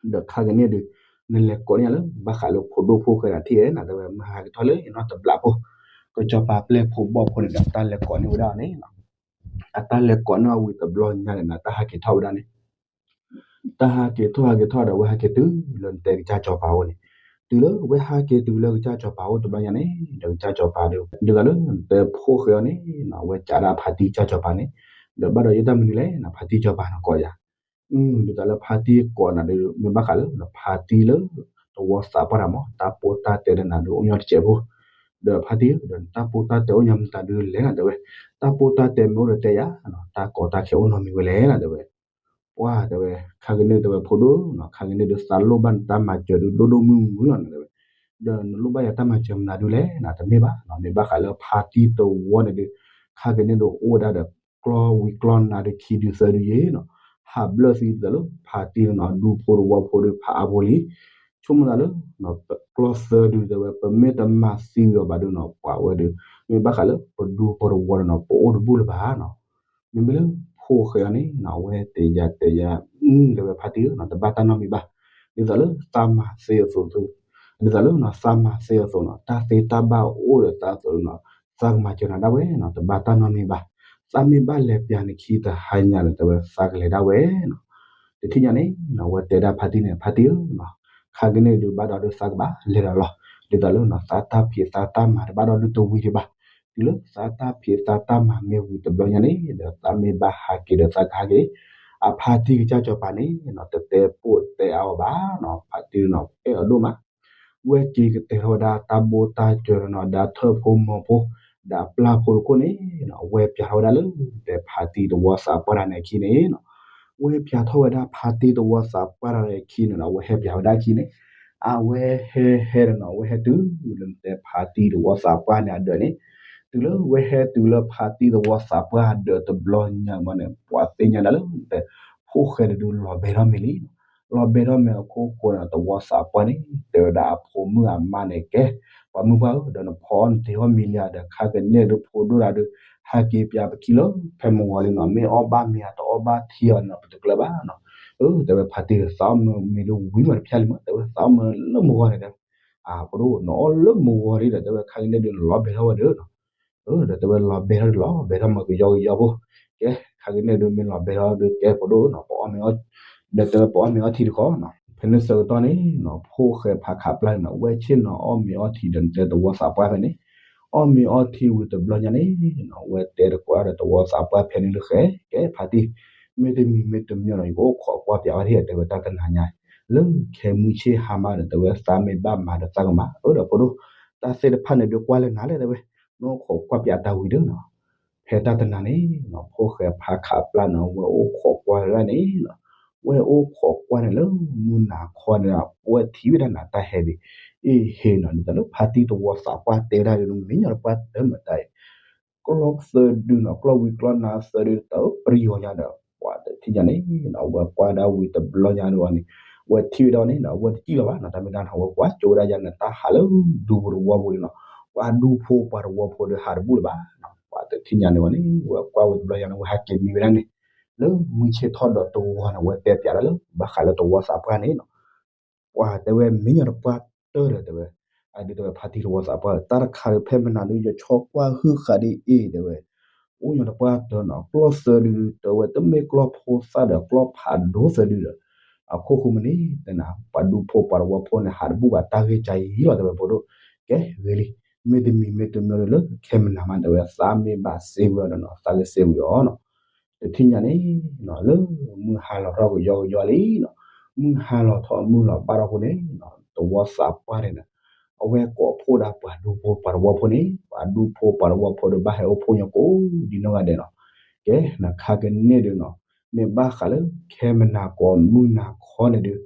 ဒီးခါကန့ၣ်ဒုး နလဲၤကိးန့ၢ်ယၤလၢ ဘၣ်ဃးလၢဖိဒိၣ်ဖိဃဲၤတၢ်ထံၣ်ဧဲနၤ တဲဝဲ မုၢ်ဟါကထီၣ်လၢယနီၢ်တဘျီဖိ, ကစီၤပၤပျဲၢ်ဖိဘီၣ်ဖိန့ၣ်ဒီး တၢ်လဲၤကိးန့ၢ်ဝဲဒၣ်အီၤန့ၣ် အတၢ်လဲၤကိးန့ၢ်အီၤဝံၤတဘျီညါန့ၣ်နၤ တၢ်ဟးက့ၤထီၣ်ဝဲဒၣ်န့ၣ် တၢ်ဟးက့ၤထီၣ်ဟးက့ၤထီၣ်ဒီး အဝဲဟဲက့ၤတုၤလၢနတဲကစၢ်စီၤပၤအအိၣ်န့ၣ်, တုၤလၢဝဲဟဲက့ၤတုၤလၢကစၢ်စီၤပၤအအိၣ်တဘျီညါန့ၣ် ဒီးကစၢ်စီၤပၤဒီး ဒ်သိးလၢနတဲဖိဃဲၤအီၤန့ၣ် အဝဲကးဒၣ်ဖါတံၢ်ကစၢ်စီၤပၤန့ၣ်, ဒီးဘၣ်ဒီးယတၢ်မနုၤလဲၣ်နၤ ဖါတံၢ်စီၤပၤနကိးယၤ ဒ်သိးလၢဖါတံၢ်ကိးနၤဒီး မ့ၢ်ဘၣ်ဃးလၢ ဖါတံၢ်လၢ သဝီသးပှၢ်တၢ်မး တၢ်ပိၢ်တၢ်တဲဒီးနၤဒုးအိၣ်ညီတစဲးဖိ, ဒီးဖါတံၢ်ဧၢ ဒီးနတၢ်ပိၢ်တၢ်တဲအိၣ်ညီမတၤဒုးလဲၣ်နၤ တဲဝဲ, တၢ်ပိၢ်တၢ်တဲမ့ၢ်အိၣ်ဒီးတဲယၤ, တၢ်ကီတၢ်ခဲအိၣ်နီတမံၤဝဲလဲၣ်နၤ တဲဝဲ, ပှၢ်တဲဝဲ ခါကန့ၣ်တဲဝဲဖိဒိၣ်နီၤ ခါကန့ၣ်ဒုးသးလိၣ်ဘၣ်နတၢ်မၤစၢၤဒုးဒိၣ်ဒိၣ်မုၢ်မုၢ်လီၤနၤ တဲဝဲ, ဒီးနလိၣ်ဘၣ်ယၤတၢ်မၤစၢၤမနုၤဒုးလဲၣ်နၤ တမ့ၢ်ဘၣ်နီၤ မ့ၢ်ဘၣ်ဃးလၢဖါတံၢ်တဝီန့ၣ်ဒုး ခါကန့ၣ်ဒုးအိၣ်ဝဲဒၣ်ဒီး ကျီဝံၤကျီနၤဒုးခံဒုးသၢဒုးယဲနီၤ, ဟးဘျၢၣ်သံဒ်သိးလၢ ဖါတံၢ်နီၤ ဒူဖိတဝီဖိဒုးဖးအါဖိလံ ဆိကမိၣ်သးလၢ ကျီသၢဒုးတဲဝဲ ပမ့ၢ်တမၤသံဝံၤအီၤဘၣ်ဒုးနီၤ ပှၤဝဲဒုး မ့ၢ်ဘၣ်ဃးလၢပဒူဖိတဝီဒီးနီၤ ပအိၣ်တဘူၣ်လၢၤဘၣ်နီၤ, မ့မ့ၢ်လၢဖိဃဲၤအီၤန့ၣ်နီၤ အဝဲတဲယၤတဲယၤ တဲဝဲဖါတံၢ်ဧၢနီၤ တဘၣ်တၢ်နီတမံၤဘၣ်, ဒ်သိးလၢသးမၤသ့အသိး ဒ်သိးလၢနီၤ သးမၤသ့အသိးနီၤ တၢ်သ့တၢ်ဘၣ်အိၣ်ဒီးသးအသိးနီၤ သးကမၤစၢၤနၤဒၣ်ဝဲနီၤ တဘၣ်တၢ်နီတမံၤဘၣ်, သးမ့ၢ်ဘၣ်လဲၤပၠးနခံတဟါညါန့ၣ် တဲဝဲသးကလဲၤဒၣ်ဝဲနီၤ, တထံၣ်ညါန့ၣ်နီၤ အဝဲတဲဒၣ်ဖါတံၢ်န့ၣ် ဖါတံၢ်ဧၢနီၤ ခါကန့ၣ်ဒုးဘၣ်ဒီးဒုးသးကဘၣ်လဲၤဒီးလီၤ, ဒ်သိးလၢနီၤ သးတၢ်ဖံးသးတၢ်မၤတဘၣ်ဒီးဒုးတဝံၤဒံးဘၣ်, တုၤလၢသးတၢ်ဖံးသးတၢ်မၤမ့ၢ်ဝံၤတဘျီညါန့ၣ် ဒီးသးမ့ၢ်ဘၣ်ဟးက့ၤဒီးသးကဟးက့ၤ, အဖါတံၢ်ကစၢ်စီၤပၤန့ၣ်နီၤ တတဲပိာ်တဲအါအီၤဘၣ်နီၤ ဖါတံၢ်နီၤ အဲၣ်အီၤဒိၣ်မး ဝဲက့ၤကတဲာ်ထီၣ်ဝဲဒၣ်တၢ်ဘိၣ်တၢ်စၢၤနီၤ ဒီးထၢၣ်ဖိမီၤဖိ ဒီးအပျၢ်ဖိတခိၣ်န့ၣ်နီၤ ဝဲပၠးထီၣ်ဝဲဒၣ်လၢ တဲဖါတံၢ်တဝီသးပှၢ်တၢ်န့ၣ်အခံန့ၣ်နီၤ, ဝဲပၠးထီၣ်ဝဲဒၣ်ဖါတံၢ်တဝီသးပှၢ်တၢ်န့ၣ်အခံန့ၣ်နီၤ အဝဲဟဲပၠးဝဲဒၣ်အခံန့ၣ်, အဝဲဟဲဟဲဒီးနီၤ အဝဲဟဲတုၤလၢတဲဖါတံၢ်တဝီသးပှၢ်န့ၣ်အဒၢးန့ၣ်, တုၤလၢဝဲဟဲတုၤလၢဖါတံၢ်တဝီသးပှၢ်အဒၢးတဘျီညါမးန့ၣ် ပှၤသ့ၣ်ညါဒၣ်လၢ တဲ ဖိဃဲၤတဒုးလီၤဘဲထီၣ်မ့ၤလံ လီၤဘဲထီၣ်မ့ၤအခိၣ်ဃိန့ၣ် တဝီသးပှၢ်န့ၣ် တဲဝဲဒၣ်အဖိမုၣ်အမါန့ၣ်ကဲ, ပှၤမုၣ်ပှၢ်ဧၢ ဒီးနဖီအီၣ်နတ့ၤအီၣ်မံၤလံဧါ ဒီးခါကန့ၣ်ဒုးဖိဒိၣ်တၢ်ဒုး ဟဲက့ၤပၠးပခံလၢဖဲမုၢ်ဂီၤလံနီၤ မ့ၢ်အီၣ်ဘၣ်မ့ၤဧါ တအီၣ်ဘၣ်ထံအီၤန့ၣ်နီၤ ပတကျၢၤဘၣ်နီၤ, အၢ တဲဝဲဖါတံၢ် သးအီၣ်မ့ၤဒုးဝံၤမးတဖျၢၣ်လံမး တဲဝဲသးအီၣ်မ့ၤလၢမုၢ်ဂီၤန့ၣ်တဲ အဖိဒိၣ် နအီၣ်လၢမုၢ်ဂီၤလံဒီး တဲဝဲခါကန့ၣ်ဒုးနလီၤဘဲထီၣ်ဝဲဒီးနီၤ ဒီးတဲဝဲလီၤဘဲထီၣ်ဒုးလီၤဘဲထီၣ်မးကယီကယီဖိ, ကဲ ခါကန့ၣ်ဒုးမ့ၢ်လီၤဘဲထီၣ်ဒုးကဲဖိဒိၣ်နီၤ ပအီၣ်မ့ၤအီ ဒီးတဲဝဲပအီၣ်မ့ၤအီထံတခီနီၤ ဖဲန့ၣ်ဆၢကတီၢ်န့ၣ်နီၤ ဖိဃဲၤဖးခးပျၢ်န့ၣ်နီၤ ဝဲဆ့ၣ်နီၤအီၣ်မ့ၤအီထံဒီးနတဲတဝီသးပှၢ်ဖဲန့ၣ်, အီၣ်မ့ၤအီထံဝံၤတဘျီညါန့ၣ်နီၤ ဝဲတဲတကိးဒီးတဝီသးပှၢ်ဖဲန့ၣ်လၢဃဲ ကဲဖါတံၢ် မ့တမံၤမ့တမံၤနီၤ ယကအိၣ်ခိးကွၢ်ပၠးဝဲဒၣ် တဲဝဲတၢ်တနၤညါ လၢခဲမုၢ်ဆ့ၣ်ဟါမးဒီး တဲဝဲသးမ့ၢ်ဘၣ်မၤဒီးသးကမၤ အၢ ဒီးဖိဒိၣ် တၢ်သ့ၣ်တဖၣ်န့ၣ်ဒုးကွၢ်လၢနၤလဲၣ် တဲဝဲ နအိၣ်ခိးကွၢ်ပၠးတၢ်ဝံၤဒီးနီၤ ဖဲတၢ်တနၤန့ၣ်နီၤ ဖိဃဲၤဖးခးပျၢ်န့ၣ် ဝဲအိၣ်ခိးကွၢ်ဝဲဒၣ်န့ၣ်နီၤ ဝဲအိၣ်ခိးကွၢ်န့ၣ်လၢမုၢ်နၤခီန့ၣ် ဝဲထံၣ်ဝဲဒၣ်နၤတၢ်ဟဲဒံး အ့ၣ်ဟ့နီၤ ဒ်သိးလၢဖါတံၢ်တဝီသးပှၢ်တဲဝဲဒၣ်ဒီး မ့ၢ်ညီတပှၢ်တၢၢ်မတၤအံၤ ကျီသၢဒုနီၤ ကျီဝံၤကျီနၤသၢဒုတၢ်ပယီၤညါဒီး ပှၤတထံၣ်ညါန့ၣ်နီၤ ဝဲကွၢ်ဒၣ်ဝံၤတဘျီညါန့ၣ်ဝဲန့ၣ် ဝဲထံၣ်ဝဲဒၣ်န့ၣ်နီၤ ဝဲတစံၣ်လီၤဘၣ်နီၤ တၢ်မ့ၢ်တၢ်နီၤ ဝဲကွၢ်ကၠိဝဲဒၣ်ယါန့ၣ် တၢ်ဟးလၢဒူဖိတဝီပူၤန့ၣ်နီၤ ပှၤဒူဖိပှၤတဝီဖိဒီးဟးတဘူၣ်လၢၤဘၣ်နီၤ ပှၤတထံၣ်ညါန့ၣ်ဝဲန့ၣ် ဝဲကွၢ်ဝံၤတဘျီညါန့ၣ် ဝဲဟဲက့ၤမံဝဲဒၣ်န့ၣ် လၢမုၢ်ဆ့ၣ်ထီၣ်ဒီးတဝီန့ၣ် ဝဲတဲပၠးဒၣ်လၢ ဘၣ်ဃးလၢတဝီသးပှၢ်န့ၣ်နီၤ ပှၤတဲဝဲမ့ၢ်ညီတပှၢ်တၢၢ်ဒီးတဲဝဲ အဒုးတဲဝဲဖါတံၢ်တဝီသးပှၢ် တၢ်တခါဒီးဖဲမနၤဒုး ယဆီကွၢ်ဟုၣ်ဃာ်ဒ်အံၤတဲဝဲ အိၣ်ညီတပှၢ်တၢၢ်နီၤ ကျီသၢဒု တဲဝဲတမ့ၢ်ကျီဖိသၣ်ဒီးကျီဖးဒိၣ်သၢဒုဒီး အခိၣ်ဃိမ့ၢ်န့ၣ် တဲနၤ ပှၤဒူဖိပှၤတဝီဖိန့ၣ် ဟးတဘူၣ်ဘၣ်တၢ်ဂ့ၢ်ကါယံလီၤတဲဝဲဖိဒိၣ် ကဲဂ့ၤလံ မ့တမံၤမ့တမံၤဒီးလၢခဲမနၤမးတဲဝဲ သးမ့ၢ်ဘၣ်စ့ဝံၤအီၤဒီးနီၤ သးကစ့ဝံၤအီၤနီၤ တထံၣ်ညါန့ၣ်နီၤ လၢမုၢ်ဟါလီၤထီၣ်ကယီကယီလံနီၤ မုၢ်ဟါလီၤထီၣ်မုၢ်လီၤဘၣ်ထီၣ်အဃိန့ၣ်နီၤ တဝီသးပှၢ်န့ၣ်နီၤ အဝဲကိးဖှိၣ်ဒၣ်ပှၤဒူဖိပှၤတဝီဖိန့ၣ် ပှၤဒူဖိပှၤတဝီဖိဒီးဘၣ်ဟဲအိၣ်ဖှိၣ်ညီကိးဒ်နီၢ်ဂၤဒဲးနီၤ ကဲနခါကန့ၣ်ဒုးနီၤ မ့ၢ်ဘၣ်ဃးလၢခဲမနၤကိးမုၢ်နၤခီန့ၣ်ဒုး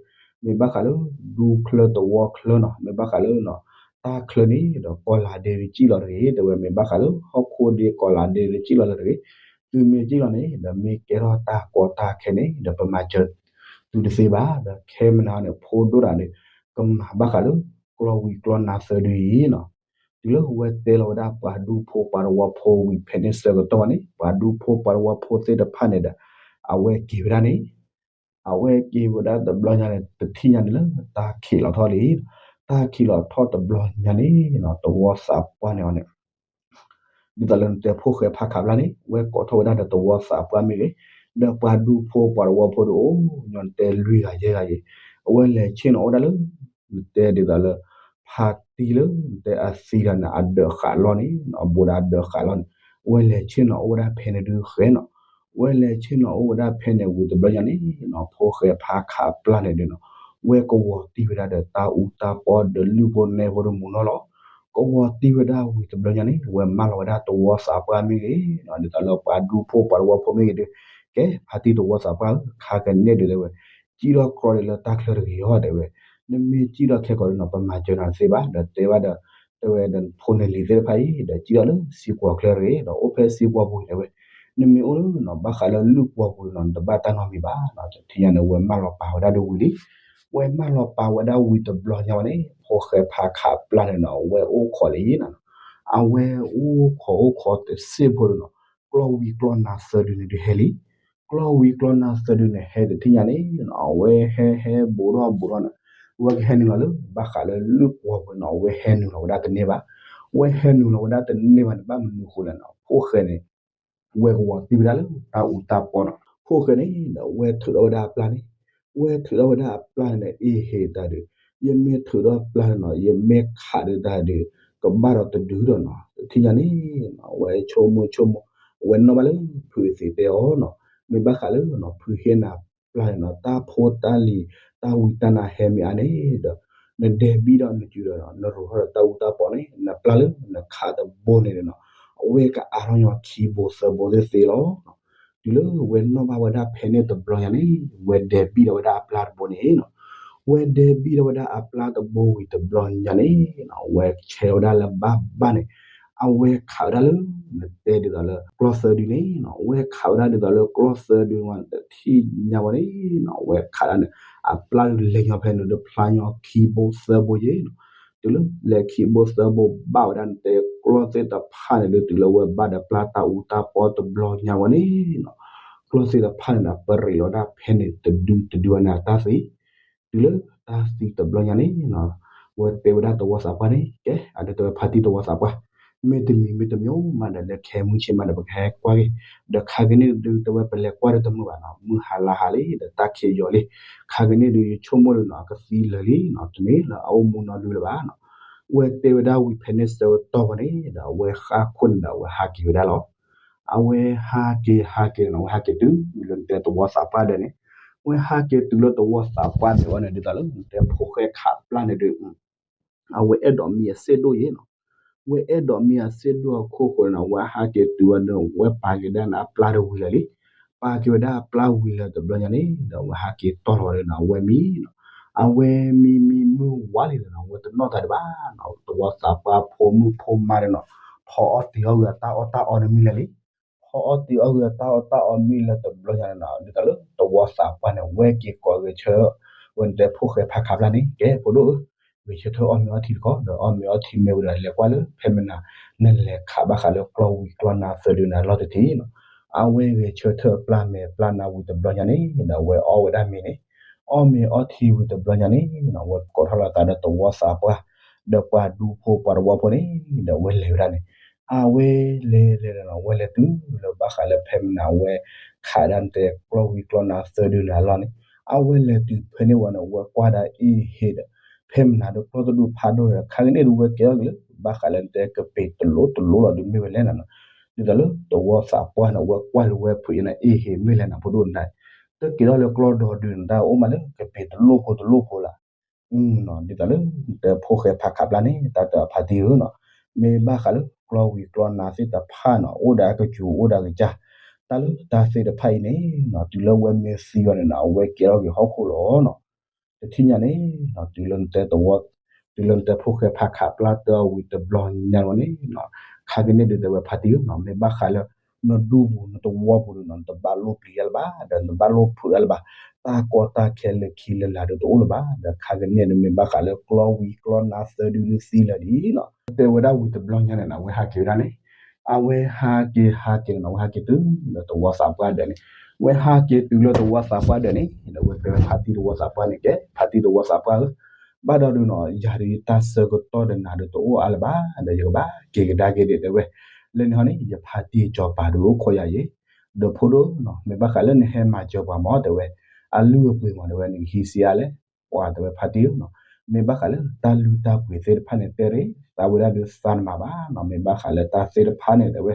မ့ၢ်ဘၣ်ဃးလၢ ဒူချၢတဝီချၢနီၤ မ့ၢ်ဘၣ်ဃးလၢနီၤ တၢ်ချၢန့ၣ်ဒီးကီၢ်လၤဒ့တစံၣ်လီၤတဂ့ၤ တဲဝဲ မ့ၢ်ဘၣ်ဃးလၢဟီၣ်ခိၣ်ဒ့ကီၢ်လၤဒ့တစံၣ်လီၤတဂ့ၤ သုမ့ၢ်စံၣ်လီၤန့ၣ် ဒီးမ့ၢ်ကဲထီၣ်တၢ်ကီတၢ်ခဲန့ၣ် ဒီးပမၤစၢၤသုတသ့ဘၣ် ဒီးခဲမနၤန့ၣ် ဖိဒိၣ်တၢ်န့ၣ် ကမၤဘၣ်ဃးလၢ ကျီၢ်ဝံၤကျီၢ်နၤသၢဒုအံၤနီၤ, တုၤလၢဝဲတဲလီၤဝဲဒၣ်ပှၤဒူဖိပှၤသဝီဖိဝံၤဖဲန့ၣ်ဆၢကတီၢ်ဘၣ်န့ၣ် ပှၤဒူဖိပှၤသဝီဖိသ့ၣ်တဖၣ်န့ၣ်ဒီး အဝဲက့ၤဝဲဒၣ်န့ၣ် အဝဲက့ၤဝဲဒၣ်တဘျီညါန့ၣ် တထံၣ်ညါန့ၣ်လၢတၢ်ခံးလီၤထီၣ်လံ, တၢ်ခံးလီၤထီၣ်တဘျီညါန့ၣ်နီၤ သဝီသးပှၢ်န့ၣ်အီၤန့ၣ် ဒ်သိးလၢနတဲဖိၣ်ဃဲဖးခးပျၢ်န့ၣ် ဝဲကိးထီၣ်ဝဲဒၣ်ဒီးသဝီသးပှၢ်မ့ၢ်ဂ့ၤ, ဒီးပှၤဒူဖိပှၤသဝီဖိဒီးအိၣ်ညီနတဲလွံၢ်ဂၤယဲၢ်ဂၤယဲၢ်, အဝဲလဲၤဆ့ၣ်နီၤအိၣ်ဝဲဒၣ်လၢ နတဲဒ်သိးလၢ ဖါတံၢ်လၢနတဲအသံတၢ်န့ၣ် အဒၢးဃာ်လီၢ်န့ၣ် အဘူးဒီးအဒၢးဃာ်လီၢ်န့ၣ်, အဝဲလဲၤဆ့ၣ်နီၤအိၣ်ဝဲဒၣ်ဖဲန့ၣ်ဒုးဃဲနီၤ, အဝဲလဲၤဆ့ၣ်နီၤအိၣ်ဝဲဒၣ်ဖဲန့ၣ်ဝံၤတဘျီညါန့ၣ်နီၤ ဖိၣ်ဃဲဖးခးပျၢ်န့ၣ်ဒုးနီၤ, ဝဲကဝီၤတံၢ်ဝဲဒၣ်ဒီးတၢ်အူတၢ်ပီဒီးလုၢ်ဖိနဲဖိဒီးမုၢ်နီၢ်လီၤ. ကဝီၤတံၢ်ဝဲဒၣ်ဝံၤတဘျီညါန့ၣ် ဝဲမၢလီၤဝဲဒၣ်သဝီသးပှၢ်မ့ၢ်ဂ့ၤနီၤ ဒ်သိးလၢပှၤဒူဖိပှၤသဝီဖိမ့ၢ်ဂ့ၤဒီး ကဲဖါတံၢ်သဝီသးပှၢ်ဧၢ ခါကန့ၢ်ဒုးတဲဝဲ စံၣ်ထီၣ်ကြီဒံးလၢတၢ်ချၢတဂ့ၤအီၤတဲဝဲ, နမ့ၢ်စံၣ်ထီၣ်ခဲကိာ်ဒီးနီၤ ပမၤစၢၤနၤတသ့ဘၣ် ဒီးတဲဘၣ်ဒီး တဲဝဲဒီးဖိန့ၣ်လံၤသ့ၣ်တဖၣ်အံၤ ဒီးစံၣ်ထီၣ်လၢစံာ်ပှီၤချၢတဂ့ၤ ဒီးအိၣ်ဖဲစံာ်ပှီၤပူၤတဲဝဲ, နမ့ၢ်အိၣ်လၢနီၤ ဘၣ်ဃးလၢလုၢ်ပှီၤပူၤနီၤ နတဘၣ်တၢ်နီတမံၤဘၣ်နီၤ တထံၣ်ညါန့ၣ် ဝဲမၢလီၤပာ်ဝဲဒၣ်ဒုးဝံၤလံ ဝဲမၢလီၤပာ်ဝဲဒၣ်ဝံၤတဘျီညါဝဲန့ၣ် ဖိၣ်ဃဲဖးခးပျၢ်န့ၣ်နီၤ ဝဲအိၣ်ခိးလံနီၤ, အဝဲအိၣ်ခိးအိၣ်ခိးတစ့ၢ်ဖိဒုးနီၤ, ကျီၢ်ဝံၤကျီၢ်နၤသၢဒုန့ၣ်ဒုးဟဲလံ, ကျီၢ်ဝံၤကျီၢ်နၤသၢဒုန့ၣ်ဟဲတထံၣ်ညါန့ၣ်နီၤ အဝဲဟဲဟဲဘူးထီၣ်ဘူးထီၣ်န့ၣ် ဝဲကဟဲနုာ်လီၤလၢ ဘၣ်ဃးလၢလုၢ်ပှီၤပူၤနီၤ အဝဲဟဲနုာ်လီၤဝဲဒၣ်တန့ၢ်ဘၣ်, ဝဲဟဲနုာ်လီၤဝဲဒၣ်တန့ၢ်ဘၣ်န့ၣ် ဘၣ်မနုၤဃိလဲၣ်နီၤ ဖိၣ်ဃဲန့ၣ် ဝဲကဝီၤတံၢ်ဝဲဒၣ်လၢတၢ်အူတၢ်ပီနီၤ, ဖိၣ်ဃဲန့ၣ်ဒီး ဝဲထုးထီၣ်ဝဲဒၣ်အပျၢ်န့ၣ်, ဝဲထုးထီၣ်ဝဲဒၣ်အပျၢ်န့ၣ် အ့ဟ့ၣ်တၢ်ဒုး, ယမ့ၢ်ထုးထီၣ်ပျၢ်န့ၣ်နီၤ ယမ့ၢ်ခးဒုးတၢ်ဒုး ကဘၣ်ဒီးတဒုဒီးနီၤ တထံၣ်ညါန့ၣ်နီၤ ဝဲဆိကမိၣ်ဆိကမိၣ်, အဝဲနီၣ်ဘၣ်လၢဖုအသ့ၣ်တဲအီၤနီၤ, မ့ၢ်ဘၣ်ဃးလၢနီၤ ဖုဟ့ၣ်နၤပျၢ်န့ၣ်နီၤ တၢ်ဖိတၢ်လံၤ တၢ်ဝံတၢ်နါဟဲမ့ၢ်အါန့ၣ်ဒီး နဒဲးဘံၣ်ဒီးနစုဒီး နရိၤထီၣ်ဒီးတၢ်အူတၢ်ပီန့ၣ် နပျၢ်လၢနခးတဘိန့ၣ်နီၤ အဝဲကအါထီၣ်ညီခံဘိသၢဘိသ့ၣ်သ့လီၤ. တုၤလၢဝဲနီၣ်ဘၣ်ဝဲဒၣ်ဖဲန့ၣ်တဘျီညါန့ၣ် ဝဲဒဲးဘံၣ်ဒီးဝဲဒၣ်အပျၢ်တဘိန့ၣ်နီၤ, ဝဲဒဲးဘံၣ်ဒီးဝဲဒၣ်အပျၢ်တဘိဝံၤတဘျီညါန့ၣ်နီၤ ဝဲဆဲးဝဲဒၣ်လၢဘၣ်ဘၣ်န့ၣ် အဝဲခးဝဲဒၣ်လၢ နတဲဒ်သိးလၢကျီၢ်သၢဒုန့ၣ်နီၤ ဝဲခးဝဲဒၣ်ဒ်သိးလၢကျီၢ်သၢဒုဝဲတထံၣ်ညါဝဲန့ၣ်နီၤ ဝဲခးဒၣ်န့ၣ် အပျၢ်ဒုးလဲၤညီဖဲန့ၣ်ဒီး ဖျါညီခံဘိသၢဘိယဲနီၤ, တုၤလၢလဲၤခံဘိသၢဘိဘၣ်ဝဲဒၣ်နတဲကျီၢ်သ့ၣ်တဖၣ်န့ၣ်ဒီး တုၤလၢဝဲဘၣ်ဒီးပျၢ်တၢ်အူတၢ်ပီတဘျီညါဝဲန့ၣ်နီၤ ကျီၢ်သ့ၣ်တဖၣ်န့ၣ်ဒီး ပရ့းလီၤဝဲဒၣ်ဖဲန့ၣ်တဒုတဒုဝဲန့ၣ်အတၢ်သံ တုၤလၢတၢ်သံတဘျီညါန့ၣ်နီၤ ဝဲတဲဝဲဒၣ်သဝီသးပှၢ်န့ၣ် ကဲ အဒိတဲဝဲဖါတံၢ်သဝီသးပှၢ်, မ့တမံၤမ့တမံၤမးဒီး လဲၤခဲမုၢ်ဆ့ၣ်မးဒီး ပကဟဲကွၢ်က့ၤ, ဒီးခါကန့ၣ်ဒုးတဲဝဲပလဲၤကွၢ်ဒီးတမုာ်ဘၣ်နီၤ မုၢ်ဟါလါဟါလံ ဒီးတၢ်ခံးယီၤလံ, ခါကန့ၣ်ဒုးယဆိကမိၣ်ဒီးနီၤ အကသံလၢာ်လံနီၤ တမ့ၢ်လၢအအိၣ်မူနီတဒုလၢၤဘၣ်နီၤ, ဝဲတဲဝဲဒၣ်ဝံၤဖဲန့ၣ်ဆၢကတီၢ်ဝဲန့ၣ်ဒီး အဝဲဃၣ်ခိၣ်န့ၣ်ဒီး အဝဲဟးက့ၤဝဲဒၣ်လီၤ. အဝဲဟးက့ၤဟးက့ၤနီၤ အဝဲဟးက့ၤတုၤလၢနတဲသဝီသးပှၢ်ဒၢးန့ၣ်, ဝဲဟးက့ၤတုၤလၢသဝီသးပှၢ်ဒၢးဝဲန့ၣ် ဒ်သိးလၢနတဲဖိၣ်ဃဲခးပျၢ်န့ၣ်ဒုး အဝဲအဲၣ်ဒိးမံအစ့ၣ်ဒိၣ်ယဲနီၤ, ဝဲအဲၣ်ဒိးမံအစ့ၣ်ဒိၣ်အခိၣ်ဃိန့ၣ် အဝဲဟးက့ၤတုၤဝဲဒီး ဝဲပာ်က့ၤဒၣ်န့ၣ် အပျၢ်တဝံၤလၢာ်လံ, ပာ်က့ၤဝဲဒၣ်အပျၢ်ဝံၤလၢာ်တဘျီညါန့ၣ်ဒီး အဝဲဟးက့ၤတီၢ်လီၤဝဲဒီးနီၤ အဝဲမံနီၤ, အဝဲမံမံမုၢ်ဝါလံဒီးနီၤ အဝဲတနီၣ်သးဒံးဘၣ်နီၤ, သဝီသးပှၢ်ဖိမုၣ်ဖိမါဒီးနီၤ, ဖီအီၣ်တ့ၤအီၣ်ဂုာ်အတၢ်အီၣ်တၢ်အီန့ၣ်မံလၢာ်လံ ဖီအီၣ်တ့ၤအီၣ်ဂုာ်အတၢ်အီၣ်တၢ်အီမံလၢာ်တဘျီညါန့ၣ်နီၤ, ဒ်သိးလၢသဝီသးပှၢ်န့ၣ် ဝဲက့ၤကိးဂဲၤဆၢ ဝဲနတဲဖိၣ်ဃဲဖးခးပျၢ်န့ၣ် ကဲဖိဒိၣ်ဧၢ, ဂဲၤဆၢထၢၣ်အီၣ်မ့ၤအီထံတခီ ဒီးအီၣ်မ့ၤအီထံမ့ၢ်ဝံၤဒီး လဲၤကွၢ်လၢဖဲမနၤ နလဲၤခးဘၣ်ဃးလၢကျီၢ်ဝံၤကျီၢ်နၤသၢဒုန့ၣ်အလီၢ်တထံၣ်နီၤ, အဝဲဂဲၤဆၢထၢၣ်ပျၢ်မဲာ်ပျၢ်နါဝံၤတဘျီညါန့ၣ် ဒီးအဝဲအီၣ်ဝဲဒၣ်မ့ၤန့ၣ်, အီၣ်မ့ၤအီထံဝံၤတဘျီညါန့ၣ်နီၤ အဝဲကိးထီၣ်လီၤသးဒီးသဝီသးပှၢ် ဒီးပှၤဒူဖိပှၤသဝီဖိန့ၣ် ဒီးအဝဲလဲၤဝဲဒၣ်န့ၣ်, အဝဲလဲၤလဲၤဒီးနီၤ အဝဲလဲၤတုၤလၢဘၣ်ဃးလၢဖဲမနၤ အဝဲခးဒၣ်နတဲကျီၢ်ဝံၤကျီၢ်နၤသၢဒုန့ၣ်အလီၢ်န့ၣ်, အဝဲလဲၤတုၤဖဲန့ၣ်ဝဲန့ၣ် အဝဲကွၢ်ဒၣ်အ့ၣ်ဟ့ၣ်ဒီး ဖဲမနၤဒီးကျီၢ်တဒူၣ်ဖးဒိၣ်ဒီး ခါကန့ၣ်ဒုးဝဲကဲထီၣ်က့ၤလၢ ဘၣ်ဃးလၢနတဲကပ့ၤတလိၣ်တလိၣ်လီၤဒုးမ့ၢ်ဝဲလဲၣ်နၤနီၤ, ဒ်သိးလၢသဝီသးပှၢ်န့ၣ် အဝဲကွၢ်လၢဝဲဖုးအံၤန့ၣ် အ့ၣ်ဟ့ၣ်မ့ၢ်လဲၣ်နၤ ဖိဒိၣ်နၤ, တက့ၤထီၣ်လၢကျီၢ်ဒီဒုန့ၣ် တၢ်အိၣ်မးလၢကပ့ၤတလိၣ်ဖိတလိၣ်ဖိလီၤ ဒ်သိးလၢနတဲဖိၣ်ဃဲဖးခးပျၢ်န့ၣ် တၢ်တဖးတံၢ်ဧၢနီၤ, မ့ၢ်ဘၣ်ဃးလၢကျီၢ်ဝံၤကျီၢ်နၤသ့ၣ်တဖၣ်နီၤ အိၣ်ဒီးအကစူၤအိၣ်ဒီးအကစၢ်, တၢ်လၢတၢ်သ့ၣ်တဖၣ်အံၤန့ၣ်နီၤ တုၤလၢဝဲမ့ၢ်သံဝဲန့ၣ်နီၤ အဝဲကဲထီၣ်က့ၤဟီၣ်ခိၣ်လီၤနီၤ, တထံၣ်ညါန့ၣ်နီၤ တုၤလၢနတဲသဝီ, တုၤလၢနတဲဖိၣ်ဃဲဖးခးပျၢ်တၢ်အီၣ်ဝံၤတဘျီညါဝဲန့ၣ်နီၤ, ခါကန့ၣ်ဒုးတဲဝဲဖးတံၢ်ဧၢနီၤ မ့ၢ်ဘၣ်ဃးလၢ နဒူပူၤနသဝီပူၤဒီးနီၤ နတဘၣ်လိၣ်ပျံၤတၢ်လၢၤဘၣ်, ဒီးနတဘၣ်လိၣ်ဖုးတၢ်လၢၤဘၣ်, တၢ်ကီတၢ်ခဲလၢခံလၢာ်လၢာ်ဒီးတအိၣ်လၢၤဘၣ်, ဒီးခါကန့ၣ်ဒီးမ့ၢ်ဘၣ်ဃးလၢကျီဝံၤကျီနါသၢဒုဒုသံလၢာ်လံနီၤ. တဲဝဲဒၣ်ဝံၤတဘျီညါန့ၣ်နီၤ အဝဲဟးက့ၤဝဲဒၣ်န့ၣ်, အဝဲဟးက့ၤဟးက့ၤန့ၣ်နီၤ အဝဲဟးက့ၤတုၤလၢသဝီသးပှၢ်ဒၢးန့ၣ်, အဝဲဟးက့ၤတုၤလၢသဝီသးပှၢ်ဒၢးန့ၣ်, ဒီးအဝဲတဲဝဲဖါတံၢ်သဝီသးပှၢ်န့ၣ် ကဲ ဖါတံၢ်သဝီသးပှၢ်ဧၢ, ဘၣ်ဒီးဒုးနီၤ ယၤဒီးယတၢ်ဆၢကတီၢ်ဒီးနၤဒီးတအိၣ်အါလၢၤဘၣ်, ဒီးယကဘၣ်က့ၤကဒါက့ၤဒံးတဲဝဲ, လၢန့ၣ်ဟီန့ၣ် ယဖါတံၢ်စီၤပၤဒီးအိၣ်ခိးယၤယ့ၣ်, ဒီးဖိဒိၣ်နီၤ မ့ၢ်ဘၣ်ဃးလၢနဟဲမၤစၢၤပှၤမ့ၢ်တဲဝဲ, အလုၢ်အပှ့ၤမ့ၢ်တဲဝဲ နကဟံးစံးအါလဲၣ်, ပှၤတဲဝဲဖါတံၢ်ဧၢနီၤ, မ့ၢ်ဘၣ်ဃးလၢတၢ်လုၢ်တၢ်ပှ့ၤသ့ၣ်တဖၣ်န့ၣ်တဲရ့ၣ်, သးဝဲဒၣ်ဒီးသးနမၤဘၣ်နီၤ, မ့ၢ်ဘၣ်ဃးလၢတၢ်သ့ၣ်တဖၣ်န့ၣ်တဲဝဲ,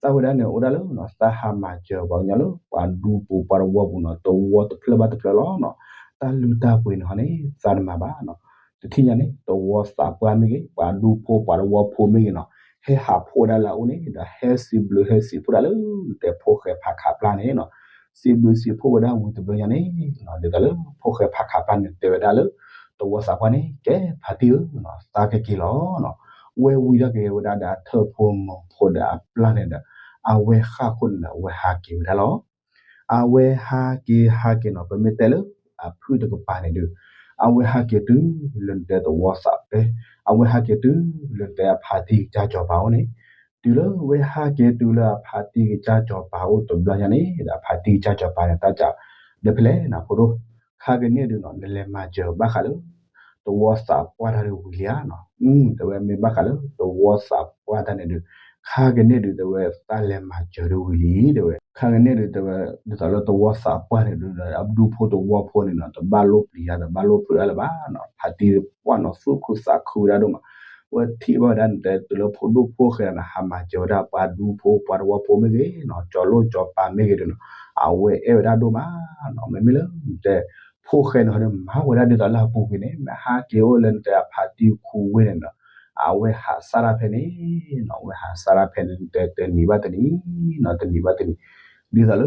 သးဝဲဒၣ်န့ၣ်အိၣ်ဒၣ်လၢနီၤ သးဟးမၤစၢၤပှၤကညီလၢ ပှၤဒူပူၤပှၤတဝီပူၤနီၤ တဝီတဖျၢၣ်ဘၣ်တဖျၢၣ်လီၤနီၤ, တၢ်လုၢ်တၢ်ပှ့ၤန့ၣ်ဟီန့ၣ် သးနမၤဘၣ်နီၤ, တထံၣ်ညါန့ၣ် သဝီသးပှၢ်မ့ၢ်ဂ့ၤ ပှၤဒူဖိပှၤတဝီဖိမ့ၢ်ဂ့ၤနီၤ, ဟဲဟးဖှိၣ်ဝဲဒၣ်လၢအအိၣ်န့ၣ် ဒီးဟဲစံးဘျုးဟဲစံးဖှိၣ်ဒၣ်လၢ နတဲဖိၣ်ဃဲဖးခးပျၢ်န့ၣ်နီၤ, စံးဘျုးစံးဖှိၣ်ဝဲဒၣ်ဝံၤတဘျီညါန့ၣ်နီၤ ဒ်သိးလၢဖိၣ်ဃဲဖးခးပျၢ်န့ၣ် တဲဝဲဒၣ်လၢ သဝီသးပှၢ်န့ၣ် ကဲဖါတံၢ်ဧၢနီၤ သးကက့ၤလီၤနီၤ, ဝဲဝံၤဒီးက့ၤဝဲဒၣ်ဒီးအထၢၣ်ဖိမီၤဖိဒီးအပျၢ်န့ၣ်ဒီး အဝဲဃၣ်ခိၣ်န့ၣ်ဒီး အဝဲဟးက့ၤဝဲဒၣ်လီၤ. အဝဲဟးက့ၤဟးက့ၤနီၤ ပမ့ၢ်တဲလၢ အဖုၣ်တကပၤန့ၣ်ဒီး အဝဲဟးက့ၤတုၤလၢနတဲသဝီသးပှၢ်, အဝဲဟးက့ၤတုၤလၢနတဲအဖါတံၢ်ကစၢ်စီၤပၤအိၣ်န့ၣ်, တုၤလၢဝဲဟးက့ၤတုၤလၢအဖါတံၢ်ကစၢ်စီၤပၤအိၣ်တဘျီညါန့ၣ်ဒီး အဖါတံၢ်ကစၢ်စီၤပၤန့ၣ် တၢ်စံး ဒီးဖဲလဲၣ်နၤဖိဒိၣ်, ခါကန့ၣ်ဒုးနီၤ နလဲၤမၤစၢၤဘၣ်ဃးလၢ သဝီသးပှၢ်တၢ်ဒုးဝံၤလံဧါနီၤ, တဲဝဲမ့ၢ်ဘၣ်ဃးလၢသဝီသးပှၢ်တၢ်န့ၣ်ဒုး, ခါကန့ၣ်ဒုးတဲဝဲတၢ်လဲၤမၤစၢၤဒုးဝံၤလံတဲဝဲ, ခါကန့ၣ်ဒုးတဲဝဲ ဒ်သိးလၢသဝီသးပှၢ်န့ၣ်ဒုး အဒူဖိသဝီဖိန့ၣ်နီၤ တဘၣ်လိၣ်ပျံၤယၤ တဘၣ်လိၣ်ဖုးတၢ်လၢၤဘၣ်နီၤ, ဖါတံၢ်ပှၢ်နီၤ သူၣ်ခုသးခုဝဲဒၣ်ဒိၣ်မး, ဝဲထံၣ်ဘၣ်ဝဲဒၣ်နတဲတုၤလၢဖိဒိၣ်ဖိၣ်ဃဲနီၤ ဟးမၤစၢၤဝဲဒၣ်ပှၤဒူဖိပှၤတဝီဖိမ့ၢ်ဂ့ၤနီၤ ကၠီၤလိၣ်ကၠီၤပၤမ့ၢ်ဂ့ၤဒုးနီၤ, အဝဲအဲၣ်ဝဲဒၣ်ဒိၣ်မးနီၤ, မ့မ့ၢ်လၢနတဲ ဖိၣ်ဃဲန့ၣ်ဟီဒီး မၤဝဲဒၣ်ဒ်သိးလၢအပူၤကွံာ်န့ၣ် မ့ၢ်ဟးက့ၤအိၣ်လၢနတဲအဖါတံၢ်ခူဝ့ၢ်န့ၣ်နီၤ, အဝဲဟးစၢ်တၢ်ဖဲန့ၣ်နီၤ, အဝဲဟးစၢ်တၢ်ဖဲန့ၣ် နတဲတနံၤဘၣ်တနံၤနီၤ တနံၤဘၣ်တနံၤ, ဒ်သိးလၢ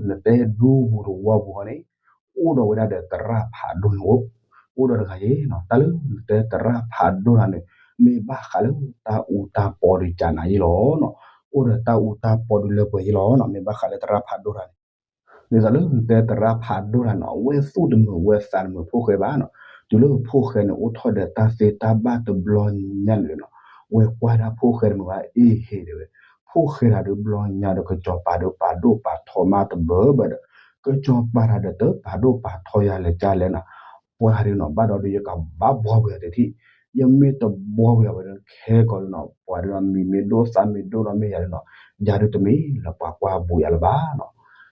နတဲဒူပူၤတဝီပူၤဟီန့ၣ် အိၣ်ဒီးဝဲဒၣ်ဒီးသရၣ်ဖးဒိၣ်န့ၣ်အိၣ်, အိၣ်ဒီးတဂၤယ့ၣ်နီၤ, တၢ်လၢနတဲသရၣ်ဖးဒိၣ်တဂၤန့ၣ် မ့ၢ်ဘၣ်ဃးလၢတၢ်အူတၢ်ပီဒီးကနၤယ့ၣ်လီၤနီၤ, အိၣ်ဒီးတၢ်အူတၢ်ပီဒုးလၢပှဲၤယ့ၣ်လီၤနီၤ, မ့ၢ်ဘၣ်ဃးလၢသရၣ်ဖးဒိၣ်တဂၤန့ၣ် ဒ်သိးလၢနတဲသရၣ်ဖးဒိၣ်တဂၤန့ၣ် အဝဲသူၣ်တမုာ်ဝဲသးတမုာ်ဖိၣ်ဃဲဘၣ်နီၤ, တုၤလၢဖိၣ်ဃဲန့ၣ် အိၣ်ထီၣ်ဒီးတၢ်သ့တၢ်ဘၣ်တဘျီညါန့ၣ်နီၤ, ဝဲကွၢ်ဒၣ်ဖိၣ်ဃဲတမုာ်ဘၣ်အ့ၣ်ဟ့ၣ်တဲဝဲ, ဖိၣ်ဃဲတဂၤဒီးဘျီညါဒီးကစီၤပၤဒီးပာ်ဒိၣ်ပာ်ထီမးတဘၢဘၢဒီး, ကစီၤပၤတဂၤဒီးတပာ်ဒိၣ်ပာ်ထီယၤလဲၤကလဲၣ်နီၤ, ပှၤဒုးနီၤ ဘၣ်ဒီးဒုးယကဘၣ်ဘှီဝဲအီၤတထံၣ်, ယမ့ၢ်တဘှီဝဲအီၤဝဲဒီးခဲကိာ်ဒုးနီၤ ပှၤဒုးနီၤ မံၤမ့ၢ်ဒိၣ်သးမ့ၢ်ဒိၣ်ဒီးမ့ၢ်ယၤဒုးနီၤ, ယၤဒုးတမ့ၢ်လၢပှၤကွၢ်ဘူးယၤလၢၤဘၣ်နီၤ,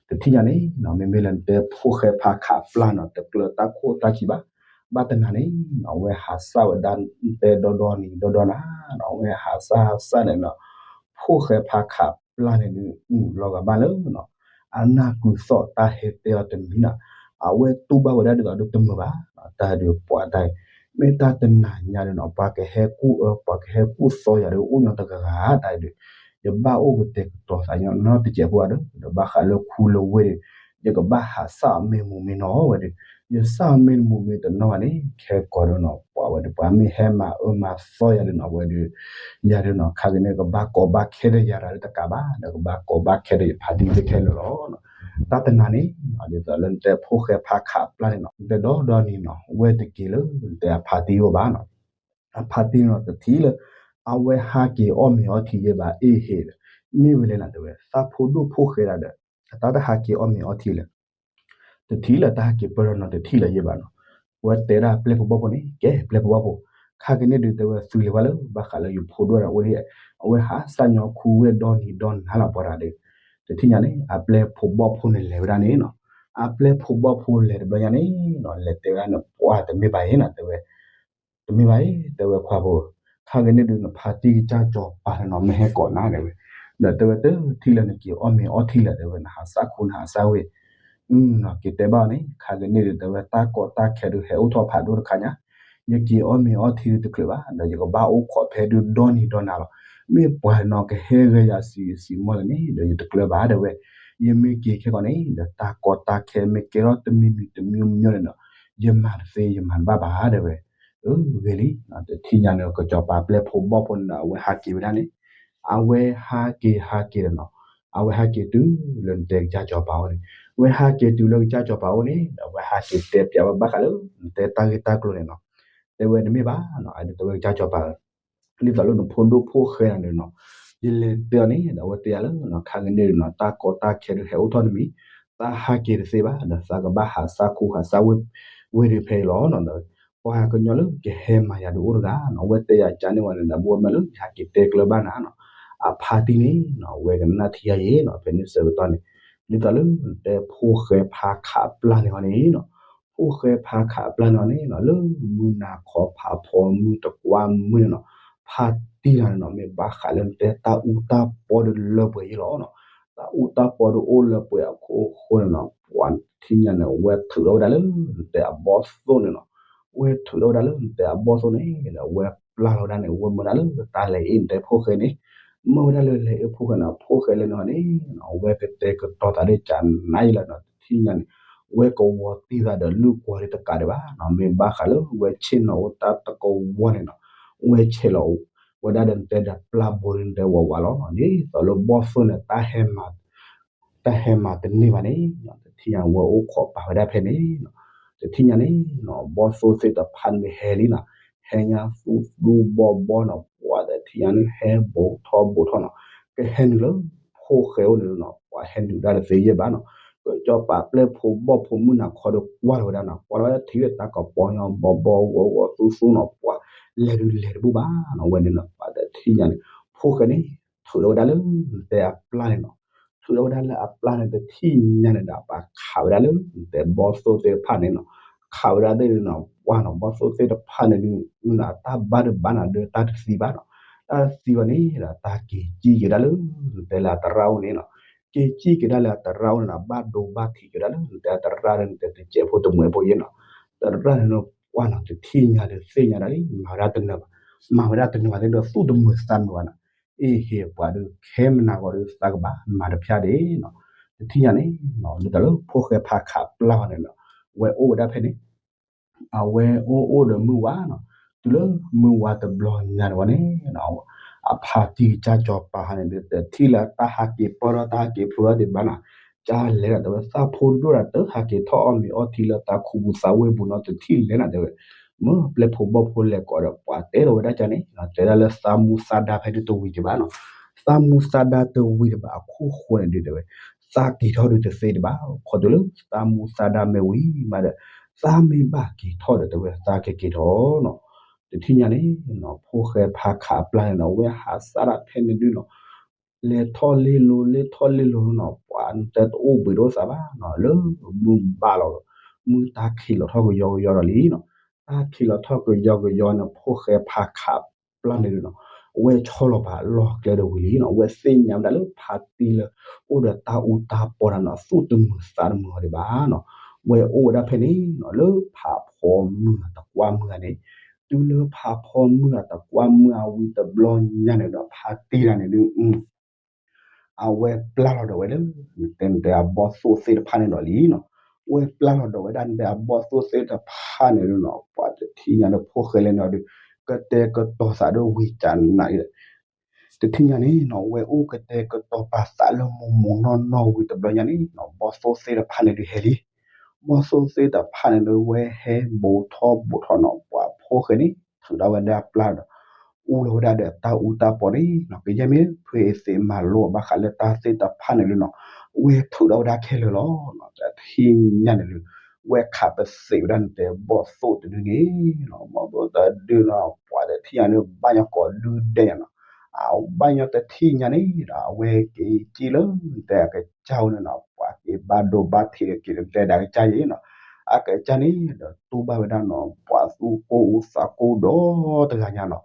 တထံၣ်ညါန့ၣ်နီၤ မ့မ့ၢ်လၢနတဲဖိၣ်ဃဲဖးခးပျၢ်နီၤ တကျၢၤတၢ်ခိၣ်တၢ်ခံဘၣ်, ဘၣ်တနၤန့ၣ်နီၤ အဝဲဟးစၢ်ဝဲဒၣ်တဲဒီဒီနံၤဒီဒီနၤနီၤ အဝဲဟးစၢ်ဟးစၢ်န့ၣ်နီၤ, ဖိၣ်ဃဲဖးခးပျၢ်န့ၣ်ဒုး လီၤဂာ်ဘၣ်လၢနီၤ အနၢ်ကုၤသီၣ်တၢ်ဟဲတဲအီၤတမံၤနီၤ, အဝဲတူၢ်ဘၣ်ဝဲဒၣ်ဒ်သိးဒုးတမုာ်ဘၣ်, တၢ်ဒုးပှၤတၢ်, မ့ၢ်တၢ်တနၤညါဒုးနီၤ ပှၤကဟဲကူၣ်အၢ ပှၤကဟဲကူၣ်သီယၤဒုး အိၣ်ညီတဂၤဂၤတၢ်ဒုး, ယဘၣ်အိၣ်ကတဲာ်ကတီၤသးညီနီတစဲးဖိဘၣ်ဒီး ဒီးဘၣ်ဃးလၢခူလၢဝ့ၢ်ဒီး ယကဘၣ်ဟးစၢ်အီၤမ့ၢ်မူမ့ၢ်နီၢ်ဝဲဒီး, ယစၢ်အီၤမ့ၢ်မူမ့ၢ်တနီၢ်ဘၣ်န့ၣ် ခဲကိာ်ဒုးနီၤ ပှၤဝဲဒီး ပှၤမ့ၢ်ဟဲမၤအၢမၤသီယၤဒုးနီၤ ဝဲဒီး ယၤဒုးနီၤ ခါကန့ၣ် ကဘၣ်ကိးဘၣ်ခဲဒီးယၤတဂၤလၢတကးဘၣ် ဒီးကဘၣ်ကိးဘၣ်ခဲဒီးယဖါတံၢ်ခဲလၢာ်လီၤ. တၢ်တနၤန့ၣ် ဒ်သိးလၢနတဲဖိၣ်ဃဲဖးခးပျၢ်န့ၣ်နီၤ နတဲဒီဒီနံၤနီၤ ဝဲတက့ၤလၢနတဲအဖါတံၢ်အိၣ်ဘၣ်နီၤ, အဖါတံၢ်နီၤ တထံၣ်လၢ အဝဲဟးက့ၤအီၣ်မ့ၤအီထံယဲဘၣ်အ့ၣ်ဟ့ၣ်ဒီး, မ့ၢ်ဝဲလဲၣ်နၤတဲဝဲ သးဖိဒိၣ်ဖိၣ်ဃဲဒၣ်ဒီး အတၢ်တဟးက့ၤအီၣ်မ့ၤအီထံလဲၣ် တထံၣ်လၢတၢ်ဟးက့ၤပၢၢ်ထီၣ်နီၤ တထံၣ်လၢယဲဘၣ်နီၤ, ဝဲတဲဒၣ်ပျဲၢ်ဖိဘီၣ်ဖိန့ၣ် ကဲပျဲၢ်ဖိဘီၣ်ဖိ, ခါကန့ၣ်ဒုးတဲဝဲသုလဲၤဝဲလၢ ဘၣ်ဃးလၢယဖိဒိၣ်တဂၤအိၣ်ဒၣ်, အဝဲဟးစၢ်ညီခူဝ့ၢ်ဒီနံၤဒီနၤလီၤပှၤတဂၤဒီး, တထံၣ်ညါန့ၣ် အပျဲၢ်ဖိဘီၣ်ဖိန့ၣ်လဲၤဝဲဒၣ်န့ၣ်နီၤ, အပျဲၢ်ဖိဘီၣ်ဖိလဲၤတဘျီညါန့ၣ်နီၤ လဲၤတဲဝဲဒၣ်န့ၣ် ပှၤတမ့ၢ်ဘၣ်အံၤနီၤ တဲဝဲ တမ့ၢ်ဘၣ်အံၤ တဲဝဲခွါဖိ, ခါကန့ၣ်ဒုးနဖါတံၢ်ကစၢ်စီၤပၤန့ၣ်နီၤ မ့ၢ်ဟဲကိးနၤတဲဝဲ, ဒီးတဲဝဲတထံၣ်လၢနက့ၤအီၣ်မ့ၤအီထံလဲၣ်တဲဝဲ နဟးစၢ်ခူနဟးစၢ်ဝ့ၢ်, က့ၤတဲဘၣ်အီၤန့ၣ် ခါကန့ၣ်ဒုးတဲဝဲတၢ်ကီတၢ်ခဲဒုးဟဲအိၣ်ထီၣ်ဖးဒိၣ်တခါညါ, ယက့ၤအီၣ်မ့ၤအီထံဒုးတချုးဘၣ် ဒီးယကဘၣ်အိၣ်ခိးဖဲဒုးဒီနံၤဒီနၤလီၤ, မ့ၢ်ပှၤနီၤကဟဲဂဲၤယၤစံးစံးမီၢ်လၢန့ၣ် ဒီးယတကျၢၤဘၣ်တဲဝဲ, ယမ့ၢ်က့ၤခဲကိာ်န့ၣ် ဒီးတၢ်ကီတၢ်ခဲမ့ၢ်ကဲထီၣ်တမံၤမံၤတမံၤမံၤန့ၣ်ဒီး ယမၤတသ့ယမၤတဘၣ်ဘၣ်တဲဝဲ, ဂ့ၤလံ, တထံၣ်ညါန့ၣ် ကစီၤပၤပျဲၢ်ဖိဘီၣ်ဖိန့ၣ်ဒီး အဝဲဟးက့ၤဝဲဒၣ်န့ၣ်, အဝဲဟးက့ၤဟးက့ၤဒီးနီၤ အဝဲဟဲက့ၤတုၤလၢနတဲကစၢ်စီၤပၤအိၣ်န့ၣ်, ဝဲဟဲက့ၤတုၤလၢကစၢ်စီၤပၤအိၣ်န့ၣ် ဒီးဝဲဟဲက့ၤတဲပျးဝဲဘၣ်ဃးလၢနတဲတၢ်ဂ့ၢ်တၢ်ကျိၤန့ၣ်နီၤ. တဲဝဲတမ့ၢ်ဘၣ်နီၤ, အဒိတဲဝဲကစၢ်စီၤပၤ ဒ်သိးလၢနဖိဒိၣ်ဖိၣ်ဃဲန့ၣ်နီၤ, ယလဲၤတဲအီၤန့ၣ် ဒီးအဝဲတဲယၤလၢ ခါကန့ၣ်နီၤ တၢ်ကီတၢ်ခဲဒုးဟဲအိၣ်ထီၣ်တမံၤ, သးဟးက့ၤတသ့ဘၣ်, ဒီးသးကဘၣ်ဟးစၢ်ခူဟးစၢ်ဝ့ၢ် ဝ့ၢ်ဒုးဖဲအံၤလီၤ. ဒီးပှၤကညီလၢကဟဲမၤယၤဒုးအိၣ်တဂၤနီၤ, အဝဲတဲယၤကန့ၣ်ဝဲန့ၣ် ဒီးဘၣ်ဝဲမ့ၢ်လၢယဟဲက့ၤတဲကျၢၤဘၣ်နၤနီၤ, အဖါတံၢ်န့ၣ်နီၤ ဝဲကနၣ်ထံယၤယဲနီၤ, ဖဲန့ၣ်ဆၢကတီၢ်န့ၣ် ဒ်သိးလၢတဲဖိၣ်ဃဲဖးခးအပျၢ်န့ၣ်ဟီန့ၣ်နီၤ, ဖိၣ်ဃဲဖးခးအပျၢ်န့ၣ်ဟီန့ၣ်နီၤ လၢမုၢ်နၤခီဖးဖီမုၢ်တကွၢ်မုၢ်န့ၣ်နီၤ, ဖါတံၢ်တဂၤန့ၣ်နီၤ မ့ၢ်ဘၣ်ဃးလၢနတဲတၢ်အူတၢ်ပီဒုးလၢပှဲၤယဲလီၤနီၤ. တၢ်အူတၢ်ပီဒုးအိၣ်လၢပှဲၤအခိၣ်ဃိန့ၣ်နီၤ ပှၤတထံၣ်ညါန့ၣ် ဝဲထုးထီၣ်ဝဲဒၣ်လၢနတဲအဘီၣ်သိၣ်န့ၣ်နီၤ, ဝဲထုးထီၣ်ဝဲဒၣ်လၢနတဲအဘီၣ်သိၣ်န့ၣ်ဒီး ဝဲပျၢ်လီၤဝဲဒၣ်န့ၣ် ဝဲမၢဒၣ်လၢတၢ်လဲၤအ့ၣ်နတဲဖိၣ်ဃဲန့ၣ်, မၢဝဲဒၣ်လၢလဲၤအ့ၣ်ဖိၣ်ဃဲန့ၣ် ဖိၣ်ဃဲလဲၤန့ၣ်ဟီန့ၣ် အဝဲကတဲာ်ကတီၤသးဒ်ကနၣ်ယဲလီၤနီၤ, တထံၣ်ညါန့ၣ် ဝဲကဝီၤတံၢ်သးဒီးလုၢ်ကွီၤဒ်တကးဒံးဘၣ်နီၤ, မ့ၢ်ဘၣ်ဃးလၢဝဲဆ့ၣ်နီၤအိၣ်တၢ်တကဝီၤန့ၣ်နီၤ, ဝဲဆဲးလီၤဝဲဒၣ်ဒီးနတဲဒီးပျၢ်ဘိဒ်နတဲဝးဝးလီၤနီၤ, ဒ်သိးလၢဘီၣ်သိၣ်န့ၣ် တၢ်ဟဲမၤတန့ၢ်ဘၣ်န့ၣ် တထံၣ်ညါဝဲအိၣ်ခိးပာ်ဝဲဒၣ်ဖဲန့ၣ်နီၤ, တထံၣ်ညါန့ၣ်နီၤ ဘီၣ်သိၣ်သ့ၣ်တဖၣ်န့ၣ်ဟဲလံနီၤ, ဟဲညါသူသူဘီဘီနီၤ, ပှၤတထံၣ်ညါန့ၣ်ဟဲဘူးထီၣ်ဘူးထီၣ်နီၤ, ကဟဲနုာ်လၢဖိၣ်ဃဲအိၣ်န့ၣ်နီၤ, ပှၤဟဲနုာ်ဒၣ်တသ့ယဲၢ်ဘၣ်နီၤ, ကစီၤပၤပျဲၢ်ဖိဘီၣ်ဖိမုၢ်နၤခီဒီးကွၢ်လီၤဝဲဒၣ်နီၤ, ကွၢ်လီၤဝဲဒၣ်ထံၣ်ဝဲတၢ်ကပီၤညီဘီဘီဂီၤဂီၤသူသူနီၤ, ပှၤလဲၤဒုးလဲၤတဘူၣ်ဘၣ်နီၤ, ဝဲန့ၣ်နီၤ ပှၤတထံၣ်ညါန့ၣ် ဖိၣ်ဃဲန့ၣ် ထုးထီၣ်ဝဲဒၣ်လၢနတဲအပျၢ်န့ၣ်နီၤ, ထုးထီၣ်ဝဲဒၣ်လၢအပျၢ်န့ၣ် တထံၣ်ညါန့ၣ်ဒီး ပှၤခးဝဲဒၣ်လၢနတဲဘီၣ်သိၣ်သ့ၣ်တဖၣ်န့ၣ်နီၤ, ခးဝဲဒၣ်သ့ၣ်နီၤ ပှၢ်နီၤ ဘီၣ်သိၣ်သ့ၣ်တဖၣ်န့ၣ်ဒုးနီၤ တၢ်ဘၣ်ဒုးဘၣ်နီၤ ဒီးတၢ်တသံဘၣ်နီၤ, တၢ်တသံဘၣ်န့ၣ်ဒီး တၢ်က့ၤစံၣ်က့ၤဒၣ်လၢ နတဲလၢအသရၣ်အိၣ်န့ၣ်နီၤ, က့ၤစံၣ်က့ၤဒၣ်လၢအသရၣ်အိၣ်န့ၣ်နီၤ, ဘၣ်ဒိဘၣ်ထံးက့ၤဒၣ်လၢနတဲအသရၣ်ဒီးနတဲတစဲးဖိတမှဲးဖိယဲၢ်နီၤ, သရၣ်န့ၣ်နီၤ ပှၢ်နီၤ တထံၣ်ညါဒီးသ့ၣ်ညါဒၣ်လံ မၤဝဲဒၣ်တနၢၤဘၣ်, မၤဝဲဒၣ်တနၢၤဘၣ်သ့ၣ်ဒီးသူၣ်တမုာ်သးတမုာ်ဘၣ်နီၤ, အ့ဟ့ၣ်ပှၤဒုးခဲမနၤဂီၤဒီးသးကဘၣ်မၤတဖၠၣ်ဒ့နီၤ, တထံၣ်ညါန့ၣ်နီၤ ဒ်သိးလၢဖိၣ်ဃဲဖးခးပျၢ်န့ၣ်နီၤ, ဝဲအိၣ်ဝဲဒၣ်ဖဲန့ၣ် အဝဲအိၣ်အိၣ်ဒီးမုၢ်ဝါနီၤ, တုၤလၢမုၢ်ဝါတဘျီညါန့ၣ်ဝဲန့ၣ်နီၤ, အဖါတံၢ်ကစၢ်စီၤပၤဟါန့ၣ်ဒီး တထံၣ်လၢတၢ်ဟးက့ၤပၢၢ်ထီၣ်တၢ်ဟးက့ၤဖျိထီၣ်ဒံးဘၣ်နီၤ, ကလဲၤဒီးတဲဝဲ သးဖိဒိၣ်ဒီးတဟးက့ၤထီၣ်အီၣ်မ့ၤအီထံလၢသးခူပူၤသးဝ့ၢ်ပူၤနီၤ, တထံၣ်လဲၤနီၤတဲဝဲ, မ့ၢ်ပျဲၢ်ဖိဘီၣ်ဖိလဲၤကိးဒီးပှၤတဲထီၣ်ဝဲဒၣ်ကန့ၣ် တဲဒၣ်လၢသးမူသးဒါဖဲဒုးတဝံၤဒံးဘၣ်နီၤ, သးမူသးဒါတဝံၤဒံးဘၣ်အခိၣ်ဃိန့ၣ်ဒုးတဲဝဲ, သးက့ၤထီၣ်ဒုးတသ့ဒံးဘၣ်, ခီတုၤလၢသးမူသးဒါမ့ၢ်ဝံၤမးဒီး သးမ့ၢ်ဘၣ်က့ၤထီၣ်ဒီးတဲဝဲသးကက့ၤထီၣ်နီၤ, တထံၣ်ညါန့ၣ်နီၤ ဖိၣ်ဃဲဖးခးအပျၢ်န့ၣ်နီၤ ဝဲဟးစၢ်ဒၣ်ဖဲန့ၣ်ဒုးနီၤ လဲၤထီၣ်လ့လိၤ လဲၤထီၣ်လ့လိၤနီၤ ပှၤတဲတအိၣ်ဘှံးတအိၣ်သးဘၣ်နီၤ လၢမုၢ်ဘၣ်လီၤ, မုၢ်တၢ်ခံးလီၤထီၣ်ကယီကယီဒီးလံနီၤ, တၢ်ခံးလီၤထီၣ်ကယီကယီန့ၣ် ဖိၣ်ဃဲဖးခးပျၢ်န့ၣ်ဒုးနီၤ ဝဲဆီလီၤပာ်လီၢ်ကျဲဒီးဝံၤလံနီၤ, ဝဲသ့ၣ်ညါဝဲဒၣ်လၢဖါတံၢ်လၢ အိၣ်ဒီးတၢ်အူတၢ်ပီဒီးနီၤ သူၣ်တမုာ်သးတမုာ်အီၤဒံးဘၣ်နီၤ, ဝဲအိၣ်ဝဲဒၣ်ဖဲန့ၣ်နီၤ လၢဖးဖီမုၢ်အတကွၢ်မုၢ်ဧါန့ၣ်, တုၤလၢဖးဖီမုၢ်အတကွၢ်မုၢ်အဝံၤတဘျီညါန့ၣ်ဒီး ဖါတံၢ်တဂၤန့ၣ်ဒုး အဝဲပျၢ်လီၤဒီးဝဲလၢ နတဲနတဲအဘီၣ်သိၣ်သ့ၣ်တဖၣ်န့ၣ်ဒီးလံနီၤ, ဝဲပျၢ်လီၤဒီးဝဲဒၣ်နတဲအဘီၣ်သိၣ်သ့ၣ်တဖၣ်န့ၣ်ဒုးနီၤ ပှၤတထံၣ်ညါဒီးဖိၣ်ဃဲလဲၣ်န့ၣ်ဒီး ကတဲာ်ကတီၤသးဒီးဝံၤကနၣ်အံၤ တထံၣ်ညါန့ၣ်နီၤ ဝဲအိၣ်ကတဲာ်ကတီၤပာ်သးလၢမိၢ်မိၢ်နီၢ်နီၢ်ဝံၤတဘျီညါန့ၣ်နီၤ ဘီၣ်သိၣ်သ့ၣ်တဖၣ်န့ၣ်ဒုးဟဲလံ, ဘီၣ်သိၣ်သ့ၣ်တဖၣ်န့ၣ်ဒုးဝဲဟဲဘူးထီၣ်ဘူးထီၣ်နီၤ ပှၤဖိၣ်ဃဲန့ၣ် ထုးထီၣ်ဝဲဒၣ်အပျၢ်ဒီး အူလီၤဝဲဒၣ်ဒီးတၢ်အူတၢ်ပီန့ၣ်နီၤ ကယဲၢ်မ့ၢ်ဖုအသ့ၣ်မၤလိအီၤ ဘၣ်ဃးလၢတၢ်သ့ၣ်တဖၣ်န့ၣ်ဒုးနီၤ ဝဲထုးထီၣ်ဝဲဒၣ်ခဲလၢာ်လီၤနီၤ တထံၣ်ညါန့ၣ်ဒုး ဝဲခးပသံးဝဲဒၣ်နတဲဘီၣ်သိၣ်တဒုန့ၣ်နီၤ ဘီၣ်သိၣ်တဒုနီၤ ပှၤတထံၣ်ညါန့ၣ် ဘၣ်ညီကိးဒုဒဲးညါနီၤ အဘၣ်ညီတထံၣ်ညါန့ၣ်ဒီး အဝဲက့ၤကံၣ်လၢနတဲအကစၢ်အိၣ်န့ၣ်နီၤ ပှၤက့ၤဘၣ်ဒိဘၣ်ထံးဒီးက့ၤနတဲဒီးအကစၢ်ယဲနီၤ အကစၢ်န့ၣ်ဒီးတူၢ်ဘၣ်ဝဲဒၣ်နီၤ ပှၤသူၣ်ကိၢ်သးကိၢ်ဒီတဂၤညါနီၤ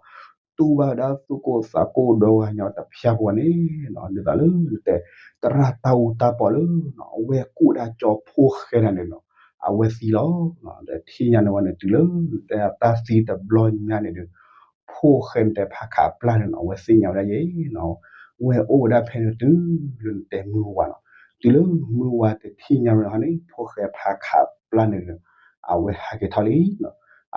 တူၢ်ဘၣ်ဝဲဒၣ်သူၣ်ကိၢ်သးကိၢ်ဒီဂၤညါတဖၠၣ်ဖိန့ၣ်နီၤ ဒ်သိးလၢနတဲ သရၣ်တၢ်အူတၢ်ပီလၢနီၤ အဝဲကူၣ်ဒၣ်ကၠီဖိၣ်ဃဲဒၣ်န့ၣ်နီၤ အဝဲသံလီၤ တထံၣ်ညါန့ၣ်ဝဲန့ၣ် တုၤလၢနတဲတၢ်သံတဘျီညါန့ၣ်ဒီး ဖိၣ်ဃဲနတဲဖးခးအပျၢ်န့ၣ်နီၤ အဝဲသ့ၣ်ညါဝဲဒၣ်ယဲနီၤ ဝဲအိၣ်ဝဲဒၣ်ဖဲန့ၣ်တုၤလၢနတဲမုၢ်ဝါနီၤ တုၤလၢမုၢ်ဝါတထံၣ်ညါန့ၣ်ဟီန့ၣ် ဖိၣ်ဃဲဖးခးအပျၢ်န့ၣ်ဒီး အဝဲဟးက့ၤထီၣ်လံနီၤ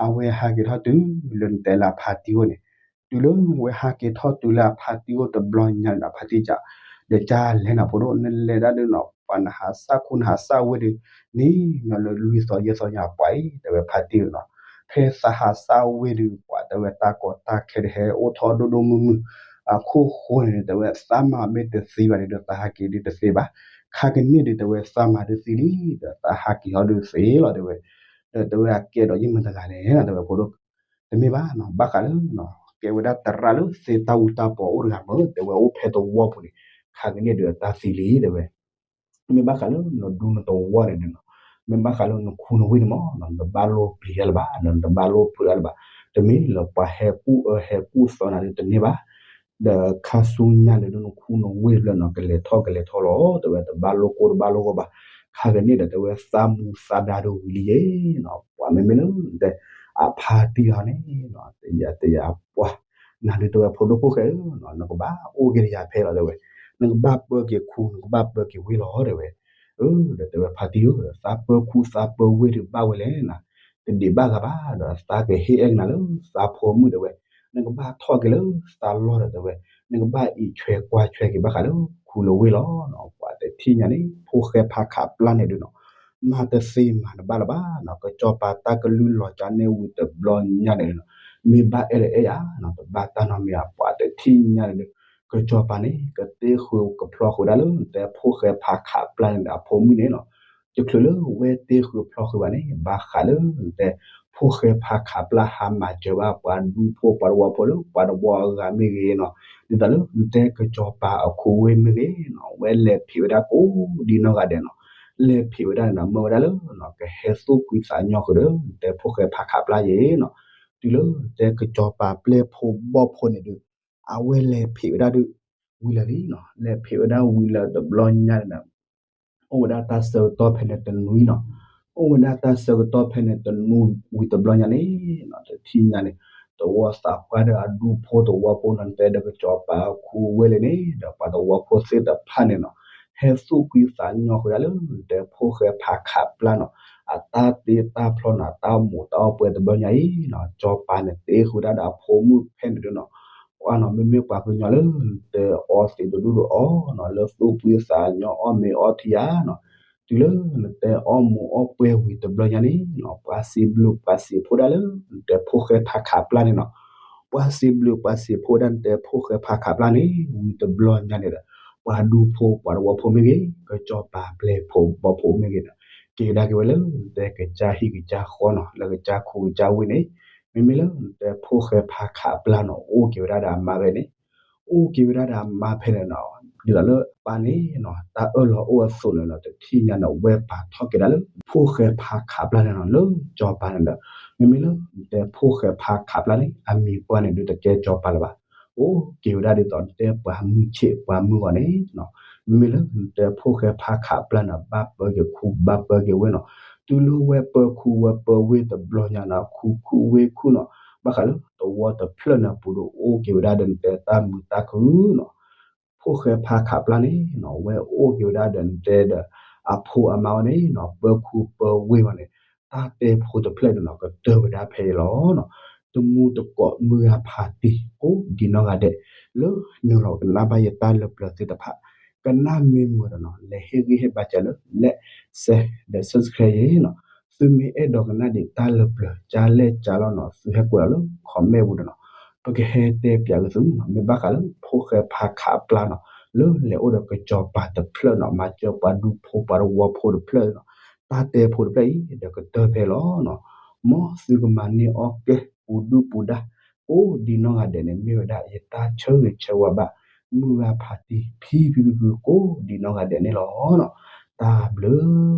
အဝဲဟးက့ၤထီၣ်တုၤလၢနတဲလၢအဖါတံၢ်အိၣ်န့ၣ် တုၤလၢဝဲဟးက့ၤထီၣ်တုၤလၢအဖါတံၢ်အိၣ်တဘျီညါန့ၣ်ဒီး ဖါတံၢ်ကး ဒီးကလဲၤနီၤဖိဒိၣ် နလဲၤဒၣ်ဒုးနီၤ ပှၤနဟးစၢ်ခူနဟးစၢ်ဝ့ၢ်ဒုး န့ၣ်ညီလၢလွံၢ်သီယဲၢ်သီညါပှၤအံၤ တဲဝဲဖါတံၢ်နီၤ, ဖဲသးဟးစၢ်ဝ့ၢ်ဒုး ပှၤတဲဝဲတၢ်ကီတၢ်ခဲဒုးဟဲအိၣ်ထီၣ်ဒိၣ်ဒိၣ်မုၢ်မုၢ်, အခိၣ်ဃိန့ၣ် တဲဝဲသးမၤမ့ၢ်တသံဘၣ်န့ၣ်ဒီး သးဟးက့ၤဒုးတသ့ဘၣ်, ခါကန့ၣ်ဒုး တဲဝဲသးမၤဒုးသံလံ ဒီးသးဟးက့ၤဟီဒုးသ့လီၤ တဲဝဲ, ဒီးတဲဝဲအကဲဒီးယမုၢ်တဂၤလဲၣ်နီၤ တဲဝဲဖိဒိၣ် တမ့ၢ်ဘၣ်နီၤ ဘၣ်ဃးလၢ ကဲဝဲဒၣ်သရၣ်လၢသ့တၢ်အူတၢ်ပီအိၣ်တဂၤမ့ၢ် တဲဝဲအိၣ်ဖဲသဝီပူၤန့ၣ် ခါကန့ၣ်ဒုးအတၢ်သံလံ တဲဝဲ, မ့ၢ်ဘၣ်ဃးလၢနဒူနသဝီန့ၣ်ဒုးနီၤ, မ့ၢ်ဘၣ်ဃးလၢနခူနဝ့ၢ်န့ၣ်မ့ၢ်နီၤ နတဘၣ်လိၣ်ပျံၤတၢ်လၢၤဘၣ် နတဘၣ်လိၣ်ဖုးတၢ်လၢၤဘၣ်, တမ့ၢ်လၢပှၤဟဲကူၣ်အၢဟဲကူၣ်သီနၤဒုးတန့ၢ်ဘၣ် ဒီးခါဆူညါန့ၣ်ဒုး နခူနဝ့ၢ်တဖျၢၣ်နီၤ ကလဲၤထီၣ်ကလဲၤထီလီၤ တဲဝဲတဘၣ်လိၣ်ကိၢ်တဘၣ်လိၣ်ဂီၢ်ဘၣ်, ခါကန့ၣ်ဒီး တဲဝဲသးမူသးဒါဒုးဝံၤလံယဲနီၤ ပှၤမ့မ့ၢ်လၢ တဲ အဖါတံၢ်လီၤန့ၣ်နီၤ တယၤတယၤပှၤ နၤဒုးတဲဝဲဖိဒိၣ်ဖိၣ်ဃဲဧၢနီၤ နကဘၣ်အိၣ်က့ၤတယၤဖဲလီၤ တဲဝဲ, နကဘၣ်ပၢက့ၤခူ နကဘၣ်ပၢက့ၤဝ့ၢ်လီၤ တဲဝဲ, အၢ ဒီးတဲဝဲဖါတံၢ်ဧၢ သးပၢခူသးပၢဝ့ၢ်ဒုးဘၣ်ဝဲလဲၣ်နီၤ, တဒံးဘၣ်ဂၤဘၣ်ဒီး သးကဟ့ၣ်အဲၣ်ကနၤလၢသးဖိမုၣ် တဲဝဲ, နကဘၣ်ထီၣ်က့ၤလၢသးလီၢ်ဒီး တဲဝဲ, နကဘၣ်အံးဆွဲကွၢ်ဆွဲက့ၤဘၣ်ဃးလၢခူလၢဝ့ၢ်လီၤနီၤ, ပှၤတထံၣ်ညါန့ၣ် ဖိၣ်ဃဲဖါခးပျၢ်န့ၣ်ဒုးနီၤ, မၤတသ့မၤတဘၣ်လၢၤဘၣ်နီၤ, ကစီၤပၤတၢ်ကလုၢ်လီၤကၠါန့ၣ်ဝံၤတဘျီညါန့ၣ်နီၤ, မ့ၢ်ဘၣ်အဲၣ်ဒီးအဲၣ်ယၤနီၤ, တဘၣ်တၢ်နီတမံၤဧါ, ပှၤတထံၣ်ညါန့ၣ်ဒုး ကစီၤပၤန့ၣ် ကတ့ဃုာ်ကဖျီဃုာ်ဒၣ်လၢနတဲဖိၣ်ဃဲဖါခးပျၢ်န့ၣ်ဒီးအဖိမုၣ်န့ၣ်နီၤ, တချုးလၢဝဲတ့ဃုာ်ဖျီဃုာ်ဘၣ်န့ၣ် ဘၣ်ဃးလၢနတဲ ဖိၣ်ဃဲဖါခးပျၢ်ဟးမၤစၢၤဘၣ်ပှၤဒူဖိပှၤတဝီဖိလၢပှၤတဝီအဂၤမ့ၢ်ဂ့ၤနီၤ, ဒ်သိးလၢနတဲကစီၤပၤအခိဝ့ၢ်မ့ၢ်ဂ့ၤနီၤ, ဝဲလဲၤဖံးဝဲဒၣ်ကိးဒ်နီၢ်ဂၤဒဲးနီၤ, လဲၤဖံးဝဲဒၣ်န့ၣ်ဒီး မၢဝဲဒၣ်လၢနီၤ ကဟဲသူၣ်ဖှံသးညီဃုာ်ဒီး နတဲဖိၣ်ဃဲဖါခးပျၢ်ယဲနီၤ, တုၤလၢနတဲကစီၤပၤပျဲၢ်ဖိဘီၣ်ဖိန့ၣ်ဒုး အဝဲလဲၤဖံးဝဲဒၣ်ဒုး ဝံၤလၢာ်လံနီၤ, လဲၤဖံးဝဲဒၣ်ဝံၤလၢာ်တဘျီညါန့ၣ်ဒီး အိၣ်ဝဲဒၣ်တၢ်ဆၢကတီၢ်ဖဲန့ၣ်တနွံနီၤ, အိၣ်ဝဲဒၣ်တၢ်ဆၢကတီၢ်ဖဲန့ၣ်တနွံဝံၤတဘျီညါန့ၣ်နီၤ, တထံၣ်ညါန့ၣ် တဝီသးပှၢ်ဒီးအဒူဖိတဝီဖိနီၤ, နတဲဒီးကစီၤပၤအခိဝ့ၢ်လၢန့ၣ် ဒီးပှၤတဝီဖိသ့ၣ်တဖၣ်န့ၣ်နီၤ, ဟဲသူၣ်ဖှံသးညီဃုာ်ဒၣ်လၢနတဲဖိၣ်ဃဲဖါခးပျၢ်နီၤ, အတၢ်တ့တၢ်ဖျီနီၤ, အတၢ်အိၣ်မူတၢ်အိၣ်ပွဲတဘျီညါအံၤနီၤ, ကစီၤပၤန့ၣ်တ့ဃုာ်ဒၣ်ဒီးအဖိမုၣ်ဖဲန့ၣ်ဒုးနီၤ, ပှၤနီၤ မ့မ့ၢ်ပှၤကညီလၢနတဲအီသံးတဒူၣ်ဒီးအီၤနီၤ, လၢသူၣ်ဖှံသးညီအီၣ်မ့ၤအီထံဧါနီၤ, တုၤလၢနတဲအီၣ်မူးအီၣ်ပွဲဝံၤတဘျီညါန့ၣ်နီၤ, ပှၤစံးဘျုးပှၤစံးဖှိၣ်ဒၣ်လၢ နတဲဖိၣ်ဃဲဖါခးပျၢ်န့ၣ်နီၤ, ပှၤစံးဘျုးပှၤစံးဖှိၣ်ဒၣ်နတဲဖိၣ်ဃဲဖါခးပျၢ်န့ၣ် ဝံၤတဘျီညါန့ၣ်ဒီး ပှၤဒူဖိပှၤတဝီဖိမ့ၢ်ဂ့ၤ, ကစီၤပၤပျဲၢ်ဖိဘီၣ်ဖိမ့ၢ်ဂ့ၤဒီး က့ၤကဒါက့ၤဝဲလၢနတဲကစၢ်ဟံၣ်ကစၢ်ဃီနီၤ, လၢကစၢ်ခူကစၢ်ဝ့ၢ်န့ၣ်, မ့မ့ၢ်လၢနတဲဖိၣ်ဃဲဖါခးပျၢ်နီၤ, အိၣ်က့ၤဝဲဒၣ်ဒီးအမါဖဲန့ၣ်, အိၣ်က့ၤဝဲဒၣ်ဒီးအမါဖဲန့ၣ်နီၤ, ဒ်သိးလၢအပၢ်န့ၣ်နီၤ, တၢ်အၢၣ်လီၤအိၣ်အသိးန့ၣ်နီၤ, တထံၣ်ညါန့ၣ် ဝဲပာ်ထီၣ်က့ၤဒၣ်လၢ ဖိၣ်ဃဲဖါခးပျၢ်န့ၣ်နီၤ, လၢကစီၤပၤန့ၣ်ဒီး, မ့မ့ၢ်လၢနတဲဖိၣ်ဃဲဖါခးပျၢ်န့ၣ် အမံၤပှၢ်န့ၣ်ဒုးတကဲကစီၤပၤလၢၤဘၣ်, အိၣ်က့ၤဝဲဒၣ်ဒ်သိးနတဲပှၤမုၢ်ဆ့ၣ်ပှၤမုၢ်ဂီၤန့ၣ်နီၤ, မ့မ့ၢ်လၢနတဲဖိၣ်ဃဲဖါခးပျၢ်န့ၣ် ဘၣ်ပၢက့ၤခူဘၣ်ပၢက့ၤဝ့ၢ်နီၤ, တုၤလၢဝဲပၢခူဝဲပၢဝ့ၢ်တဘျီညါနီၤ, ခူခူဝ့ၢ်ခူနီၤ, ဘၣ်ဃးလၢသဝီတဖျၢၣ်န့ၣ်ပူၤဒီး အိၣ်က့ၤဝဲဒၣ်ဒီးနတဲတၢ်မုာ်တၢ်ခုၣ်နီၤ, ဖိၣ်ဃဲဖါခးပျၢ်န့ၣ်နီၤ, ဝဲအိၣ်က့ၤဝဲဒၣ်ဒီးနတဲဒီး အဖိအမါဝဲန့ၣ်နီၤ, ပၢခူပၢဝ့ၢ်ဝဲန့ၣ်, တၢ်တဲဖိတဖျၢၣ်န့ၣ်နီၤ, ကတၢၢ်ဝဲဒၣ်ဖဲအံၤလီၤနီၤ, တမူတကိးမုၢ်ဂၤဖးတံၢ် ကိးဒံနီၢ်ဂၤဒဲး, လၢနုာ်လီၤကနၣ်ဘၣ်ယတၢ်လၢပျၢၤသ့ၣ်တဖၣ်, ကနၣ်မ့ၢ်မုာ်ဒီးနီၤ, လဲၤဟ့ၣ်ဂံၢ်ဟ့ၣ်ဘါစၢၤလၢ like, share ဒီး subscribe ယဲနီၤ, သုမ့ၢ်အဲၣ်ဒိးကနၣ်ဒံးတၢ်လၢပျၢၤ ကၢ်လဲၢ်ကၢ်လီၤနီၤ, သုဟဲကွဲးလီၤလၢ comment ပူၤဒီးနီၤ, ပကဟဲတဲပၠးက့ၤသုနီၤ, မ့ၢ်ဘၣ်ဃးလၢဖိၣ်ဃဲဖါခးပျၢ်နီၤ, လၢလဲၤအိၣ်ဒီးကစီၤပၤတဖျၢၣ်နီၤ, မၤစၢၤပှၤဒူဖိပှၤတဝီဖိတဖျၢၣ်နီၤ, တၢ်တဲဖိတဖျၢၣ်အံၤ ဒီးကတၢၢ်ဖဲလီၤနီၤ, မ်သုကမၤန့ၢ်အီၣ်ကဲ ပူၤဒုၣ်ပူၤဒါ ကိးဒံနီၢ်ဂၤဒဲးန့ၣ် မ့ၢ်ဝဲဒၣ်ယတၢ်ဆၢဂ့ၤဆၢဝါဘၣ် မုၢ်ဂၤဖးတံၢ် ဖံဖံဖုဖု ကိးဒံနီၢ်ဂၤဒဲးန့ၣ်လီၤနီၤ, တၢ်ဘျုး